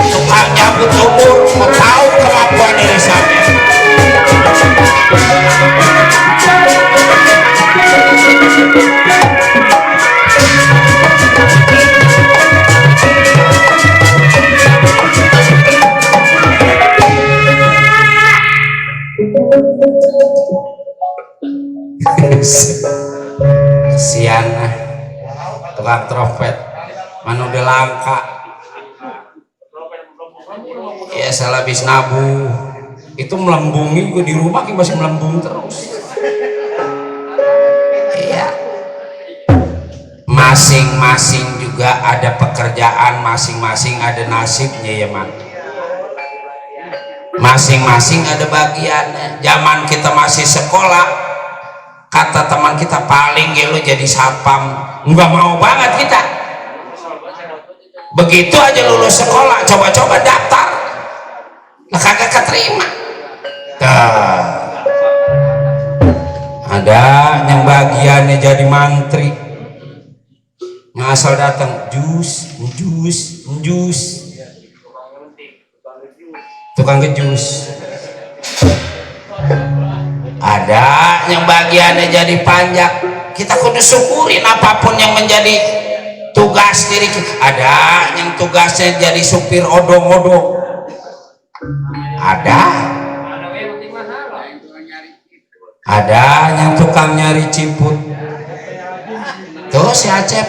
Speaker 2: tukang nyabut umur, mau tahu kemampuan irisannya. Siana tukang trompet mana udah langka ya, salah habis nabu itu melembungi gue di rumah masih melembung terus. Iya, masing-masing juga ada pekerjaan, masing-masing ada nasibnya ya man, masing-masing ada bagiannya. Zaman kita masih sekolah, kata teman kita paling gelo jadi satpam, nggak mau banget kita. Begitu aja lulus sekolah, coba-coba daftar, lah kagak keterima. Ada yang bagiannya jadi mantri, ngasal datang jus, tukang gejus. Ada yang bagiannya jadi panjak, kita kudu syukurin apapun yang menjadi tugas diri kita. Ada yang tugasnya jadi supir odong-odong, ada yang tukang nyari ciput. Tuh si Acep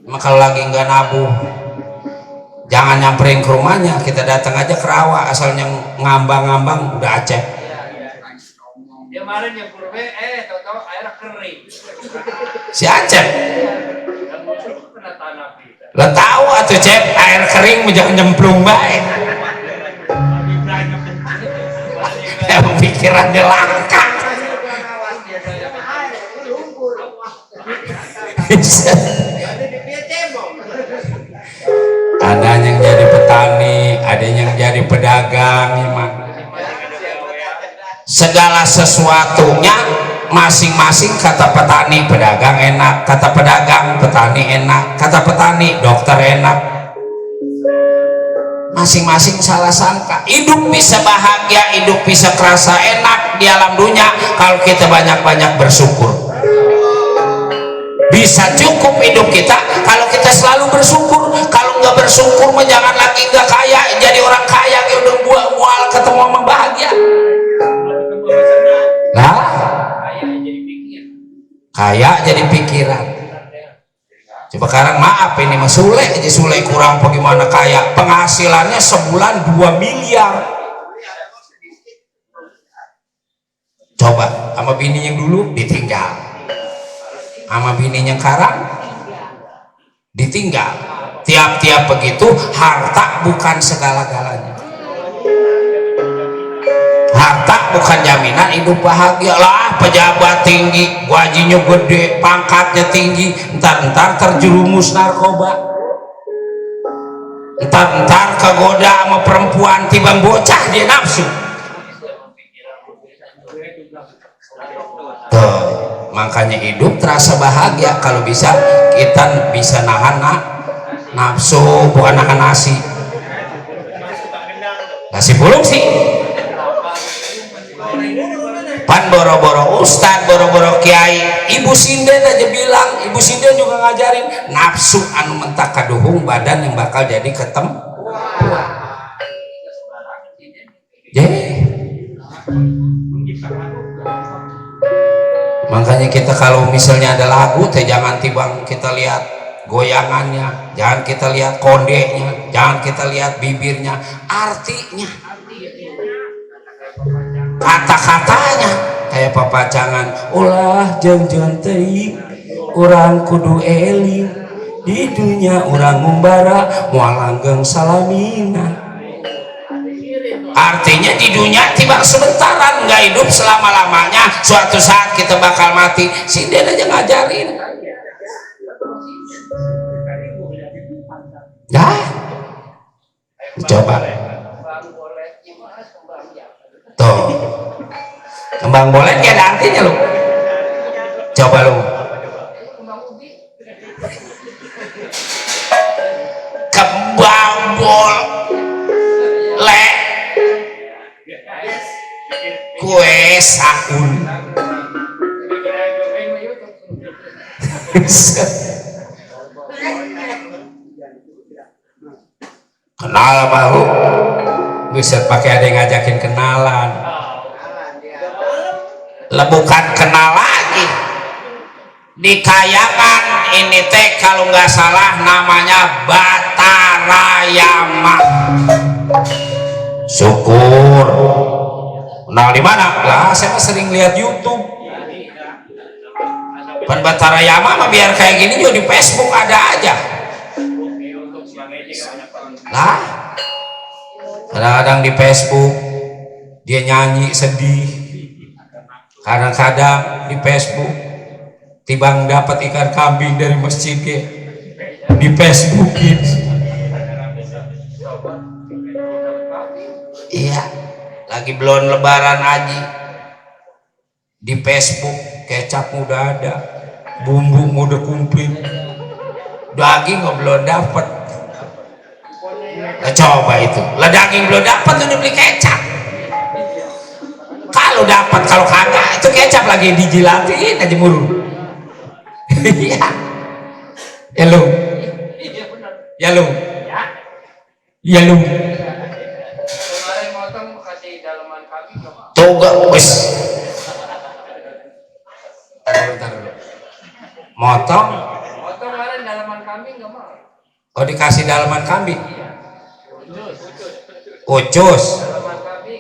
Speaker 2: maka lagi nggak nabuh, jangan nyamperin ke rumahnya, kita datang aja ke rawa, asal yang ngambang-ngambang udah Acep.
Speaker 4: kemarin yang purwe, tahu-tahu air kering.
Speaker 2: Si Acep
Speaker 4: Dan musuh kena tanah kita.
Speaker 2: lo tahu atuh Cep, air kering jangan nyemplung baik. Emang pikirannya langka. Ada yang jadi petani, ada yang jadi pedagang, emang segala sesuatunya masing-masing. Kata petani pedagang enak, kata pedagang petani enak, kata petani dokter enak. Masing-masing salah sangka. Hidup bisa bahagia, hidup bisa kerasa enak di alam dunia kalau kita banyak-banyak bersyukur. Bisa cukup hidup kita kalau kita selalu bersyukur. Kalau nggak bersyukur mah jangan lagi nggak kaya, jadi orang kaya kayak udah buat mual ketemu sama bahagia. Nah, kaya jadi pikiran. Coba sekarang maaf ini mas Sule aja, Sule kurang bagaimana kaya, penghasilannya sebulan 2 miliar. Coba sama bini yang dulu ditinggal, sama bini yang sekarang ditinggal. Tiap-tiap begitu, harta bukan segala-galanya. Harta bukan jaminan hidup bahagia. Lah pejabat tinggi, gajinya gede, pangkatnya tinggi, entar terjerumus narkoba, entar kegoda sama perempuan, tiba bocah dia nafsu. Tuh, makanya hidup terasa bahagia kalau bisa kita bisa nahan nafsu, bukan nahan nasi pulung sih. Pan boro-boro ustad, boro-boro kiai, ibu sinden aja bilang, ibu sinden juga ngajarin nafsu anu mentak kaduhung badan yang bakal jadi ketem. Makanya kita kalau misalnya ada lagu teh jangan tibang kita lihat goyangannya, jangan kita lihat kondenya, jangan kita lihat bibirnya, artinya, kata-katanya kayak papacangan. Ulah jangan teuing urang kudu eling di dunia urang ngumbara moal langgeng salamina. Artinya di dunia tiba sebentaran, nggak hidup selama-lamanya, suatu saat kita bakal mati. Sinden aja ngajarin. Dah, coba tuh kembang bolet ya ada artinya lu. Coba lu kembang bolet kue saun. Kenal baru bisa pakai ada yang ngajakin kenalan. Bukan kenal lagi di kayangan ini teh kalau nggak salah namanya Batarayama. Syukur kenal di mana lah, saya sering lihat YouTube. Pan Batarayama mah biar kayak gini juga di Facebook ada aja lah. Kadang-kadang di Facebook dia nyanyi sedih, kadang-kadang di Facebook tibang dapat ikan kambing dari masjid di Facebookin. Iya, lagi belum lebaran aja di Facebook kecap udah ada, bumbu udah kumplit, daging belum dapat. Nah, coba itu lah, daging belum dapat udah beli kecap. Kalau dapat, kalau kagak itu kecap lagi dijilatin aja mulu. Iya ya lu, ya lu, ya lu.
Speaker 4: Kemarin motong kasih dalaman kami nggak mau.
Speaker 2: Tuh gak wes. Motong
Speaker 4: Kemarin dalaman kami nggak mau.
Speaker 2: oh dikasih dalaman kambing. Ucus
Speaker 4: Dalaman kami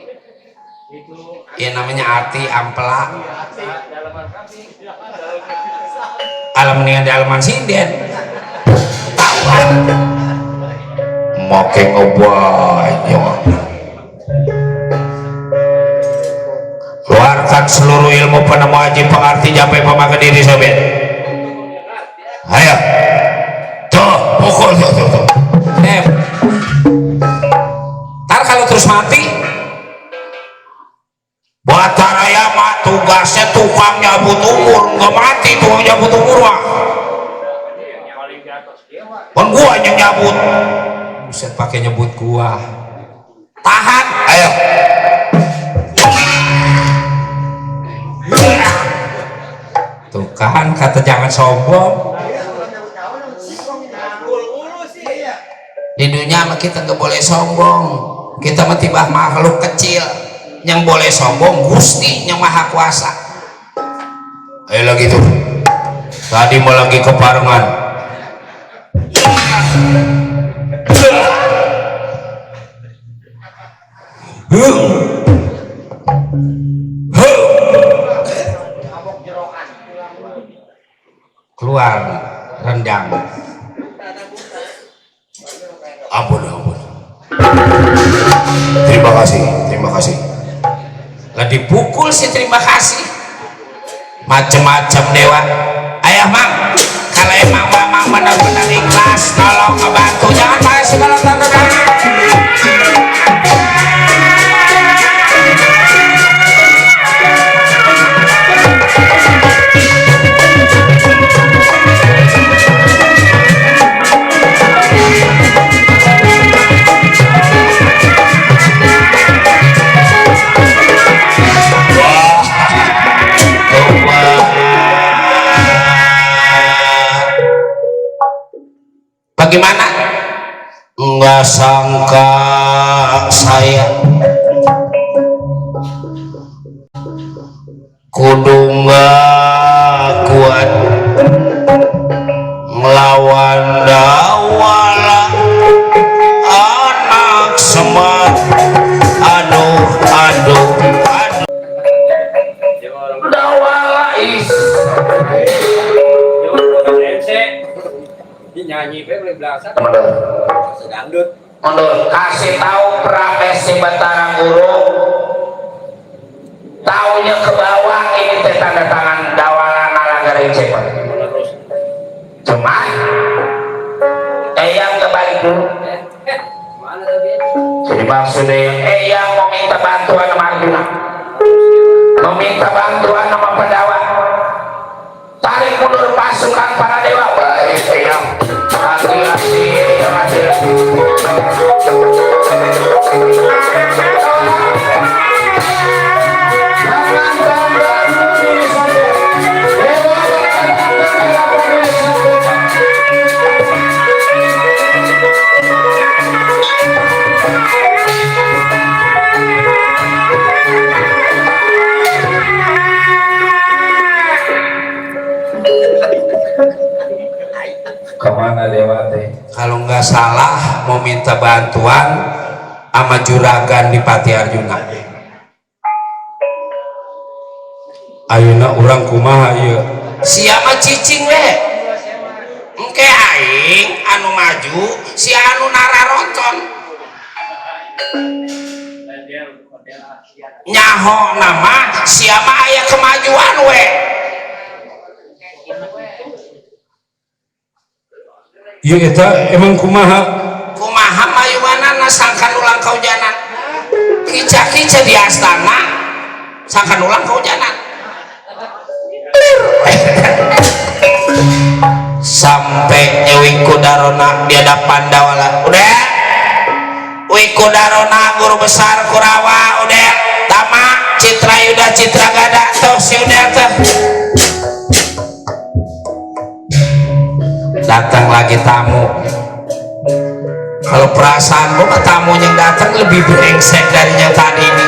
Speaker 4: itu
Speaker 2: ya namanya arti ampela alam dengan di alaman sinden tawan moke ngebanyak keluarkan seluruh ilmu penemu haji pengerti sampai pemakai diri sobat ayo tuh pukul tuh ntar kalau terus mati buat Taraya mah tugasnya tukang nyabut umur nggak mati tukang nyabut umur wah kan gua yang nyabut buset pakai nyebut gua tahan ayo tuh kan kata jangan sombong di dunia mah kita nggak boleh sombong kita mah tiba makhluk kecil yang boleh sombong Gusti yang maha kuasa ayo lagi tuh tadi mau lagi keparengan keluar rendang ampun terima kasih lah dipukul sih terima kasih macem-macem dewa ayah mang kalau emang mamang benar-benar ikhlas tolong ngebantu jangan pakai segala tanda bagaimana nggak sangka saya kudu nggak kuat melawan dawala anak semar aduh
Speaker 6: dawala is
Speaker 4: nyanyi boleh belasan sedangdut
Speaker 6: mundur kasih tahu profesi Batara Guru taunya ke bawah ini teh tanda tangan dawala nalagara cepat cuma yang kebalik dulu
Speaker 4: mana tadi
Speaker 6: jadi maksudnya yang meminta bantuan sama Arjuna meminta bantuan sama Pandawa tarik mundur pasukan para dewa baik yang hati-hati kemana dewa teh
Speaker 2: kalau nggak salah mau minta bantuan sama juragan di Pati Arjuna ayeuna urang kumaha ieu siapa cicing we engke aing anu maju si anu nararonton nyaho nama siapa aya kemajuan we iya eta emang kumaha mayuanana sangkan ulang kaujanan kica-kica di astana sangkan ulang kaujanan sampai Wikudarona di hadapan Dawala udah Wikudarona guru besar Kurawa udah Tama Citra Yuda Citra Gada tuh si udah tuh datang lagi tamu kalau perasaan gua tamu yang datang lebih brengsek dari yang tadi ini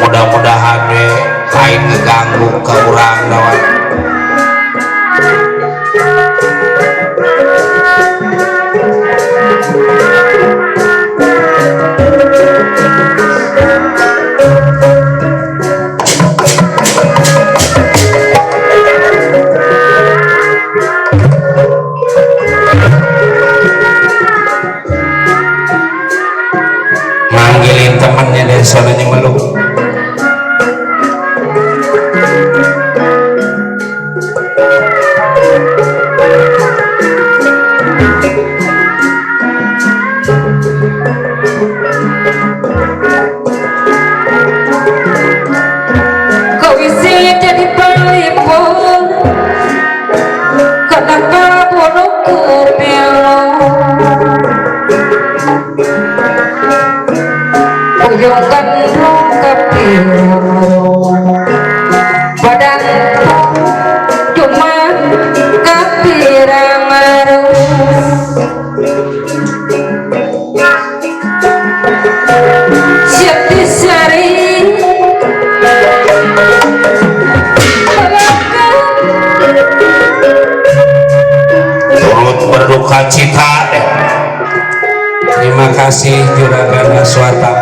Speaker 2: mudah-mudahan deh kain ngeganggu ke orang Dawala saya soalnya meluk.
Speaker 3: Kau isi jadi pelipur kenapa bunuh kepelo uyungkan kepelo badan cuma kepirang siap disari
Speaker 2: Turut berduka cita deh. Terima kasih Juragan Aswata.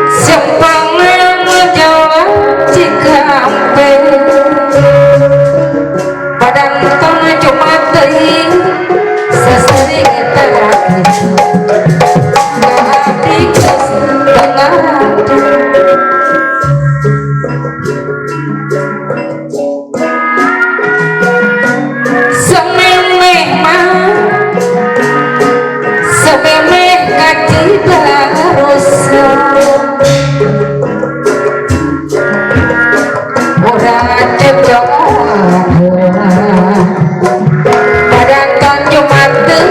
Speaker 3: Sempangan menjawab jika ampe badan tanah cuma tei sesering terakhir hati setengah sememeh mah sememeh kaki terus udah cocok badan kan cuma tei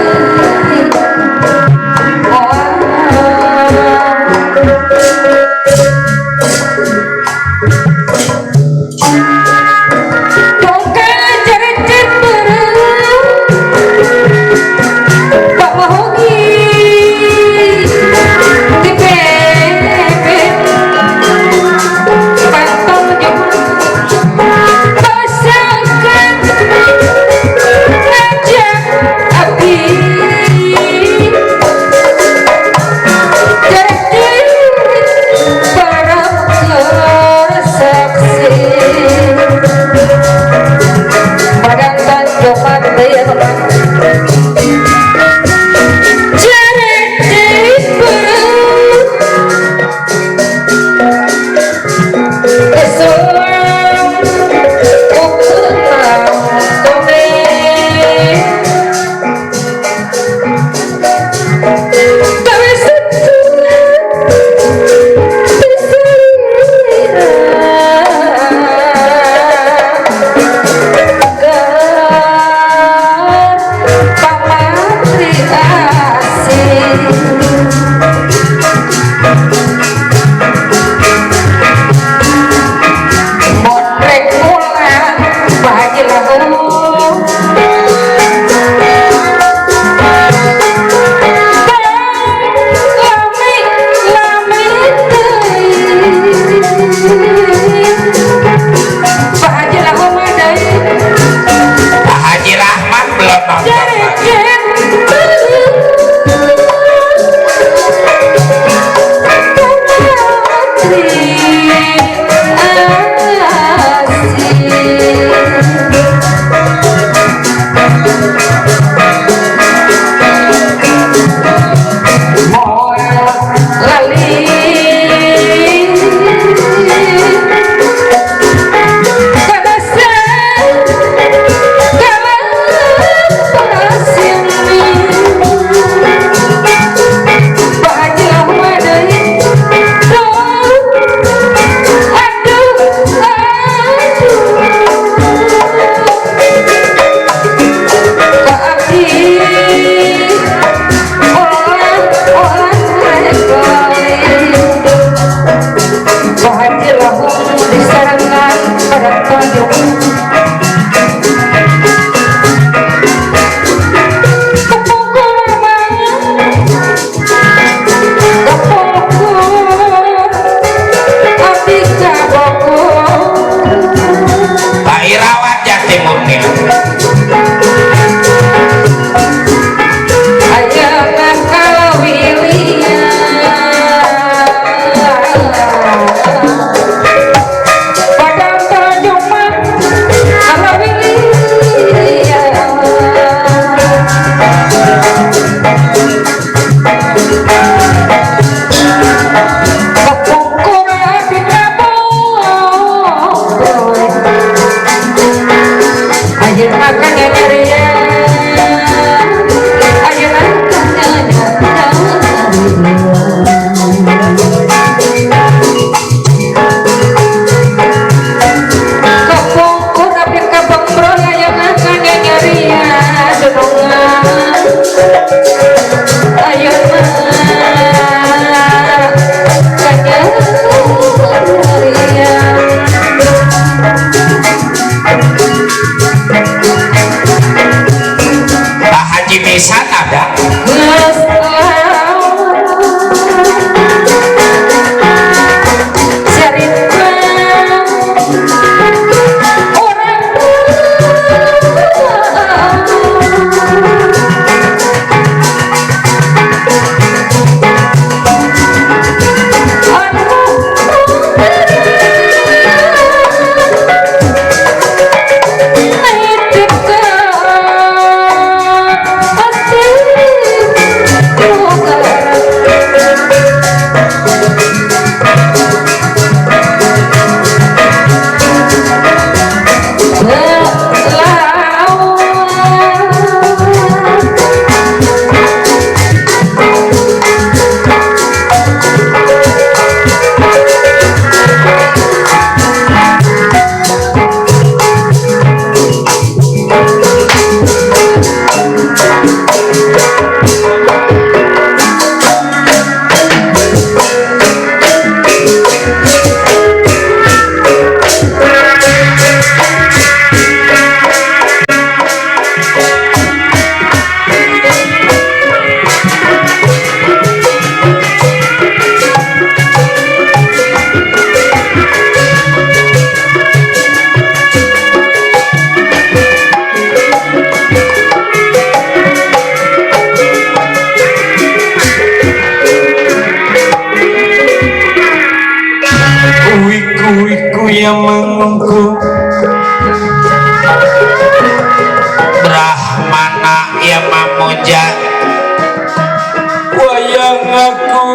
Speaker 2: aku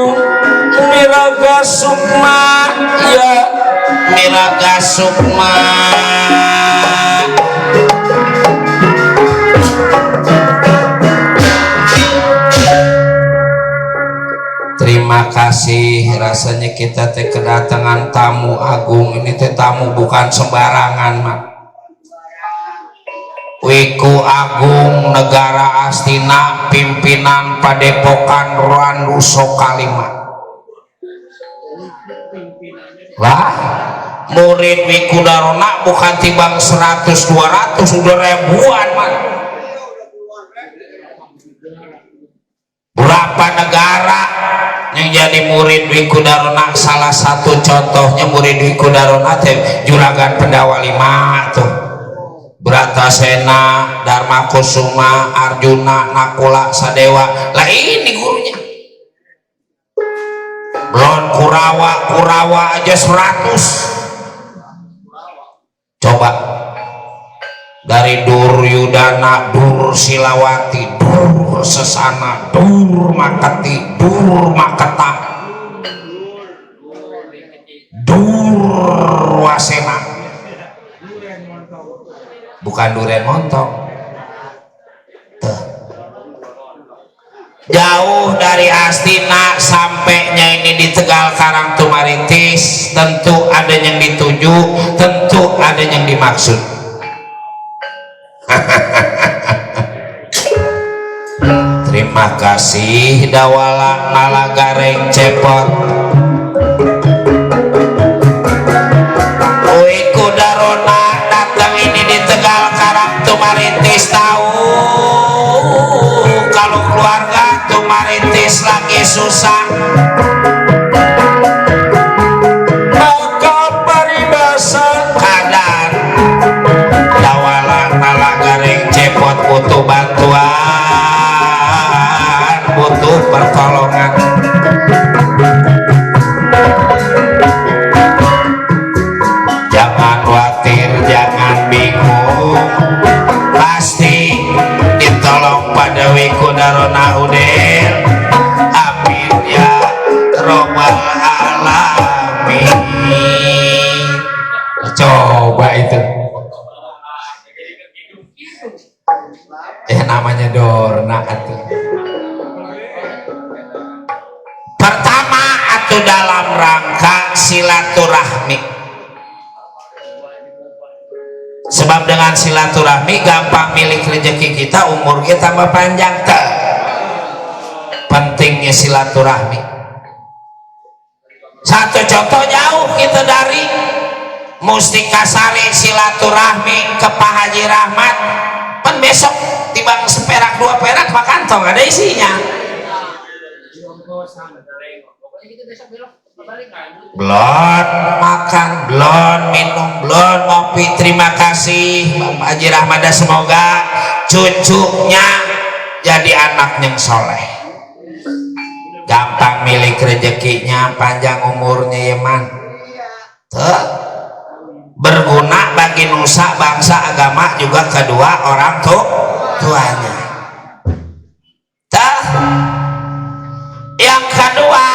Speaker 2: Miraga Sukma ya Miraga Sukma. Terima kasih, rasanya kita teh kedatangan tamu agung. Ini teh tamu bukan sembarangan mak. Wiku Agung Negara Astina pimpinan Padepokan Randuso Kalima. Lah, murid Wiku Darona bukan tibang 100-200 udah ribuan mak. Berapa negara yang jadi murid Wiku Darona? Salah satu contohnya murid Wiku Darona teh Juragan Pendawa 5 tuh, Bratasena, Dharma Kusuma, Arjuna, Nakula, Sadewa. Lah ini gurunya. Belum Kurawa aja 100. Coba dari Duryudana, Dur Silawati, Dur Sesana, Dur Makati, Dur Maketa, Dur Wasena, bukan Duren Montong. Jauh dari Astina sampainya ini di Tegal Karang Tumaritis, tentu ada yang dituju, tentu ada yang dimaksud. Terima kasih Dawala Nalagareng Cepot. Wiku Darona datang ini di Tegal Karang Tumaritis, tahu kalau keluarga Tumaritis lagi susah. Maka paribasan kadar Dawala Nalagareng Cepot butuh bantuan, butuh pertolongan. Jangan khawatir, jangan bingung, pasti ditolong pada Wiku Darona Udel. Amin ya robbal alamin. Coba itu namanya Dorna atuh. Pertama atuh dalam rangka silaturahmi, sebab dengan silaturahmi gampang milik rezeki kita, umur kita tambah panjang. Pentingnya silaturahmi. Satu contoh jauh kita dari Mustika Sari silaturahmi ke Pak Haji Rahmat, kan besok tibang seperak 2 perak Pak kantong ada isinya. Belum makan, belum minum, belum ngopi. Terima kasih Pak Haji Rahmat, semoga cucunya jadi anak yang soleh, gampang milik rezekinya, panjang umurnya ya man. Tuh, berguna bagi nusa bangsa agama juga kedua orang tuanya. Tuh, yang kedua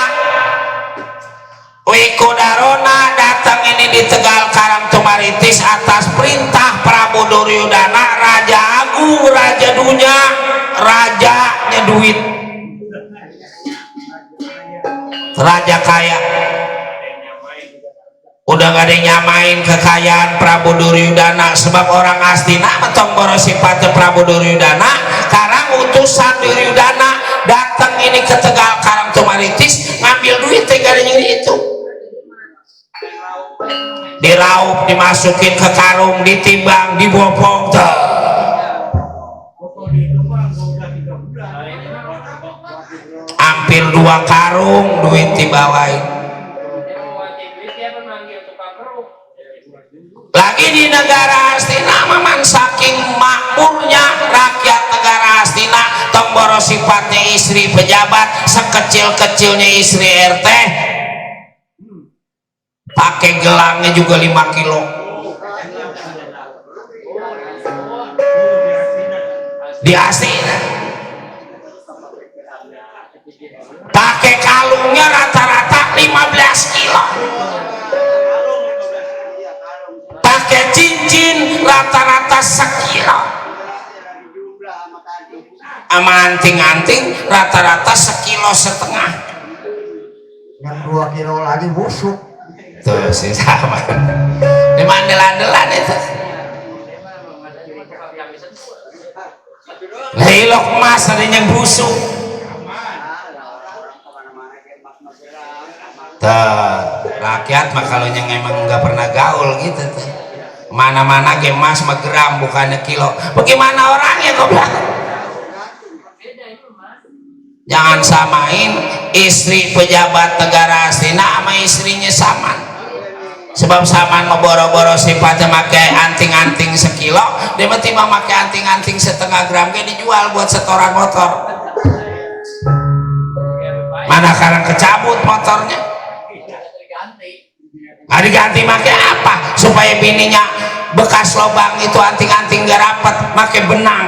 Speaker 2: Wiku Darona datang ini di Tegal Karang Tumaritis atas perintah Prabu Duryudana, Raja Agung, Raja Dunya, rajanya duit, raja kaya. Udah gak ada yang nyamain kekayaan Prabu Duryudana, sebab orang Astina metong boros sifatnya Prabu Duryudana. Karang utusan Duryudana datang ini ke Tegal Karang Tumaritis ngambil duit, gak ada yang itu. Diraup, dimasukin ke karung, ditimbang, dibopong. Hampir 2 karung duit dibawain. Lagi di negara Astina memang saking makmurnya rakyat negara Astina, tong boros sifatnya istri pejabat, sekecil-kecilnya istri RT, pakai gelangnya juga 5 kilo. Di Astina pakai kalungnya rata-rata 15 kilo, pakai cincin rata-rata sekilo, sama anting-anting rata-rata 1,5 kilo.
Speaker 5: Yang 2 kilo lagi busuk.
Speaker 2: Tuh sih sama. Di mandel-andelan itu. Hilok emas ada yang busuk. Tuh, rakyat mah kalau yang emang nggak pernah gaul gitu tuh. Mana-mana ge emas mah gram bukannya kilo. Bagaimana orangnya goblok? Jangan samain istri pejabat negara astina sama istrinya Saman. Sebab Saman mau boro-boro sifatnya pakai anting-anting 1 kilo, dia mah timbang pakai anting-anting 1/2 gram kayak dijual buat setoran motor. Mana sekarang kecabut motornya? Nggak diganti pakai apa? Supaya bininya bekas lubang itu anting-anting gak rapet, pakai benang.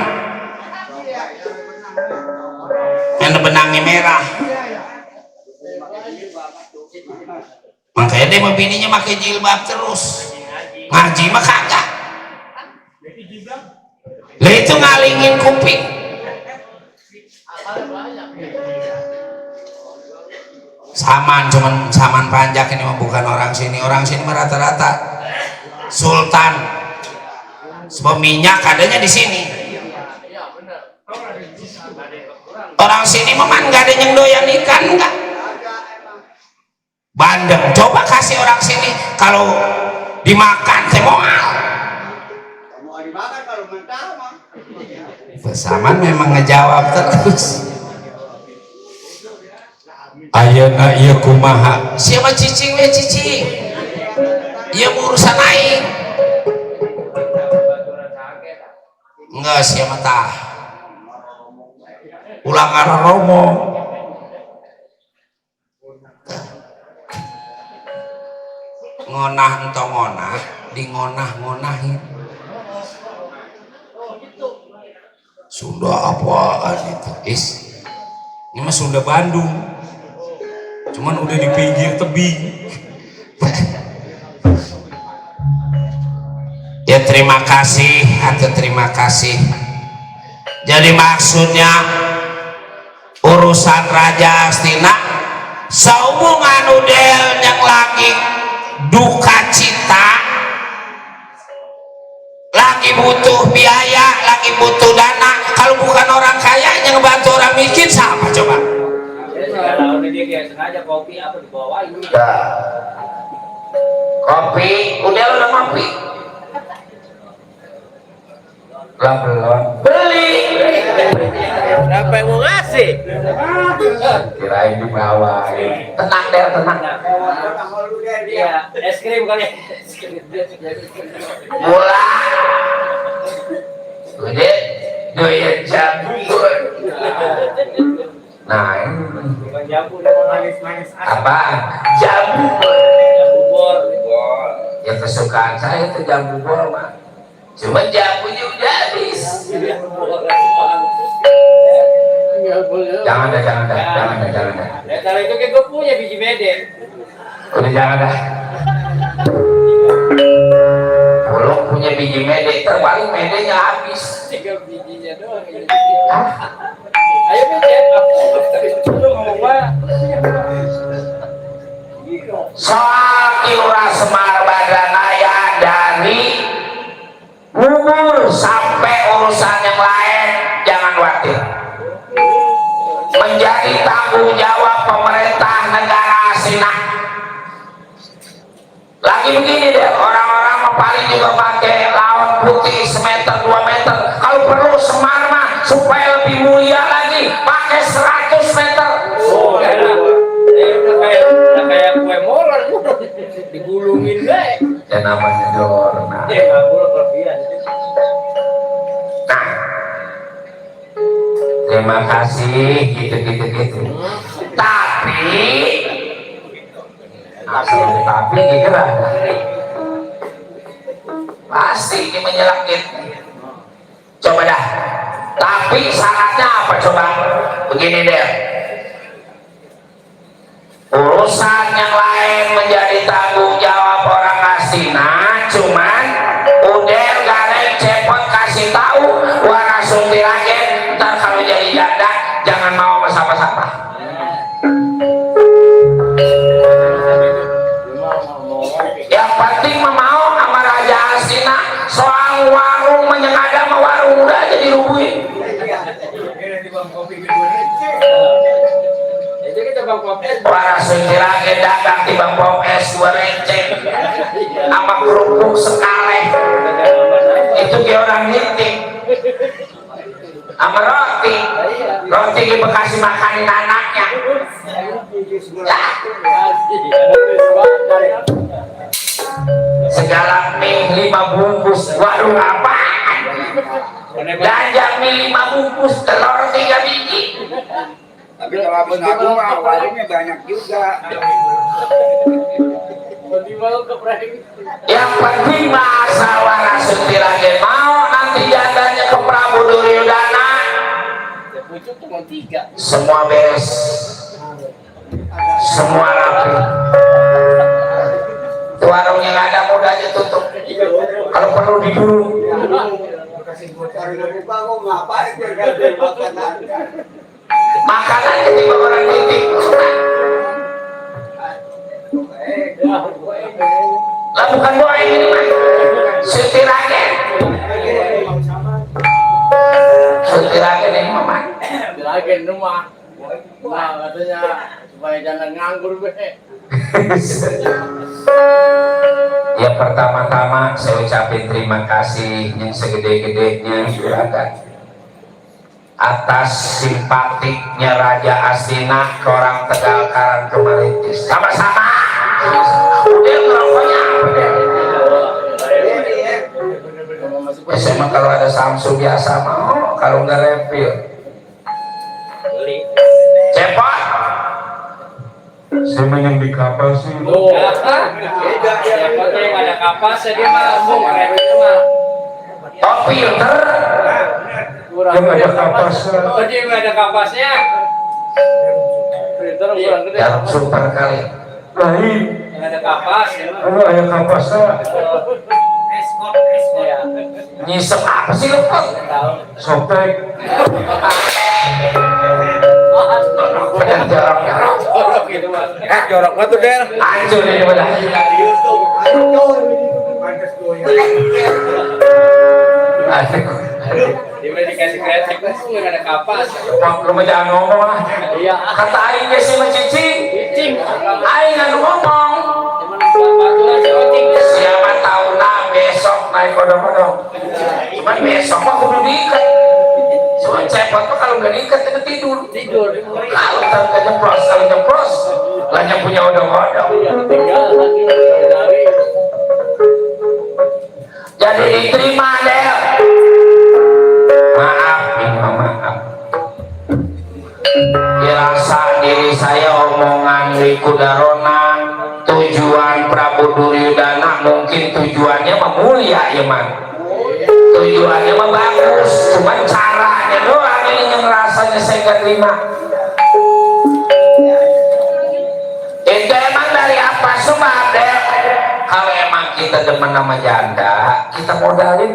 Speaker 2: Yang benangnya merah, makanya dia mau bininya pakai jilbab terus. Ngaji mah kagak, lah itu ngalingin kuping. Cuman Saman panjak ini mah bukan orang sini mah rata-rata sultan. Sebab minyak adanya di sini. Orang sini memang nggak ada yang doyan ikan, enggak. Bandeng, coba kasih orang sini kalau dimakan teh moal. Saman memang ngejawab terus. Ayeuna ieu kumaha? Siapa cicing we cicing? Ieu urusan aing. Enggak siapa tah. Ulang arah romo ngonah entong ngonah di ngonah-ngonahin. Sunda apaan itu? Ini mah Sunda Bandung, cuman udah di pinggir tebing. Ya terima kasih atau terima kasih. Jadi maksudnya urusan Raja Astina sehubungan udel yang lagi duka cita, lagi butuh biaya, lagi butuh dana. Kalau bukan orang kaya yang ngebantu orang miskin, siapa coba?
Speaker 4: Kalau dia sengaja kopi apa dibawain?
Speaker 6: Kopi udah ngopi. Belum beli.
Speaker 4: Siapa yang mau ngasih?
Speaker 6: Kirain dibawa. Tenang deh, tenang.
Speaker 4: Iya, es krim kali.
Speaker 6: Mula. Udah, doyan jamu. Nah,
Speaker 4: Bukan jambu, udah manis-manis.
Speaker 6: apa? Jamu.
Speaker 4: Jambu bor.
Speaker 6: Ya kesukaan saya itu jamu bor mah. Cuma jamunya udah habis. Jangan dah.
Speaker 4: Ya kalau itu kan gue punya biji bede.
Speaker 6: Udah jangan dah. Belum punya biji mede, terbalik medenya habis.
Speaker 4: 3 bijinya doang. Ayo bede. Lu ngomong apa?
Speaker 6: Soal Kiura Semar Badanaya dari umur sampai urusan yang lain jangan khawatir. Menjadi tanggung jawab pemerintah negara Astina. Lagi begini deh, orang-orang mah paling juga pakai lawan putih semeter 2 meter. Kalau perlu Semar mah supaya lebih mulia lagi pakai 100 meter.
Speaker 4: Oh, enak. Udah kayak kue molen. Digulungin deh.
Speaker 6: Ya namanya Dorna.
Speaker 4: Nggak boleh kelebihan.
Speaker 6: Nah, terima kasih gitu. Tapi gitu lah. Pasti ini menyelakit. Coba dah. Tapi syaratnya apa coba? Begini deh.
Speaker 1: urusan yang lain menjadi tanggung jawab orang asina, cuman udah gareng cepot kasih tahu warna sunti lagi, ntar kalau jadi janda jangan mau sama-sama. Yang penting mau sama raja asina, soal warung menyengaja sama warung udah jadi rubuhin. Para sekiranya dagang di Bang Pom es 2 receh sama kerupuk sekale itu dia orang ngiting sama roti di Bekasi makanin anaknya ya. Segala mie 5 bungkus warung apaan, ganja mie 5 bungkus, telur 3 biji.
Speaker 5: Tapi kalau habis nabung warungnya banyak juga.
Speaker 1: Yang penting masalah Rasuti lagi mau nanti jandanya ke Prabu Duryodana semua beres, semua rapi. Itu warungnya nggak ada modalnya tutup, kalau perlu diburu. Makanan ketika orang titik lah bukan boy ini mah Sutiragen ini mah
Speaker 4: Sutiragen rumah nah katanya supaya jangan nganggur be.
Speaker 1: Ya pertama-tama saya ucapin terima kasih yang segede-gedenya Juragan atas simpatiknya Raja Astina ke orang Tegal Karang Tumaritis. Sama-sama. Udah ngerokoknya apa deh? SMA kalau ada Samsung biasa mau, kalau nggak refill. Cepot.
Speaker 6: Saya yang di kapal sih.
Speaker 4: Oh, siapa yang ada kapas dia mah mau ngerepet mah.
Speaker 1: Oh filter.
Speaker 6: Yang ada kapasnya.
Speaker 4: Oh, dia nggak ada kapasnya. Filter kurang gede.
Speaker 1: Jarum super kali.
Speaker 6: Lain.
Speaker 4: Yang ada kapas.
Speaker 6: Kalau ada kapasnya.
Speaker 4: Iya.
Speaker 1: Nyisep apa sih lu Pak?
Speaker 6: Sobek.
Speaker 1: Bener jorok-jorok.
Speaker 4: Gitu mah.
Speaker 5: Jorok banget tuh Del.
Speaker 1: Hancur ini bener.
Speaker 4: Dia udah dikasih kreatif nggak ada kapas.
Speaker 1: Lu mah jangan ngomong lah.
Speaker 4: Iya.
Speaker 1: Kata aing ge sih mah cicing.
Speaker 4: Cicing.
Speaker 1: Aing nggak ngomong.
Speaker 4: Cuman batuan si Ocing.
Speaker 1: Siapa tahu nah besok naik kodok-kodok. Cuman besok mah kudu diikat. Cuman cepot mah kalau nggak diikat itu tidur.
Speaker 4: Tidur.
Speaker 1: Kalau tak nyeplos, kalau nyeplos, lah yang punya odong-odong.
Speaker 4: Tinggal lagi dari.
Speaker 1: Jadi diterima deh. Maaf, Bima, maaf. Dirasa diri saya omongan Wikudarona, tujuan Prabu Duryodana mungkin tujuannya memulia ya man. Tujuannya mah bagus, cuman caranya doang ini yang rasanya saya gak terima. Itu emang dari apa sebab deh? Kalau emang kita demen sama janda, kita modalin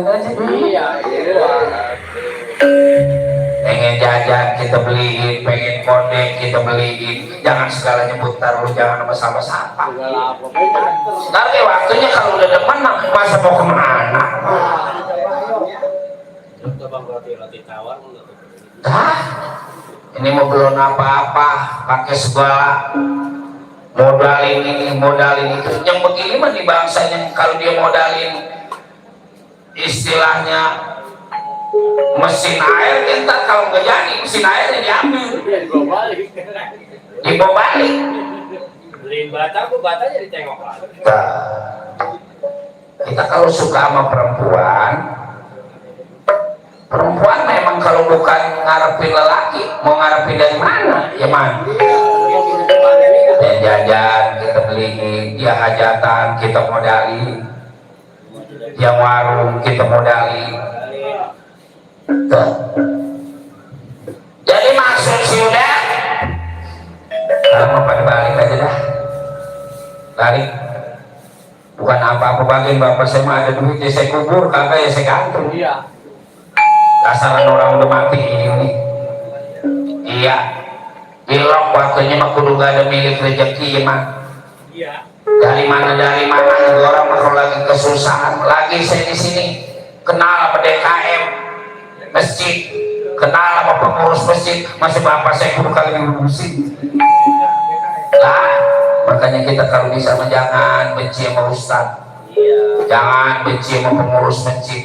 Speaker 1: aja.
Speaker 4: Iya, iya.
Speaker 1: Pengen jajan kita beliin, pengen kode kita beliin. Jangan segala nyebut taruh, jangan sama-sama.
Speaker 4: Segala apa banyak.
Speaker 1: Nanti waktunya kalau udah demen masa mau kemana? Hah? Ini mau belum apa-apa, pakai segala modalin ini, modalin itu. Yang begini mah di bangsanya kalau dia modalin istilahnya mesin air, kita kalau nggak jadi mesin airnya diambil, dibawa balik.
Speaker 4: Beliin bata, aku batanya ditengok.
Speaker 1: Nah, kita kalau suka sama perempuan memang kalau bukan ngarepin lelaki, mau ngarepin dari mana? Ya man. Dia jajan kita beliin, dia hajatan kita modalin, dia warung kita modalin. Tuh. Jadi maksud si udah kalau mau pada balik
Speaker 6: lari bukan apa-apa bagian bapak saya mah ada duit ya saya kubur, kagak ya saya gantung.
Speaker 4: Iya.
Speaker 6: Dasaran orang udah mati ini. Iya, ilok waktunya mah kudu gak ada milik rezeki ya mah.
Speaker 4: Iya.
Speaker 6: Dari mana orang mah kalau lagi kesusahan, lagi saya di sini kenal apa DKM masjid, kenal apa pengurus masjid, masih bapak saya kudu kali ngurusin lah. Makanya kita kalau bisa mah jangan benci sama ustad, jangan benci sama pengurus masjid,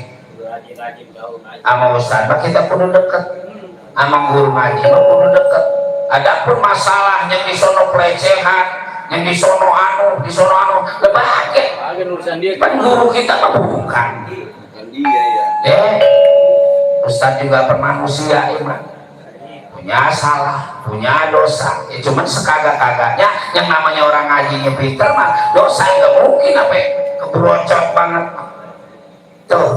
Speaker 6: sama ustad mah kita kudu deket, sama guru ngaji mah kudu deket. Adapun masalah yang di sono pelecehan, yang di sono anu lebahagia
Speaker 4: urusan dia.
Speaker 6: kan guru kita mah bukan. Ustad juga bermanusia iman, punya salah, punya dosa ya, cuman sekagak-kagaknya yang namanya orang ngajinya pinter mah dosa nggak mungkin apa keberocot banget tuh.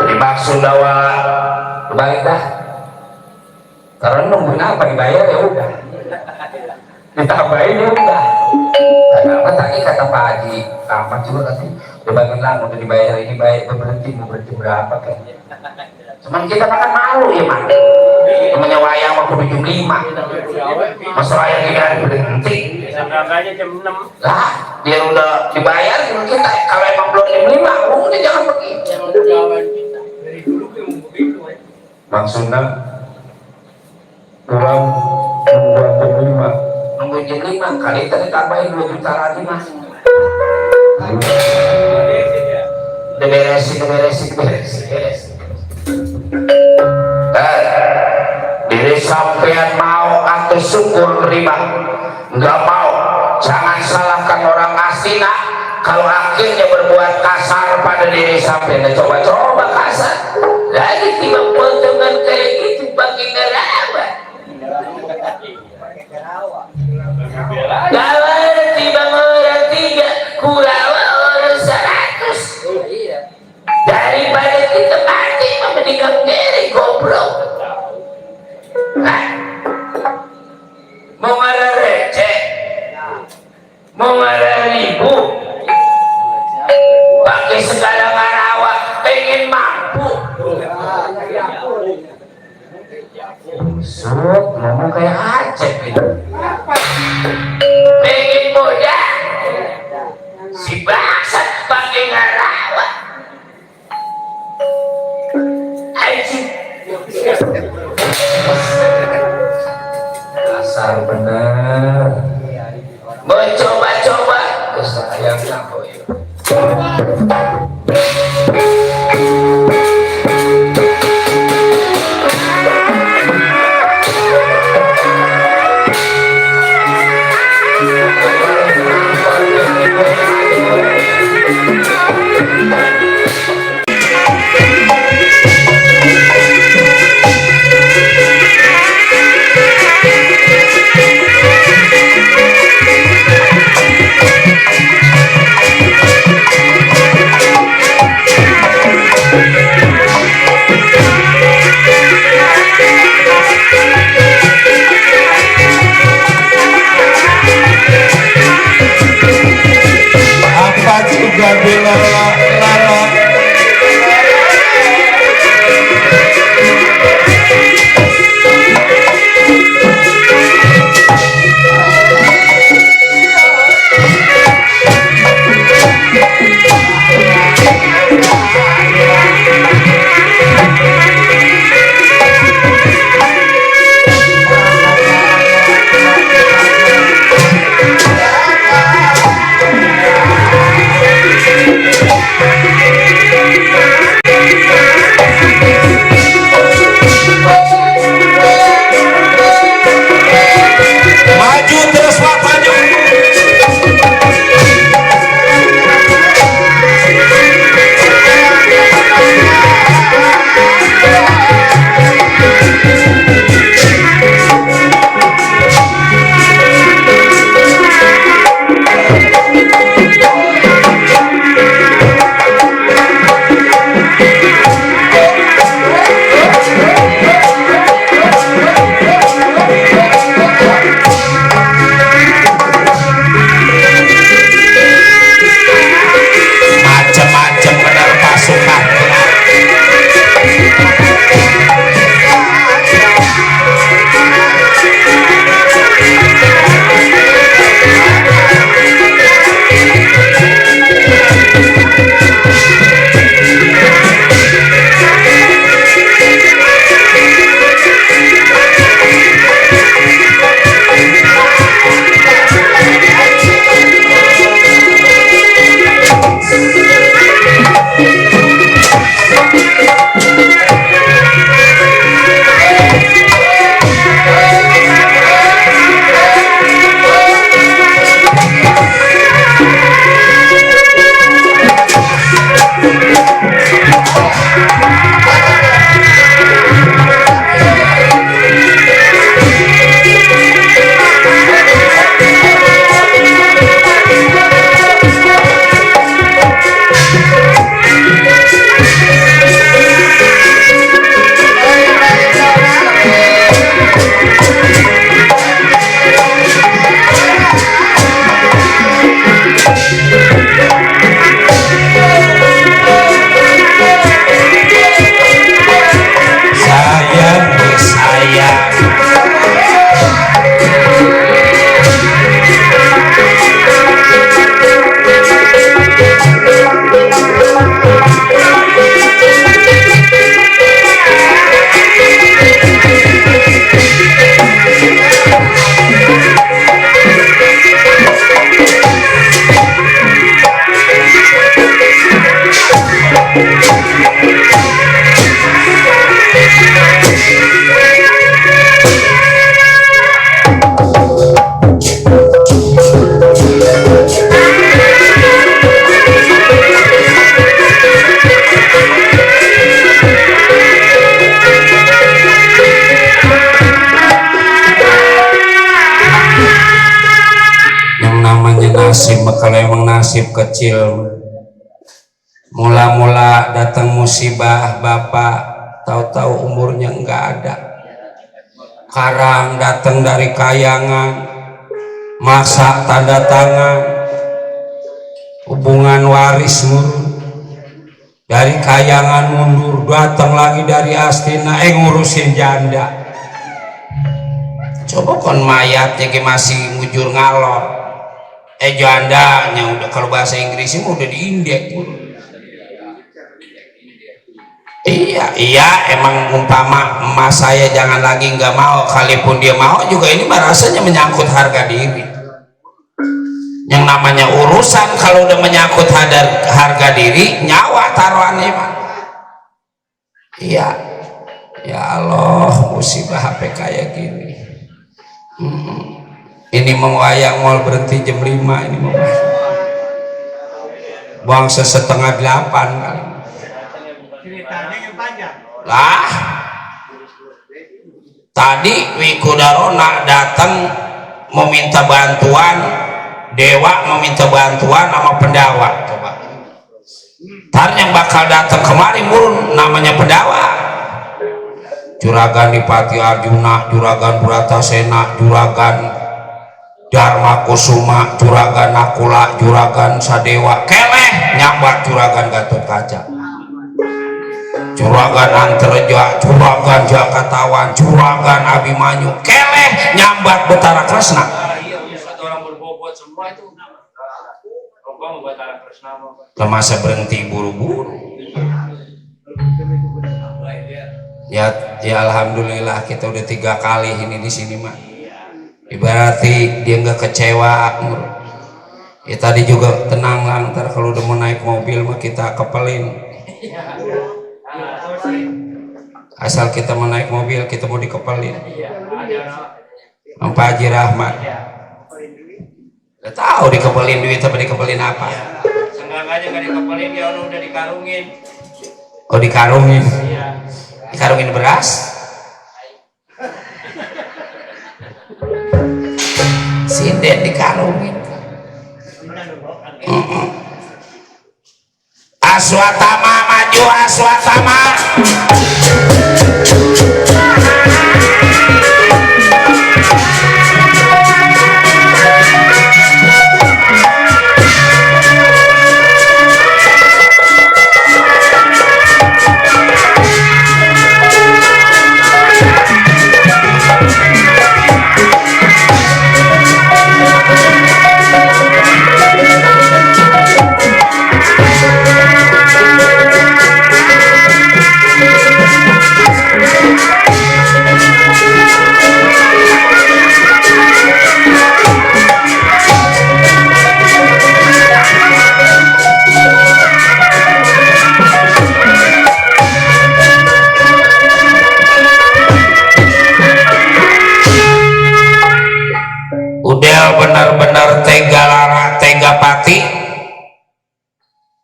Speaker 6: Jadi maksud awal baik dah karena nungguin apa dibayar ya udah ditambahin ya udah. Kenapa tadi kata Pak Haji tamat juga katanya dibagiin lah udah dibayar ini bayar berhenti mau berhenti berapa kayaknya. Cuman kita makan malu ya man, namanya wayang waktu jam 5 masa wayang tidak berhenti
Speaker 4: Sangkanya jam 6
Speaker 6: lah dia udah dibayar kita kalau emang belum jam 5 udah jangan pergi. Maksudnya kurang nunggu jam 5 kali tadi tambahin 2 juta lagi mas. Udah beresin. Diri sampean mau atau syukur terima, nggak mau jangan salahkan orang asina kalau akhirnya berbuat kasar pada diri sampean. Coba kasar lagi tiba dengan kayak gitu bagi ngerawa kalau tiba orang 3 kurawa orang 100 daripada kita mati mendingan diri goblok. Mau marah receh, mau marah ribut, pakai segala ngarawa, pengen mampu. Sup, ngomong kayak Aceh gitu. Pengen muda, si bangsat pakai ngarawa. Anjing. Dasar bener. Mau coba-coba, sayang aku ya.
Speaker 2: kalau emang nasib kecil. Mula-mula datang musibah bapak, tahu-tahu umurnya enggak ada. Karang datang dari kayangan, masa tanda tangan, hubungan waris murun. Dari kayangan mundur, datang lagi dari Astina, ngurusin janda. Coba kon mayatnya masih ngujur ngalor. Jandanya udah, kalau bahasa Inggrisnya udah diindek. Iya emang umpama emas saya jangan lagi nggak mau, kalipun dia mau juga ini rasanya menyangkut harga diri. Yang namanya urusan kalau udah menyangkut harga diri, nyawa taruhannya mah. Iya ya Allah, musibah HP kayak gini. Ini mau wayang mal berhenti jam 5 ini mau buang setengah 8 kali. Lah tadi Wikudarona datang meminta bantuan, dewa meminta bantuan sama pendawa. Coba tar yang bakal datang kemari murun namanya pendawa. Juragan Dipati Arjuna, Juragan Bratasena, Juragan Dharma Kusuma, Juragan Nakula, Juragan Sadewa, keleh nyambat Juragan Gatotkaca, Juragan Antareja, Juragan Jakatawan, Juragan Abimanyu, keleh nyambat Betara Kresna.
Speaker 4: Satu orang berbobot semua itu. Rokok Betara Kresna.
Speaker 2: Masa berhenti buru-buru. Ya alhamdulillah kita udah 3 kali ini di sini mah. Ibaratnya dia nggak kecewa. Ya tadi juga tenang lah, ntar kalau udah mau naik mobil mah kita kepelin. Asal kita mau naik mobil kita mau dikepelin. Pak Haji Rahmat. Udah tahu dikepelin duit apa dikepelin apa?
Speaker 4: Seenggaknya nggak dikepelin, dia udah dikarungin.
Speaker 2: Oh dikarungin. Dikarungin beras. Sinden dikarungin. Aswatama maju, Aswatama. Benar-benar tega lara, tega pati,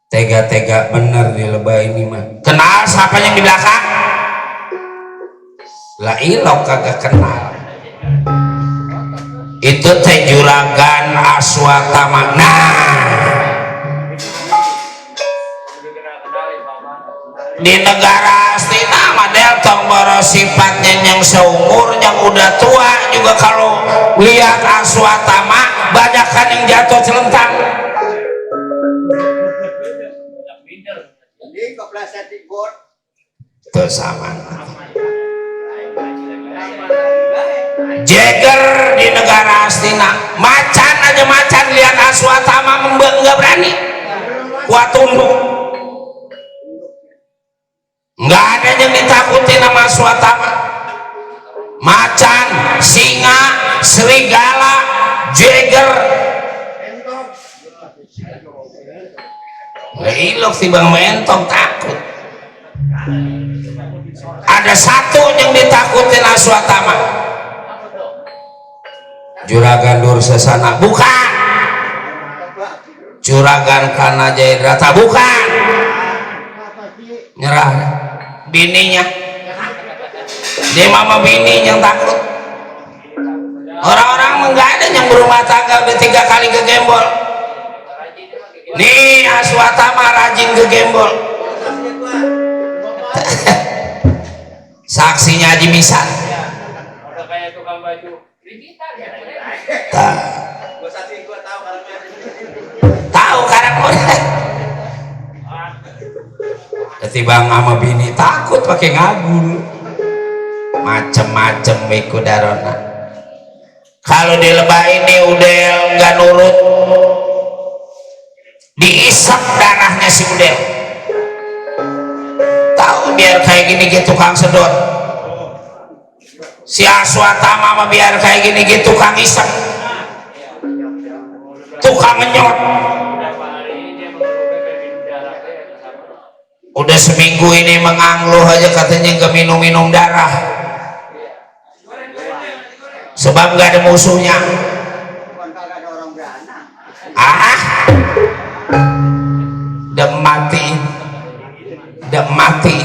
Speaker 2: tega bener di lebah ini mah. Kenal siapa yang di belakang? Lah ilok kagak kenal. Itu teh Juragan Aswatama. Nah di negara Astina mah deltong boros sifatnya yang seumur yang udah tua juga kalau lihat Aswatama banyakan yang jatuh celentang. Itu sama. Jagger di negara Astina, macan aja macan lihat Aswatama nggak berani, kuat tunduk. Nggak ada yang ditakutin sama Aswatama. Macan, singa, serigala, jagger. Ilok tibang mentong takut. Ada satu yang ditakutin Aswatama. Juragan Dursasana, bukan. Juragan Kana Jaidrata, bukan. Nyerah. Bininya. Dia mama bini yang takut. Orang-orang enggak ada yang berumah tangga udah 3 kali kegembol. nih Aswatama rajin ke gembol. Saksinya Haji Misan.
Speaker 4: Udah kayak tukang baju digital ya.
Speaker 2: Tahu karena ketimbang sama bini takut pakai ngabul macem-macem Wiku Darona. Kalau di lebah ini Udel nggak nurut, diisap darahnya si Udel. Tahu biar kayak gini gitu Kang sedot. Si Aswatama mah biar kayak gini gitu Kang isap, tukang ngenyot. Udah seminggu ini mengangluh aja katanya nggak minum darah, sebab nggak ada musuhnya. Udah mati.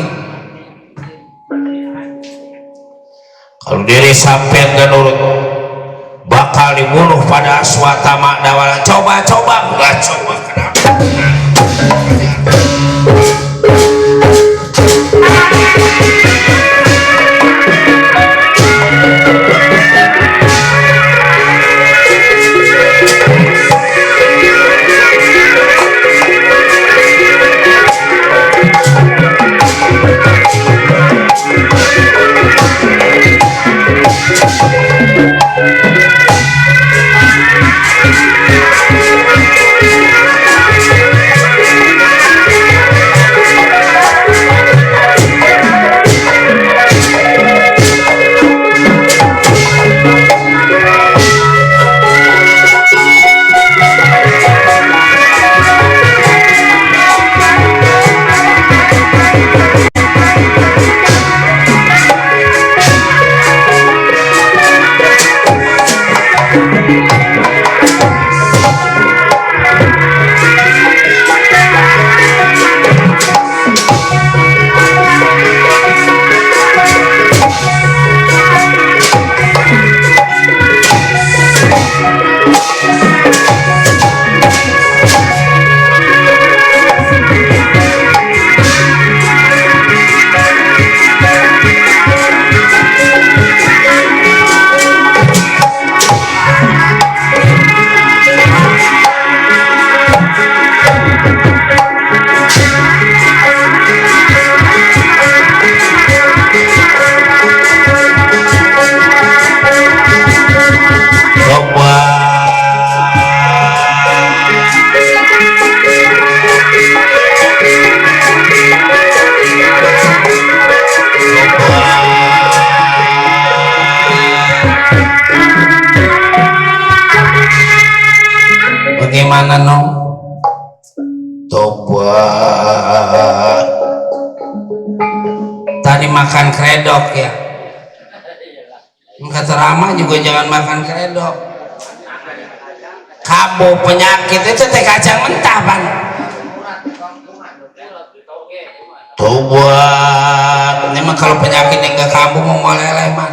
Speaker 2: Kalau diri sampai nggak nurut bakal dibunuh pada Aswatama Dawala. Coba nggak coba kenapa? Bagaimana nong? Tobat. Tadi makan kredok ya. Kata Rama juga jangan makan kredok. Kabo penyakit itu teh kacang mentah Bang. Tobat. Ini mah kalau penyakit yang gak kambuh mau meleleh man.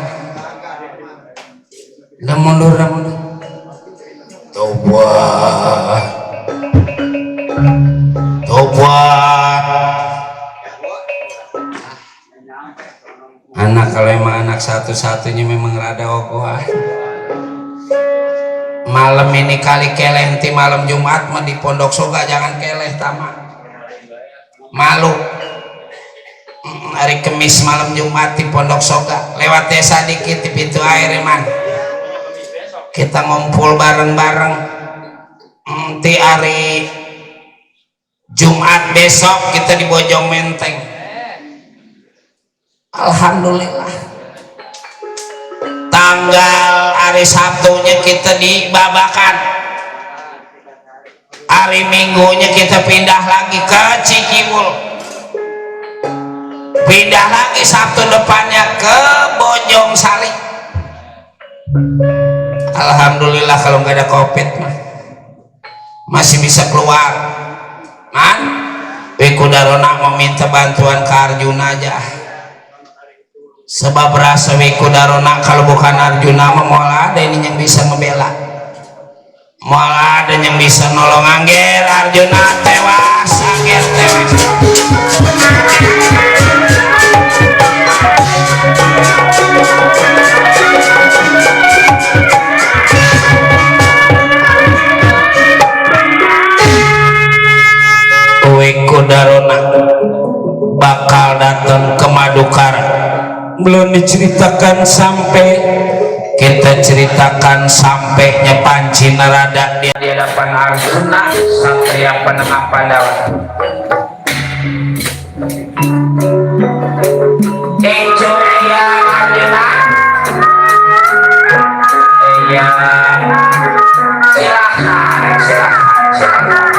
Speaker 2: Udah mundur. Tobat. Anak kalau emang anak satu-satunya memang rada ogoh. Malam ini kali keleh nanti malam Jumat mah di Pondok Soga jangan keleh tamat. Malu. Hari Kemis malam Jumat di Pondok Soga lewat desa dikit di pintu air man. Kita ngumpul bareng-bareng. Nanti hari Jumat besok kita di Bojong Menteng. Alhamdulillah. Tanggal hari Sabtunya kita di Babakan. Hari Minggunya kita pindah lagi ke Cikibul. Pindah lagi Sabtu depannya ke Bojong Sari. Alhamdulillah kalau nggak ada COVID mah masih bisa keluar. Man, Wiku Darona mau minta bantuan ke Arjuna aja. Sebab rasa Wiku Darona kalau bukan Arjuna mah mau ada ini yang bisa ngebela. Mau ada yang bisa nolong Angger Arjuna tewas Angger tewas Kudarona bakal datang ke Madukara. Belum diceritakan sampai kita ceritakan sampainya Panci Narada
Speaker 6: di hadapan Arjuna Satria penengah Pandawa. Ya Arjuna, ya silakan.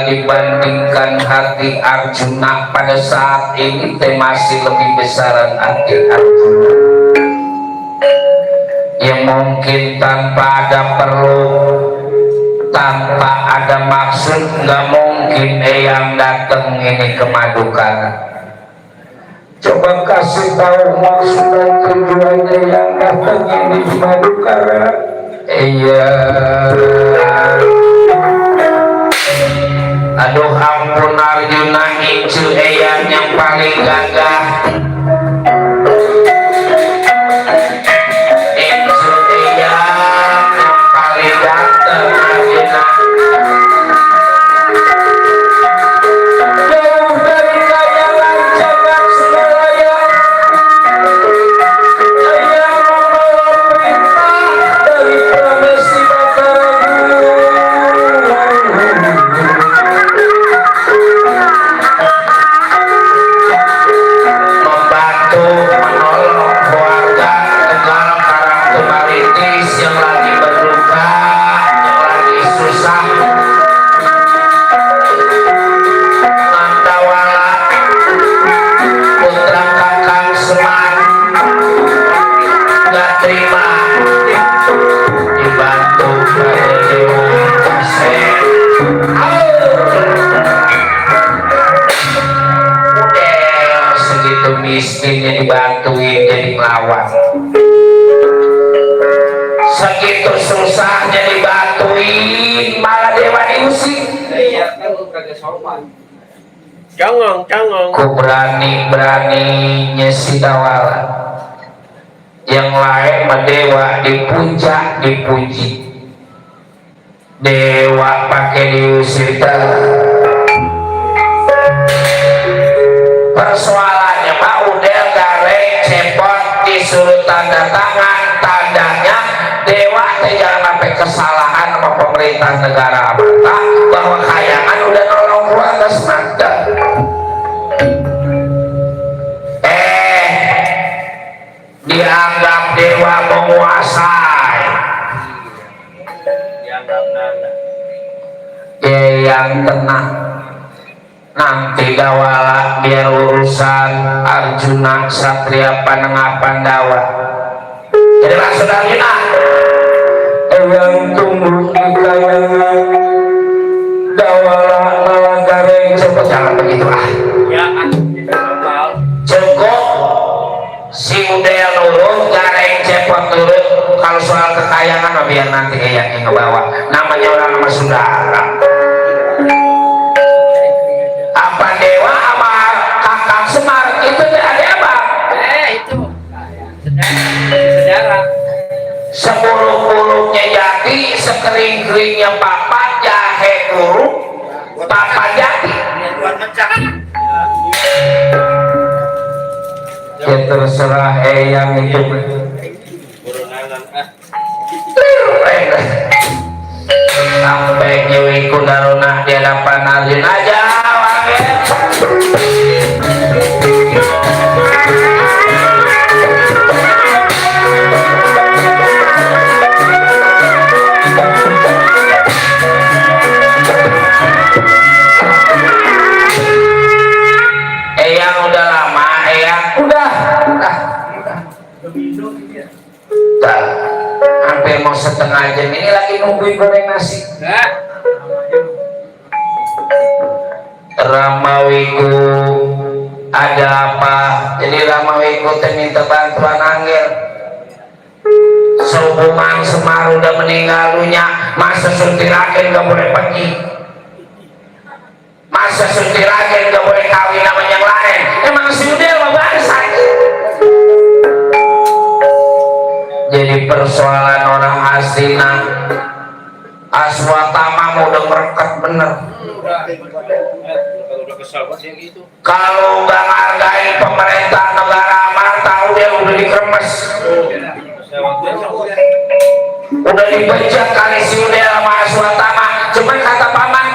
Speaker 1: Dibandingkan hati Arjuna pada saat ini masih lebih besaran hati Arjuna yang mungkin tanpa ada perlu, tanpa ada maksud, nggak mungkin yang datang ini ke Madukara. Coba kasih tahu maksud dan tujuannya yang datang ini di Madukara. Iya. Aduh ampun Arjuna, itu eyang yang paling gagah, itu eyang yang paling ganteng Arjuna. Jauh dari kayangan jagat segalanya, eyang membawa perintah dari Pramesti Batara.
Speaker 2: terima dibantu oleh Dewa Kasep. Udah segitu miskinnya dibantuin jadi ngelawan, segitu susahnya dibantuin malah Dewa diusir.
Speaker 4: Iya kan kagak sopan. Jangan.
Speaker 2: Ku berani-beraninya si Dawala, yang lain mah Dewa dipuja dipuji, Dewa pakai diusir. Persoalannya mah udah gareng cepot disuruh tanda tangan, tandanya Dewa teh jangan sampai kesalahan sama pemerintah negara Amata bahwa kayangan udah nolong keluarga semata. Dianggap Dewa menguasai,
Speaker 4: Dianggap nana.
Speaker 2: yang tenang. Nanti Dawala biar urusan Arjuna Satria Panengah Pandawa. Jadi maksud Arjuna yang tunggu di kayangan Dawala Nalagareng cepet, jangan begitu
Speaker 4: Ya kita normal.
Speaker 2: cukup si Udel nurut, Gareng cepot nurut. Kalau soal kekayangan mah biar nanti yang ngebawa, namanya orang sama saudara. Apa Dewa sama Kakang Semar itu ada apa?
Speaker 4: Itu sejarah.
Speaker 2: Sepuluh-puluhnya jati, sekering-keringnya papat, jahe kuruk, papat jati. Ya terserah yang itu.
Speaker 4: Burunanan
Speaker 2: Sampai nyewi kudaruna di hadapan Arjuna aja wangi. Eyang udah lama, Eyang udah. Dah, hampir mau setengah jam ini lagi nungguin goreng nasi. Ramawiku ada apa? Jadi Ramawiku minta bantuan Angger. Sehubungan Semar udah meninggalunya, masa Sutiragen gak boleh pergi, masa Sutiragen gak boleh kawin sama yang lain. Emang si Udel mah bangsat. Jadi persoalan orang Astina Aswatama mau udah merekat bener.
Speaker 4: udah kesal banget yang gitu.
Speaker 2: Kalau nggak menghargai pemerintah negara Amata, tahu dia udah dikremes, udah dibejat kali si Udel sama Aswatama. Cuman kata paman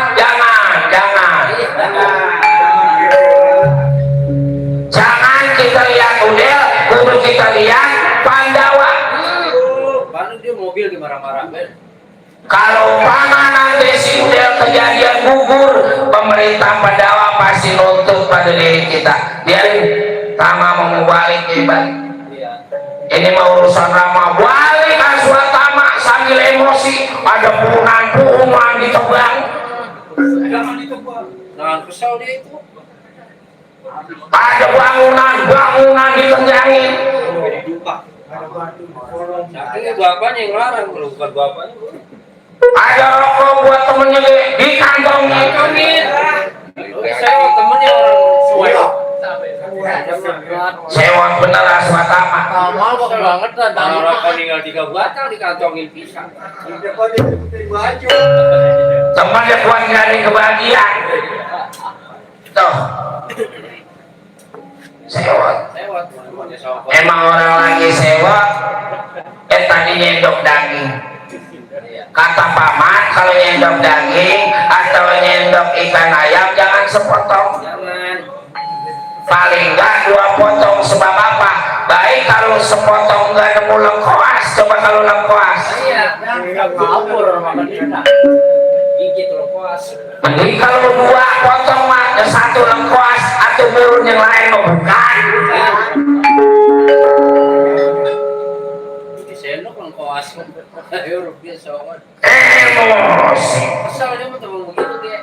Speaker 2: jangan kita lihat Udel, kudu kita lihat Pandawa.
Speaker 4: Baru dia mobil dimarah-marah kan.
Speaker 2: Kalau paman nanti si Udel kejadian gugur, pemerintah Pandawa pasti nuntut pada diri kita. Biarin Tama mau balik balik. Ini mau urusan Rama, balik Aswatama sambil emosi, ada punan ditebang.
Speaker 4: Jangan ditebang. Jangan kesal dia itu.
Speaker 2: Ada bangunan ditenjangin.
Speaker 4: Ini bapaknya yang larang, bukan bapaknya.
Speaker 2: Ada rokok buat temennya dikantongin.
Speaker 4: Saya temennya orang Suway.
Speaker 2: Sewon bener Aswatama.
Speaker 4: Mal bakal banget lah. Orang kau tinggal 3 batang dikantongin pisang.
Speaker 2: Temennya buat ngadain kebahagiaan. Tuh. Sewot. Emang orang lagi sewot, tadi nyendok daging. Kata paman kalau nyendok daging atau nyendok ikan ayam jangan sepotong. Paling enggak 2 potong, sebab apa? Baik kalau sepotong enggak nemu lengkoas. Coba kalau lengkoas.
Speaker 4: Ngabur makan enak. Gigit lengkoas.
Speaker 2: Mending kalau 2 potong mah 1 lengkoas atau burun yang lain mau bukan.
Speaker 6: Emosi.
Speaker 4: Asalnya mah temen begitu dia.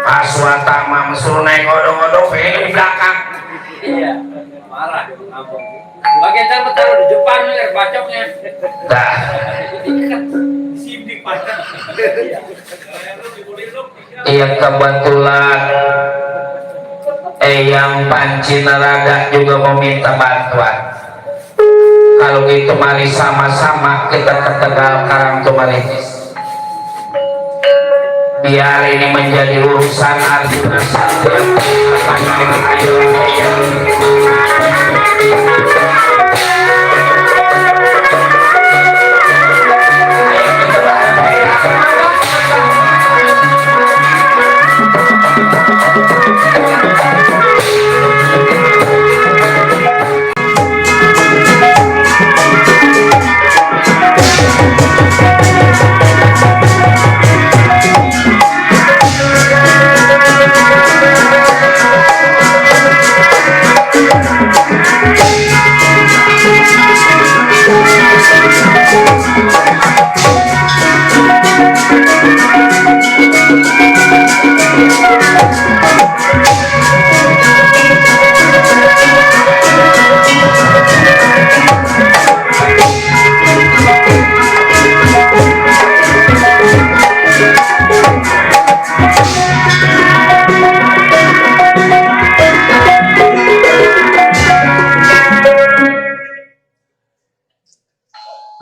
Speaker 6: Aswata mah suruh naik odong-odong pengen di belakang.
Speaker 4: Iya. Marah dia ngambek. Bagian cara taruh di depan nih bacoknya.
Speaker 6: Dah.
Speaker 4: Sidik pacar.
Speaker 6: Iya kebetulan yang Panci Naraga juga meminta bantuan. Kalau gitu mari sama-sama kita ke Tegal Karangtumaritis. Biar ini menjadi urusan Arjuna Satya.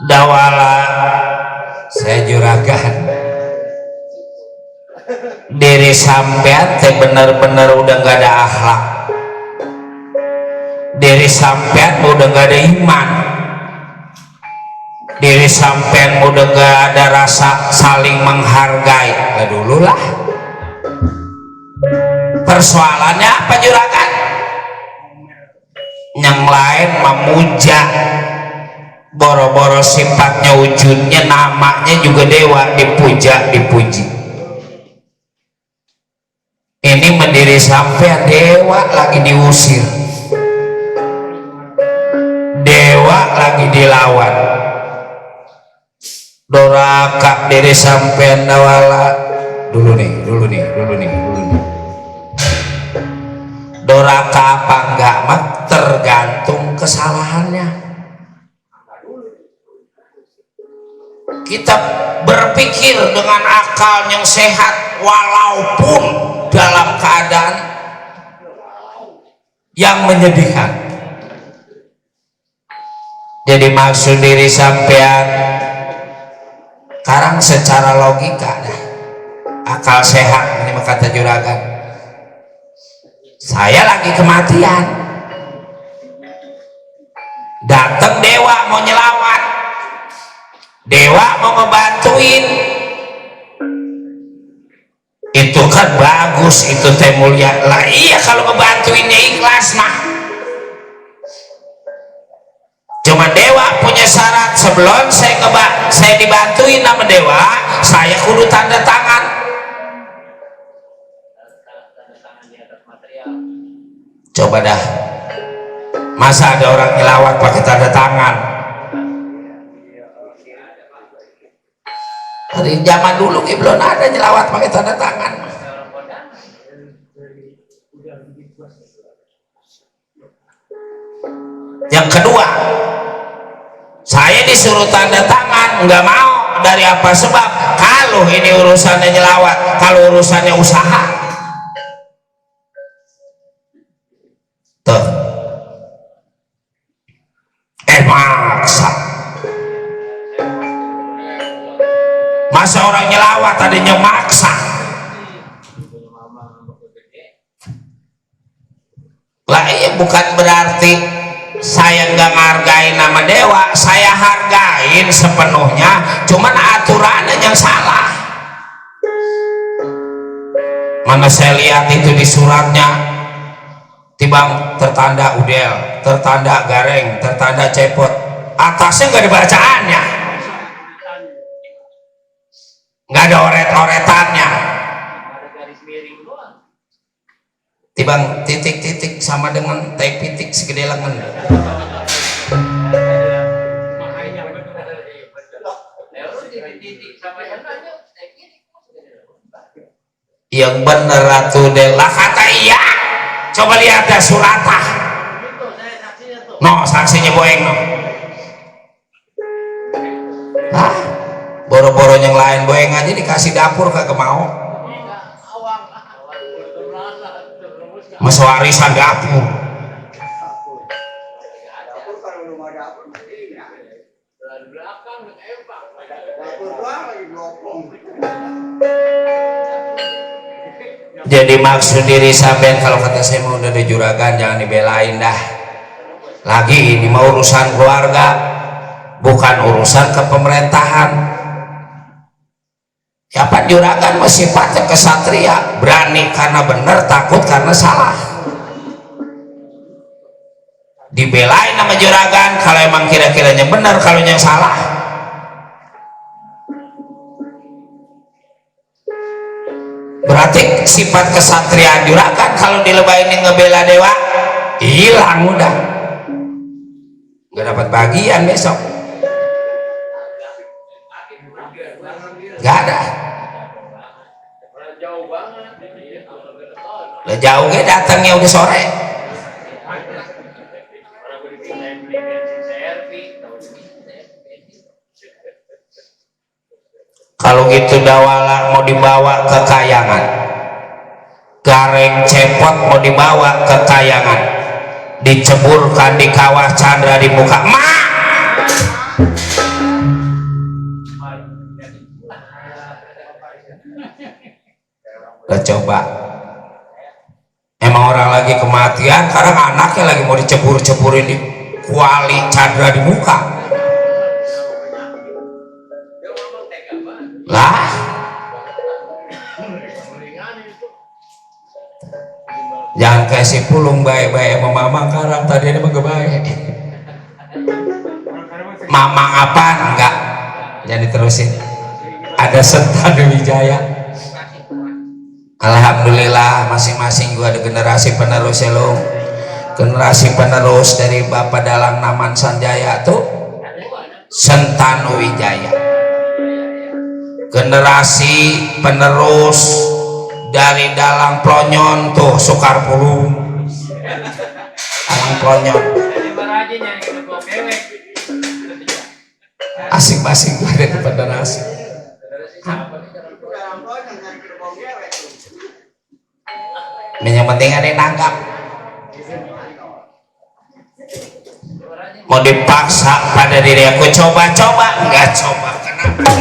Speaker 2: Dawala saya juragan diri sampean teh bener-bener udah gak ada akhlak, diri sampean udah gak ada iman, diri sampean udah gak ada rasa saling menghargai. Nah dulu lah persoalannya apa juragan? Yang lain memuja, boro-boro sifatnya wujudnya namanya juga dewa, dipuja dipuji. Ini mendiri sampai dewa lagi diusir, dewa lagi dilawan. Doraka diri sampean dawala dulu nih. Doraka apa enggak mah tergantung kesalahannya. Kita berpikir dengan akal yang sehat walaupun dalam keadaan yang menyedihkan. Jadi maksud diri sampean sekarang secara logika dah, akal sehat ini kata juragan, saya lagi kematian, datang dewa mau nyelawat, dewa mau ngebantuin, itu kan bagus, itu teh mulia lah. Iya kalau ngebantuinnya ikhlas mah. Cuma dewa punya syarat, sebelum saya dibantuin sama dewa, saya kudu tanda tangan. Coba dah, masa ada orang nyelawat pakai tanda tangan? Dari zaman dulu belum ada nyelawat pakai tanda tangan. Yang kedua, saya disuruh tanda tangan nggak mau. Dari apa sebab? Kalau ini urusannya nyelawat, kalau urusannya usaha, tuh maksa. Masa orang nyelawat tadinya maksa lah. Iya bukan berarti saya nggak menghargai nama dewa, saya hargain sepenuhnya, cuman aturannya yang salah. Mana saya lihat itu di suratnya tibang tertanda udel, tertanda gareng, tertanda cepot, atasnya nggak ada bacaannya, nggak ada oret-oretannya, tibang titik-titik sama dengan tai pitik segede lengan. yang bener atuh deh lah kata iya. Coba lihat dah suratah no saksinya boeng no. Hah? Boro-boro yang lain boeng aja dikasih dapur kagak mau. Masa warisan dapur. Jadi maksud diri sampean kalau kata saya mau udah ada juragan jangan dibelain dah. Lagi ini mau urusan keluarga, bukan urusan kepemerintahan. Ya Pak juragan masih sifatnya kesatria, berani karena benar, takut karena salah. Dibelain sama juragan kalau emang kira-kiranya benar, kalau yang salah. Berarti sifat kesatriaan juragan kalau dilebainin ngebela dewa hilang udah, nggak dapat bagian besok, nggak ada. Udah jauh ya datangnya udah sore. Kalau gitu dawala mau dibawa ke kayangan, gareng cepot mau dibawa ke kayangan, diceburkan di kawah Chandra di muka mak. Udah coba emang orang lagi kematian karena anaknya lagi mau dicebur-ceburin di kuali Chandra di muka lah. Jangan kasih pulung baik-baik sama mamang karang tadi ini mah baik. Mamang apa enggak jangan diterusin. Ada Sentanu Wijaya. Alhamdulillah masing-masing gua ada generasi penerus ya lo. Generasi penerus dari Bapak Dalang Naman Sanjaya tuh Sentanu Wijaya. Generasi penerus dari Dalang Plonyon tuh Sukarpulung. Dalang Plonyon. Asing-asing ada di generasi. Yang penting ada yang nangkap. Mau dipaksa pada diri aku coba-coba enggak coba kenapa?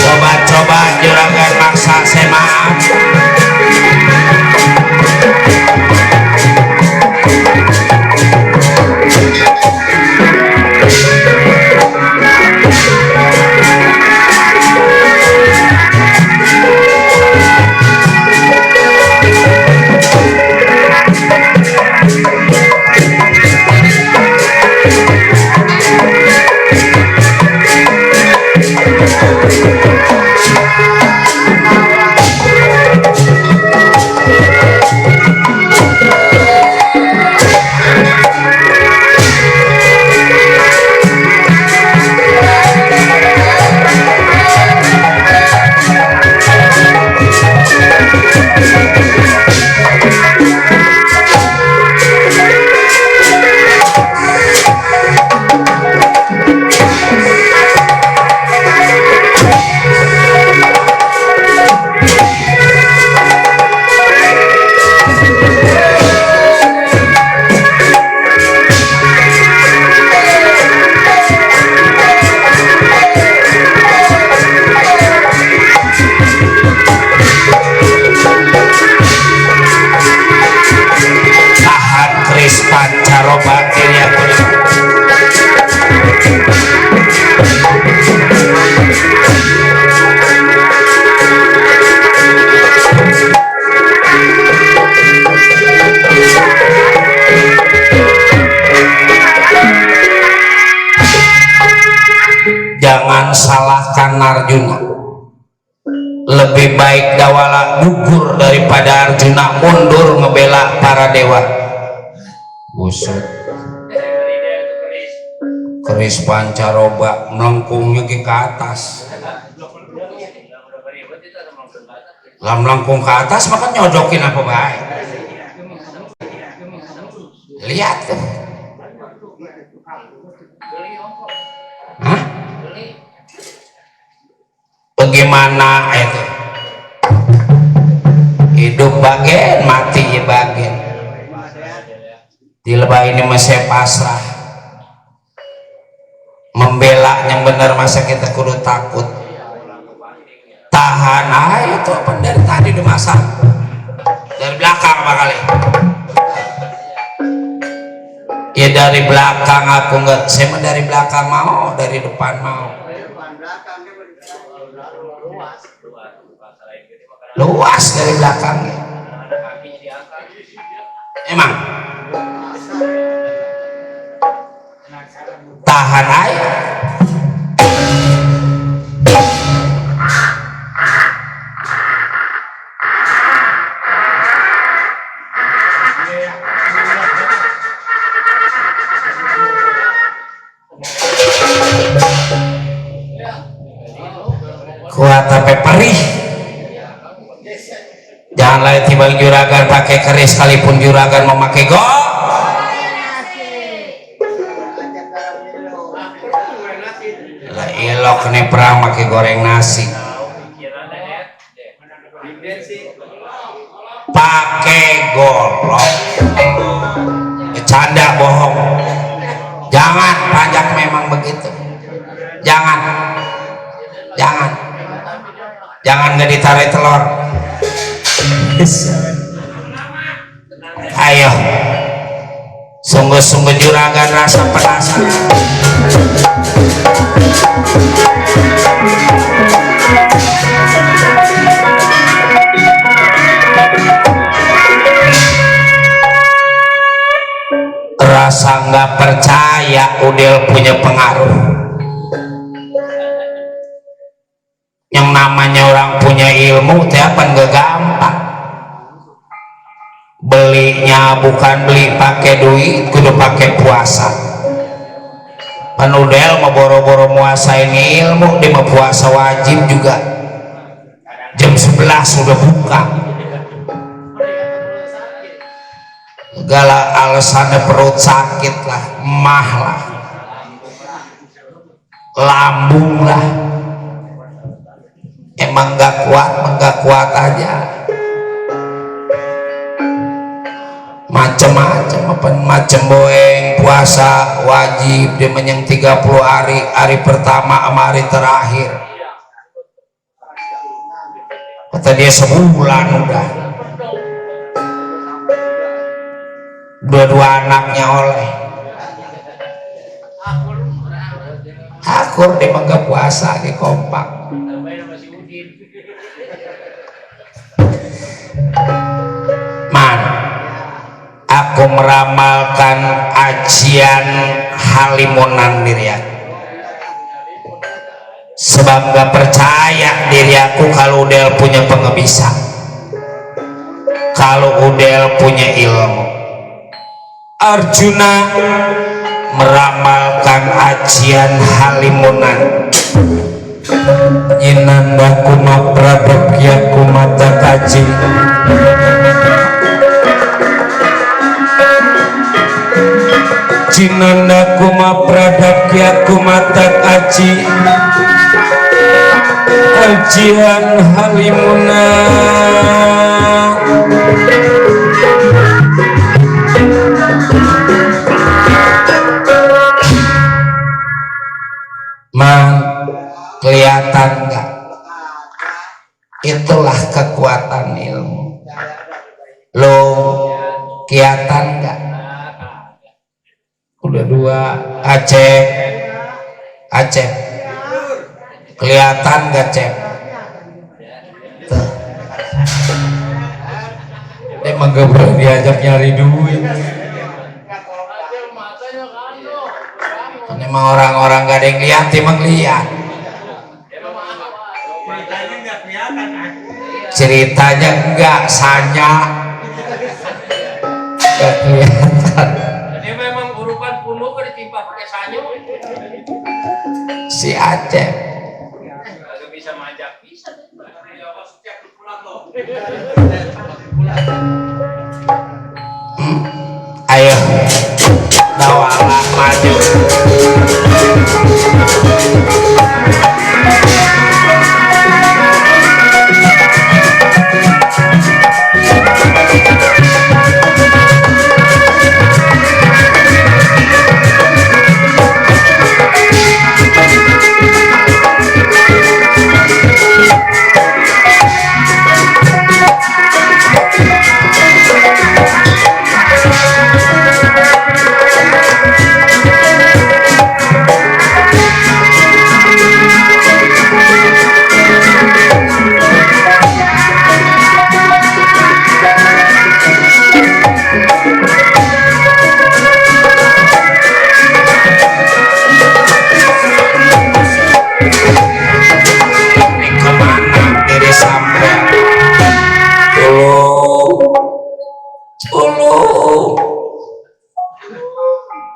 Speaker 2: Coba-coba juragan maksa semaan. Jangan salahkan Arjuna. Lebih baik Dawala gugur daripada Arjuna mundur ngebela para dewa. Busuk. keris pancaroba melengkungnya ke atas. Lah melengkung ke atas maka nyodokin apa baik. Lihat tuh. Hah? Bagaimana itu? Hidup bagian, mati ya bagian. Di lebah ini masih pasrah. Membela yang benar masa kita kudu takut. Tahan itu apa dari tadi udah masak. Dari belakang apa kali? Ya dari belakang aku nggak, saya mah dari belakang mau, dari depan mau. Luas dari belakangnya. Emang tahan aja. Kuat tapi perih. Jangan lain timbang juragan pakai keris sekalipun juragan memakai go. Lah elok nih perang pakai goreng nasi. Pakai golok. Bercanda bohong. Jangan, pajak memang begitu. Jangan. Jangan nggak ditarik telur. Ayo, sungguh-sungguh juragan rasa penasaran. Rasa nggak percaya Udel punya pengaruh. Yang namanya orang punya ilmu teh apa nggak gampang. Belinya bukan beli pakai duit, kudu pakai puasa. Panudel mau boro-boro muasain ilmu, dia mau puasa wajib juga. Jam 11 sudah buka. Segala alasannya perut sakit lah, emah lah, lambung lah. Emang gak kuat aja. Macem boeng puasa wajib dia menyang 30 hari pertama sama hari terakhir. Kata dia sebulan udah. Dua-dua anaknya oleh. Akur dia mangga puasa ke kompak. Aku meramalkan ajian halimunan diri aku, sebab gak percaya diri aku kalau Udel punya pengebisa, kalau Udel punya ilmu. Arjuna meramalkan ajian halimunan. Inanda kuma pradabhya kumata kaji, Jinanda kuma pradabhya kumata kaji, ajian halimuna. Kelihatan enggak? Itulah kekuatan ilmu. Lo kelihatan enggak? Udah dua. Aceh kelihatan enggak Cep? Tuh. Emang gak boleh diajak nyari duit. Emang orang-orang gak ada yang lihat, emang lihat. Ceritanya enggak, sanya gak kelihatan.
Speaker 4: Jadi memang urupan puluh ditimpa pakai sanyo.
Speaker 2: si Aceh.
Speaker 4: Agak bisa majak bisa.
Speaker 2: Ayo dawalah maju.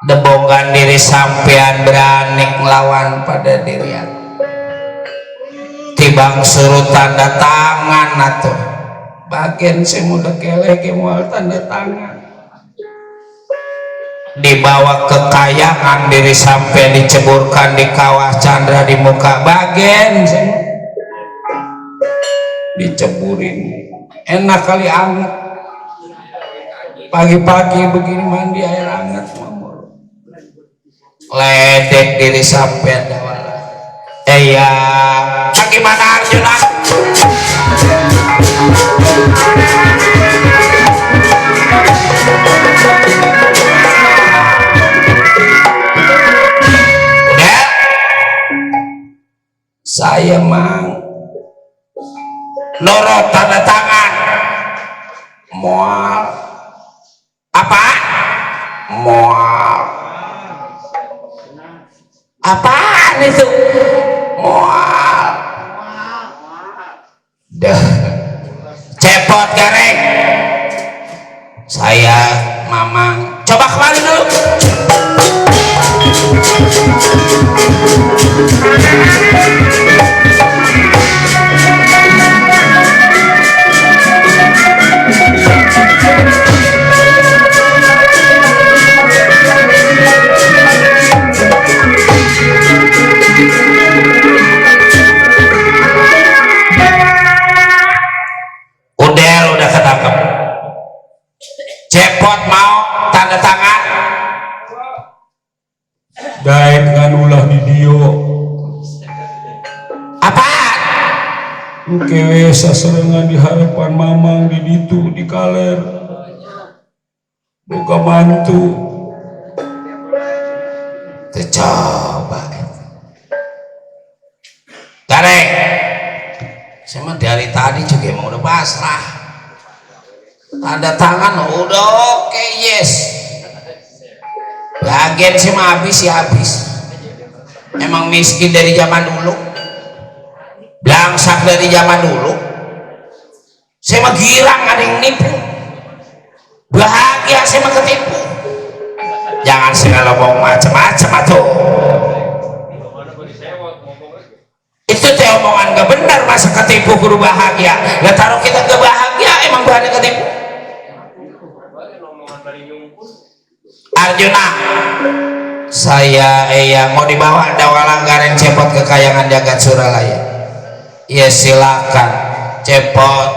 Speaker 2: Debongan diri sampean berani ngelawan pada dirian tibang suruh tanda tangan atuh bagian si muda kelek mual tanda tangan dibawa kekayaan diri sampean diceburkan di kawah Chandra di muka bagian diceburin enak kali anget pagi-pagi begini mandi air hangat ledek diri sampean ya bagaimana Arjuna udah saya mang nurut tanda tangan mual apa mual apaan itu mual dah cepot gareng saya mamang coba kembali dulu udah ketangkep cepot mau tanda tangan
Speaker 7: daek dengan ulah di dio
Speaker 2: apaan
Speaker 7: kewe saserengan di harapan mamang di ditu di kaler buka mantu
Speaker 2: coba gareng sama dari tadi juga emang udah pasrah tanda tangan udah oke, yes bagian sih mah habis ya habis emang miskin dari zaman dulu belangsak dari zaman dulu saya mah girang ada yang nipu bahagia saya mah ketipu jangan segala ngomong macam-macam atuh itu teh omongan gak benar masa ketipu guru bahagia gak taruh kita gak bahagia emang bahannya ketipu Arjuna saya mau dibawa dawalang gareng cepot ke kayangan jagat Suralaya ya silakan cepot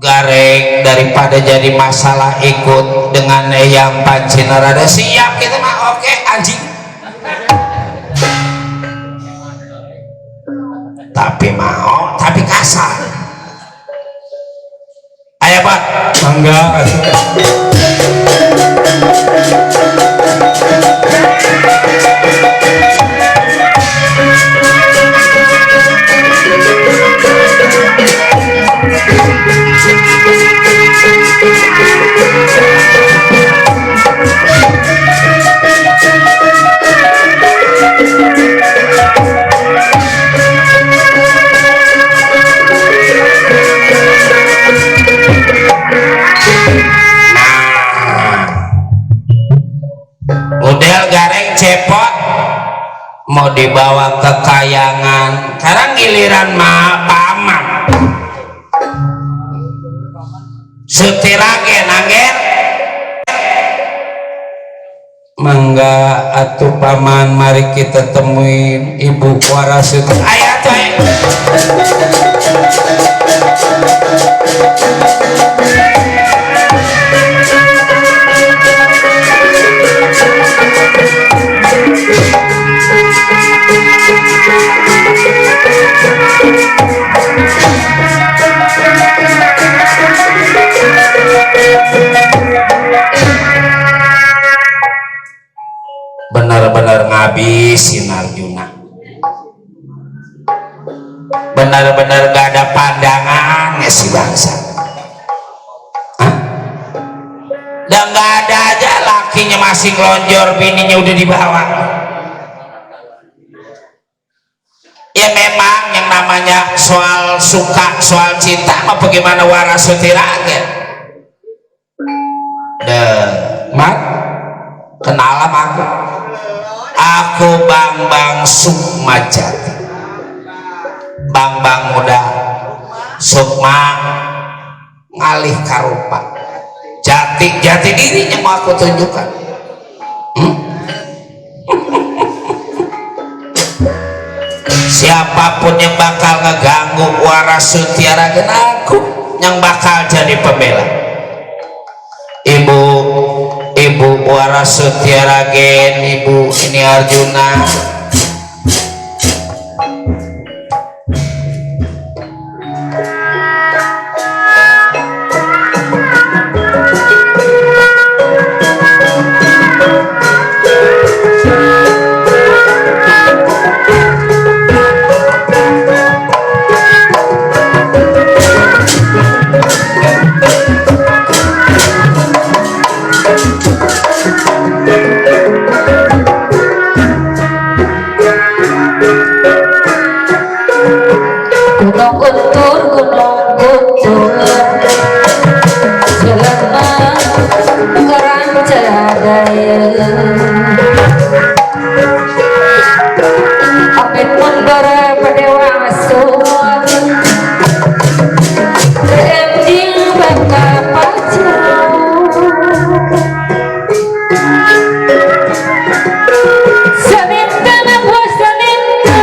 Speaker 2: gareng daripada jadi masalah ikut dengan yang Pancinarada siap kita mah oke anjing tapi mau tapi kasar ayo Pak
Speaker 7: enggak
Speaker 2: mau dibawa ke kayangan. Sekarang giliran mah paman setiragen angger mangga atuh paman, mari kita temuin ibu waras itu ayat benar-benar ngabisin Arjuna, benar-benar gak ada pandangannya si bangsa. Hah? Dan gak ada aja lakinya masih ngelonjor, bininya udah dibawa. Ya memang yang namanya soal suka, soal cinta apa bagaimana waras Sutiragen. Mat kenalan aku Bambang Sukmajati, Bambang muda Sukma ngalih karupa, jati dirinya mau aku tunjukkan. Siapapun yang bakal ngeganggu waras Sutiragen, aku yang bakal jadi pembela. Ibu waras Sutiragen, ibu ini Arjuna.
Speaker 3: Gunung Guntur jelema keranjadaya amit mundur padewasu ending bangga pacar seminta puasaminta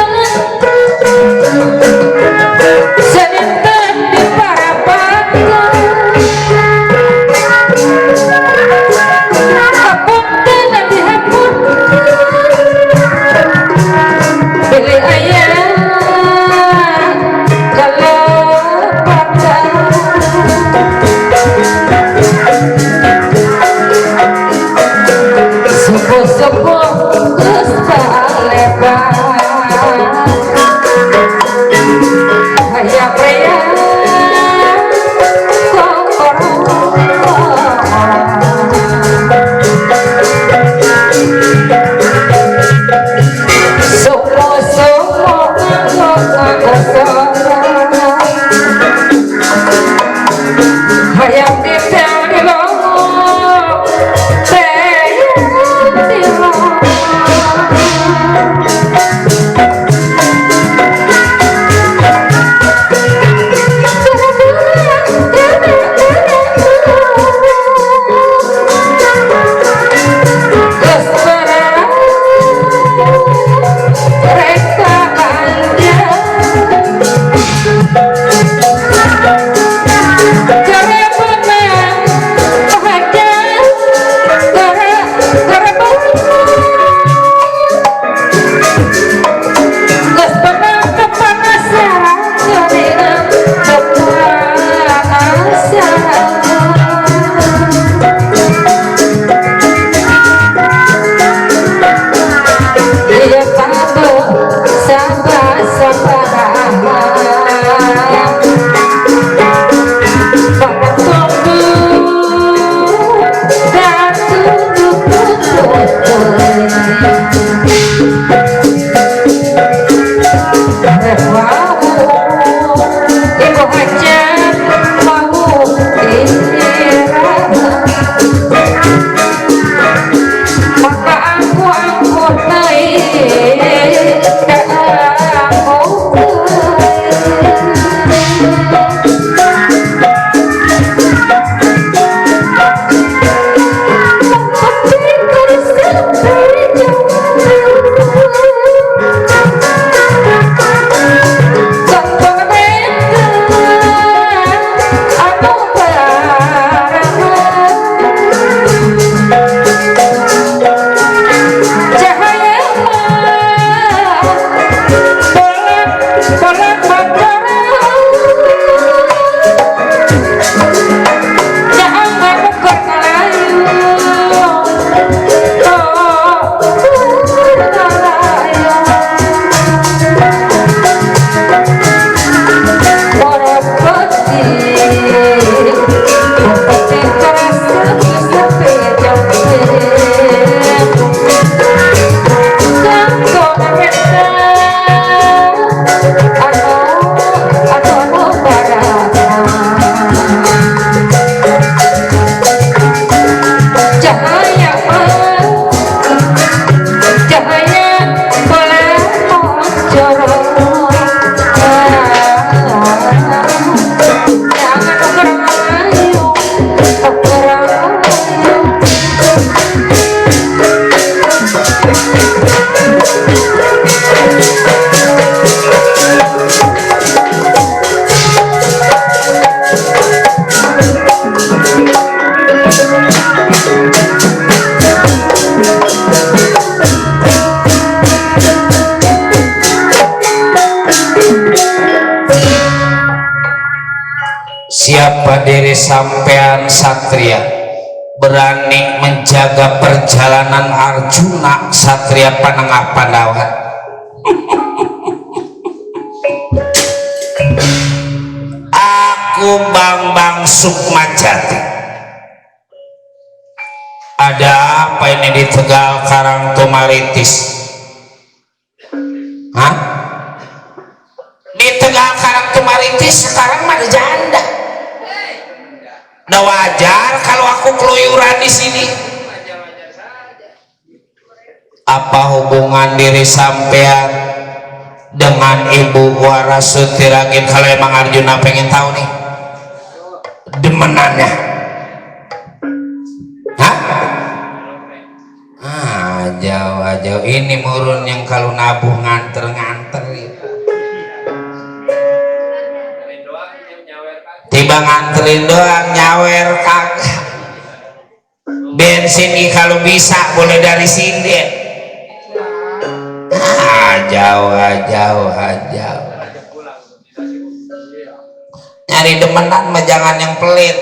Speaker 3: Resta
Speaker 2: siapa diri sampean satria berani menjaga perjalanan Arjuna satria Panengah Pandawa? Aku Bambang Sukmajati. Ada apa ini di Tegal Karang Tumaritis? Hah? Di Tegal Karang Tumaritis sekarang mah ada janda. Udah wajar kalau aku keluyuran di sini. Apa hubungan diri sampean dengan Ibu Warasuti Ragin? Kalau emang Arjuna pengen tahu nih demenannya. Hah? Jauh-jauh ini murun yang kalau nabuh nganter-nganter itu. Tiba nganterin doang nyawer kagak. Bensin kalau bisa boleh dari sini. Jauh. Nyari demenan mah jangan yang pelit.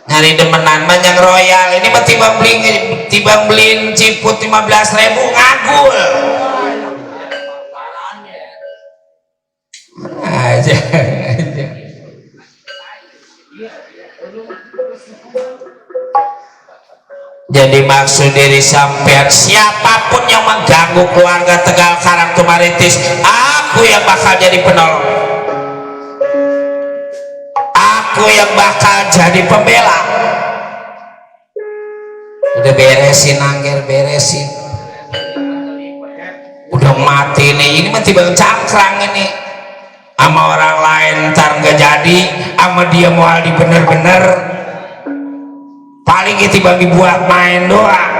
Speaker 2: Nyari demenan mah yang royal. Ini mah tiba beliin ciput 15.000 ngagul. Aja. Jadi maksud diri sampean siapapun yang mengganggu keluarga Tegal Karang Tumaritis, aku yang bakal jadi penolong, aku yang bakal jadi pembela. Udah beresin Angger, beresin. Udah mati nih, ini mah tiba cangkrang ini sama orang lain ntar nggak jadi, sama dia mau di bener-bener paling itu bagi buat main doang.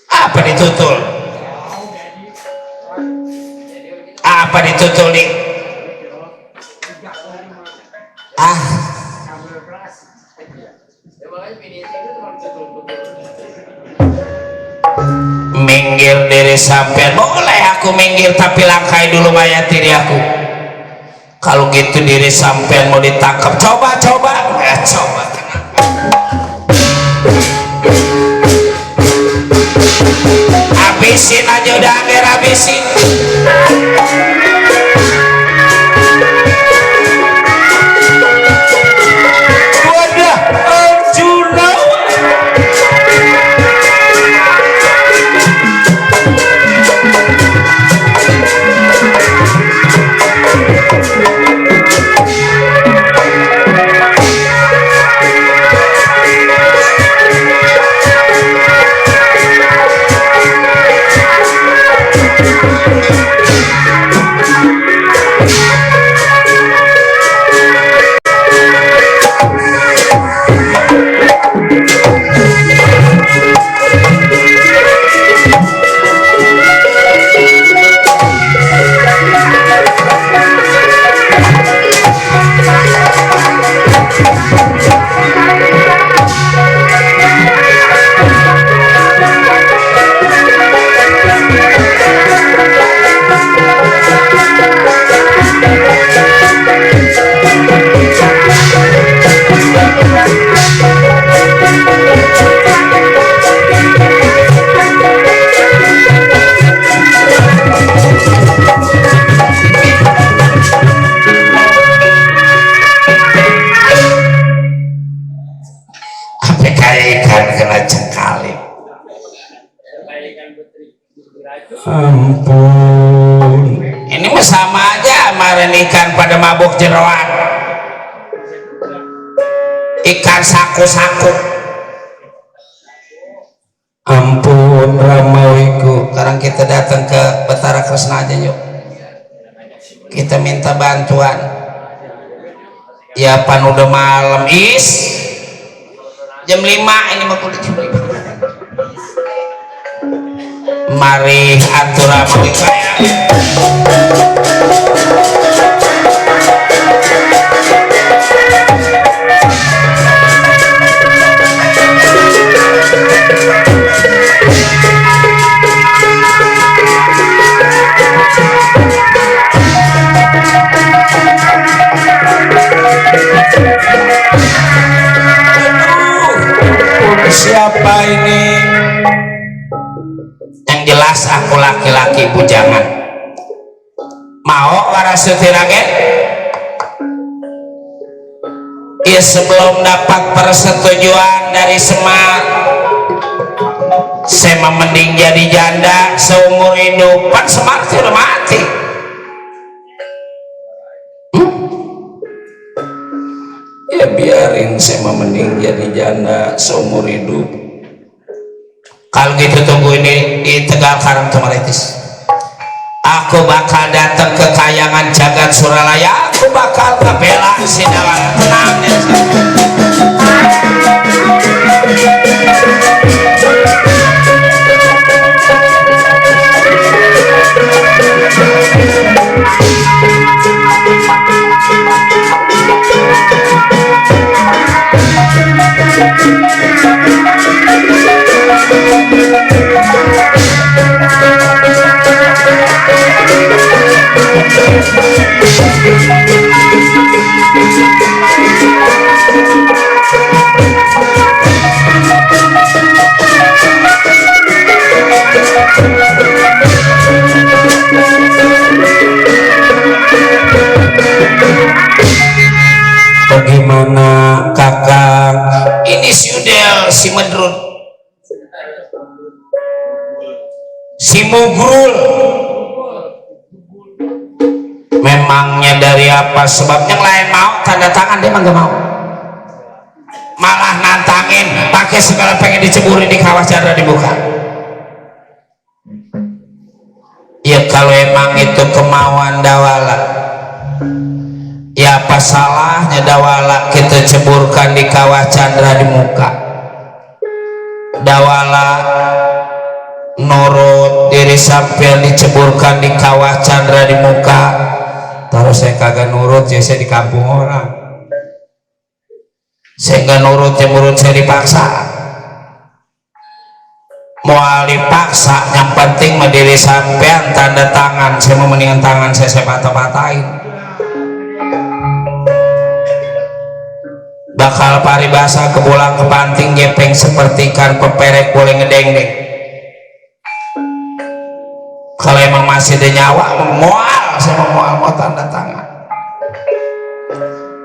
Speaker 2: Apa ditutul? Apa ditutul nih? Minggir diri sampean. Boleh aku minggir tapi langkai dulu mayat diri aku. Kalau gitu diri sampean mau ditangkap, coba coba. Habisin aja udah Angger, habisin. Wadah Arjuna.
Speaker 7: Ampun.
Speaker 2: Ini mah sama aja kemarin ikan pada mabuk jeroan, ikan saku-saku.
Speaker 7: Ampun Ramawiku.
Speaker 2: Sekarang kita datang ke Betara Kresna aja yuk. Kita minta bantuan. Ya pan udah malam jam 5 ini mah udah jam 5. Mari atur Ramawi kaya. Yang jelas aku laki-laki bujangan. Mau Warasuti Raden? Ya sebelum dapat persetujuan dari Semar, saya mending jadi janda seumur hidup. Pan Semar sudah mati. Ya biarin saya mending jadi janda seumur hidup. Kalau gitu tunggu ini di Tegal Karang Tumaritis. Aku bakal datang ke Kayangan Jagat Suralaya. Aku bakal ngebela si Dawala. Tenang ya. Bagaimana kakak? Ini si Udel, si Medrun, si Mugrul. Memangnya dari apa sebabnya? Yang lain mau tanda tangan, dia mah gak mau. Malah nantangin, pakai segala pengen diceburin di Kawah Chandra dibuka. Ya kalau emang itu kemauan Dawala, ya apa salahnya Dawala kita ceburkan di Kawah Chandra di muka. Dawala nurut diri sampai diceburkan di Kawah Chandra di muka. Terus saya kagak nurut, ya saya di kampung orang. Saya nggak nurut, ya menurut saya dipaksa. Mau dipaksa, yang penting diri sampean tanda tangan. Saya mau mendingan tangan saya patah-patahin. Bakal paribasa kebulang kepanting gepeng seperti ikan peperek boleh ngedeng-deng. Kalau emang masih ada nyawa, mual, saya mau tanda tangan.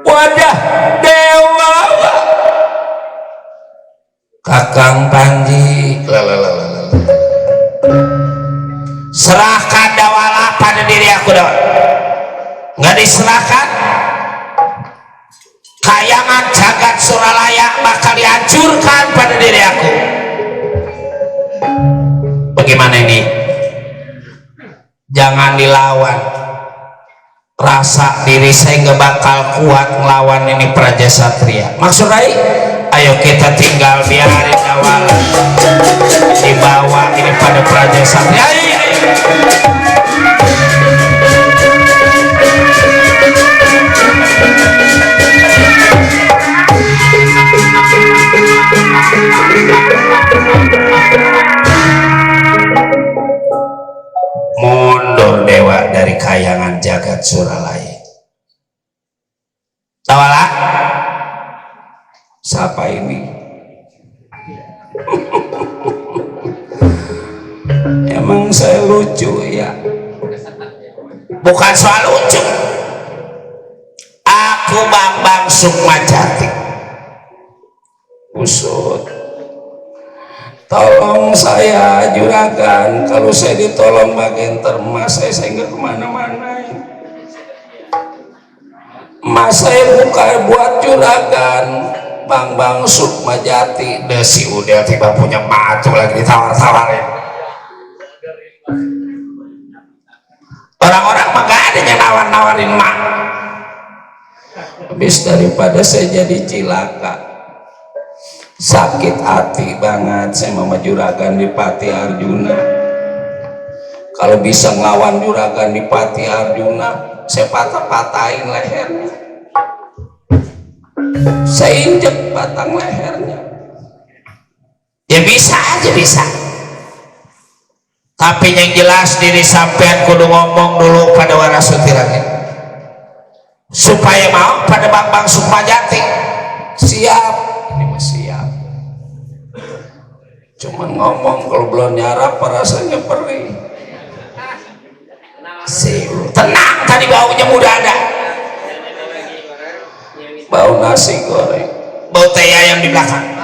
Speaker 2: Wadah dewa, Kakang Panji, serahkan Dawala pada diri aku. Nggak diserahkan, Kayangan Jagat Suralaya bakal dihancurkan pada diri aku. Bagaimana ini? Jangan dilawan. Rasa diri saya nggak bakal kuat melawan ini Praja Satria. Maksud Rai, ayo kita tinggal biarin Dawala dibawa ini pada Praja Satria. Mundur dewa dari Kayangan Jagat Suralaya. Dawala, siapa ini? Emang saya lucu ya? Bukan soal lucu. Aku Bambang Sukmajati. Usut, tolong saya juragan. Kalau saya ditolong bagian termas, saya nggak kemana-mana. Mas saya buka buat juragan Bambang Sukmajati. Desi udah tiba punya matu lagi ditawar-tawarin. Orang-orang mah gak ada yang nawar-nawarin mak. Habis daripada saya jadi cilaka, sakit hati banget saya sama juragan Dipati Arjuna. Kalau bisa ngelawan juragan Dipati Arjuna, saya patah-patahin lehernya, saya injek batang lehernya. Ya bisa aja bisa, tapi yang jelas diri sampean kudu ngomong dulu pada Warasuti Raden supaya mau pada Bambang Sukmajati. Siap, ini mah siap.
Speaker 1: Cuman ngomong kalau belum nyarap rasanya perih.
Speaker 2: Tenang, tadi baunya udah ada.
Speaker 1: Bau nasi goreng,
Speaker 2: Bau teh ayam di belakang.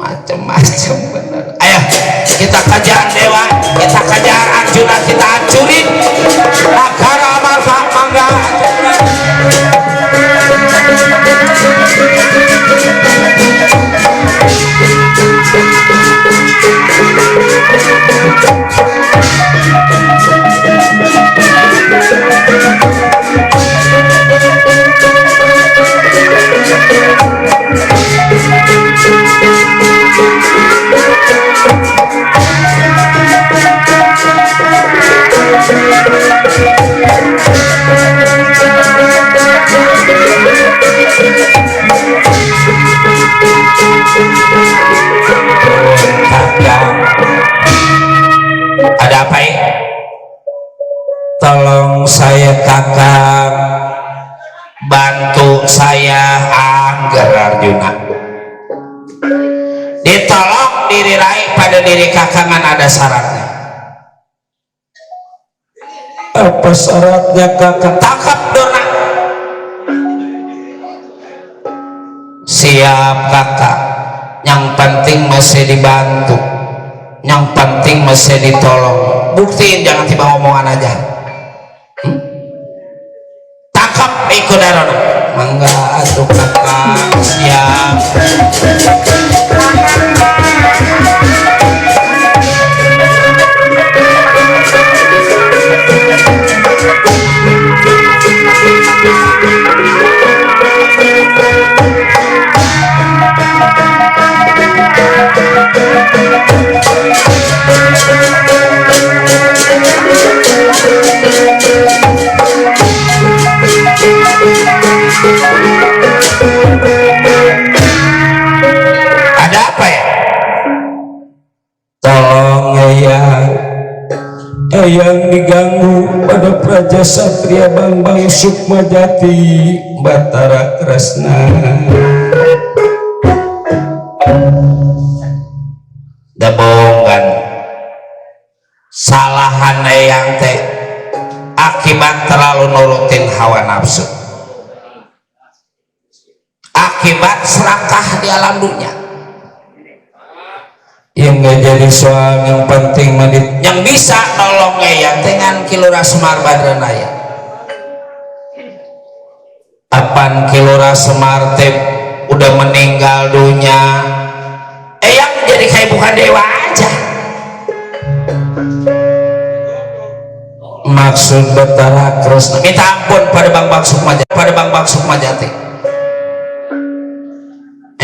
Speaker 1: macem-macem bener.
Speaker 2: Ayo kita kejar dewa, kita kejar Arjuna, kita hancurin negara masa mangga. Ada apa ya? Tolong saya kakak, bantu saya Angger Arjuna. Ditolong diri Rai pada diri kakangan ada syaratnya.
Speaker 7: Apa syaratnya kakak?
Speaker 2: Tangkap Dona. Siap kakak. Yang penting masih dibantu. Yang penting masih ditolong. Buktiin, jangan tiba omongan aja. Tangkap ikut Darona.
Speaker 1: Mangga atuh kakak.
Speaker 2: Siap. Ada apa ya?
Speaker 7: Tolong Eyang diganggu pada Praja Satria Bambang Sukmajati Batara Kresna.
Speaker 2: Da bohongan. Salahan Eyang teh akibat terlalu nurutin hawa nafsu, akibat serakah di alam dunia.
Speaker 7: Yang nggak jadi soal, yang penting medit.
Speaker 2: Yang bisa nolong Eyang dengan Kilura Semar Badranaya. Apan Kilura Semar teh udah meninggal dunia, Eyang jadi kayak bukan dewa aja.
Speaker 7: Maksud Batara Kresna.
Speaker 2: Minta ampun pada Bang Sukmajati.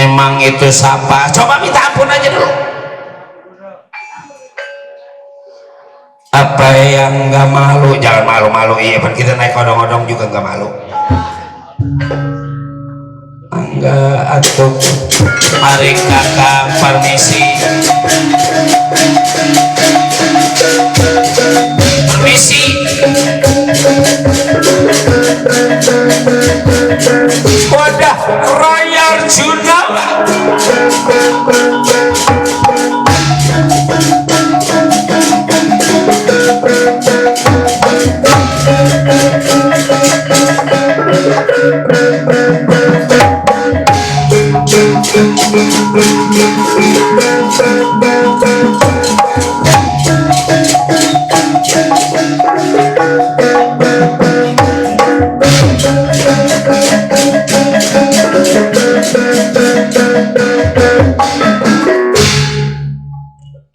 Speaker 2: Emang itu siapa? Coba minta ampun aja dulu.
Speaker 7: Apa yang nggak malu?
Speaker 2: Jangan malu-malu, iya kan kita naik odong-odong juga nggak malu.
Speaker 7: Enggak atuh.
Speaker 2: Mari kakak permisi. Permisi. Wadah Raya Arjuna.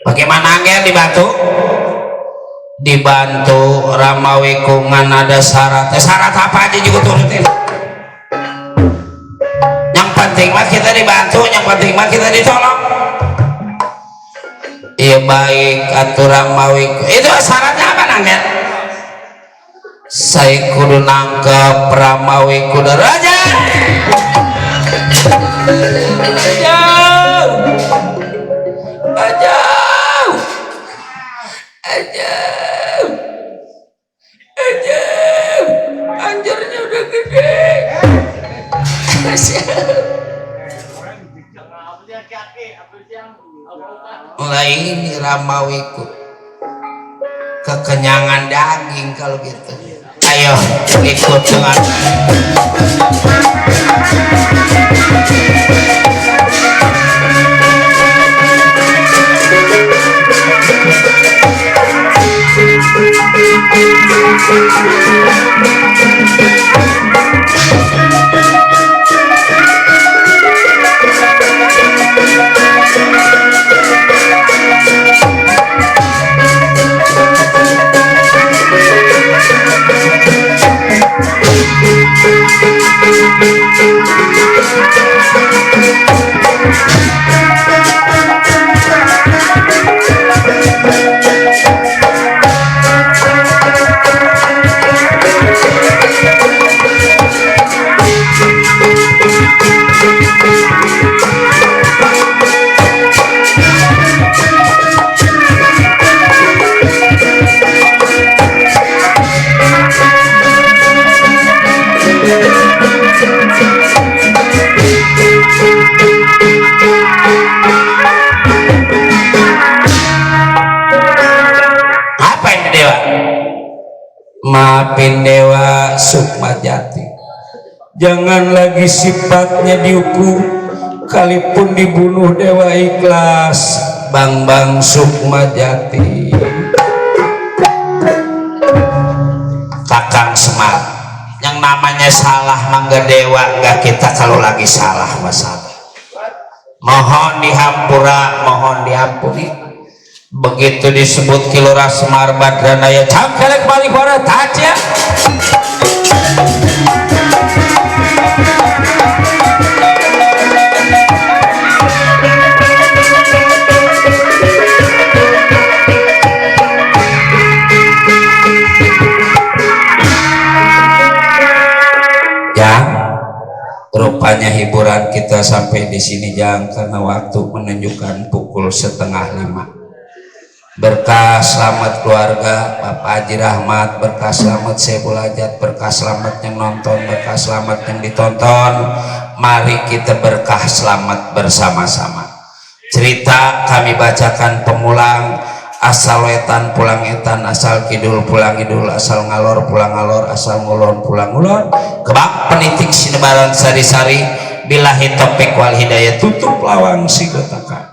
Speaker 2: Bagaimana Angger dibantu? Dibantu Ramawi kungan ada syarat. Syarat apa aja juga turutin. Yang penting mah kita dibantu, yang penting mah kita ditolong. Iya baik atuh Ramawi. Itu syaratnya apa Angger? Saya kudu nangkep Ramawi kudu raja. Anjirnya udah gede. mulai ini ramawiku kekenyangan daging kalau gitu. Ayo ikut dengan apa ini Dewa? Maafin Dewa Sukmajati, jangan lagi sifatnya dihukum, kalipun dibunuh Dewa ikhlas. Bang Sukmajati, Kakang Semar, yang namanya salah mangga Dewa enggak kita kalau lagi salah masalah. Mohon dihampura, mohon diampuni. Begitu disebut Kilora Semar Badranaya cangkelek balik para taja. Rupanya hiburan kita sampai di sini Jang, karena waktu menunjukkan pukul 4:30. Berkah selamat keluarga Bapak Haji Rahmat, berkah selamat Saiful Hajat, berkah selamat yang nonton, berkah selamat yang ditonton. Mari kita berkah selamat bersama-sama. Cerita kami bacakan pemulang, asal wetan pulang etan, asal kidul pulang idul, asal ngalor pulang ngalor, asal ngulon pulang ngulon. Kebak penitik sinebaran sari-sari, billahi taufiq wal hidayah, tutup lawang si gotakan.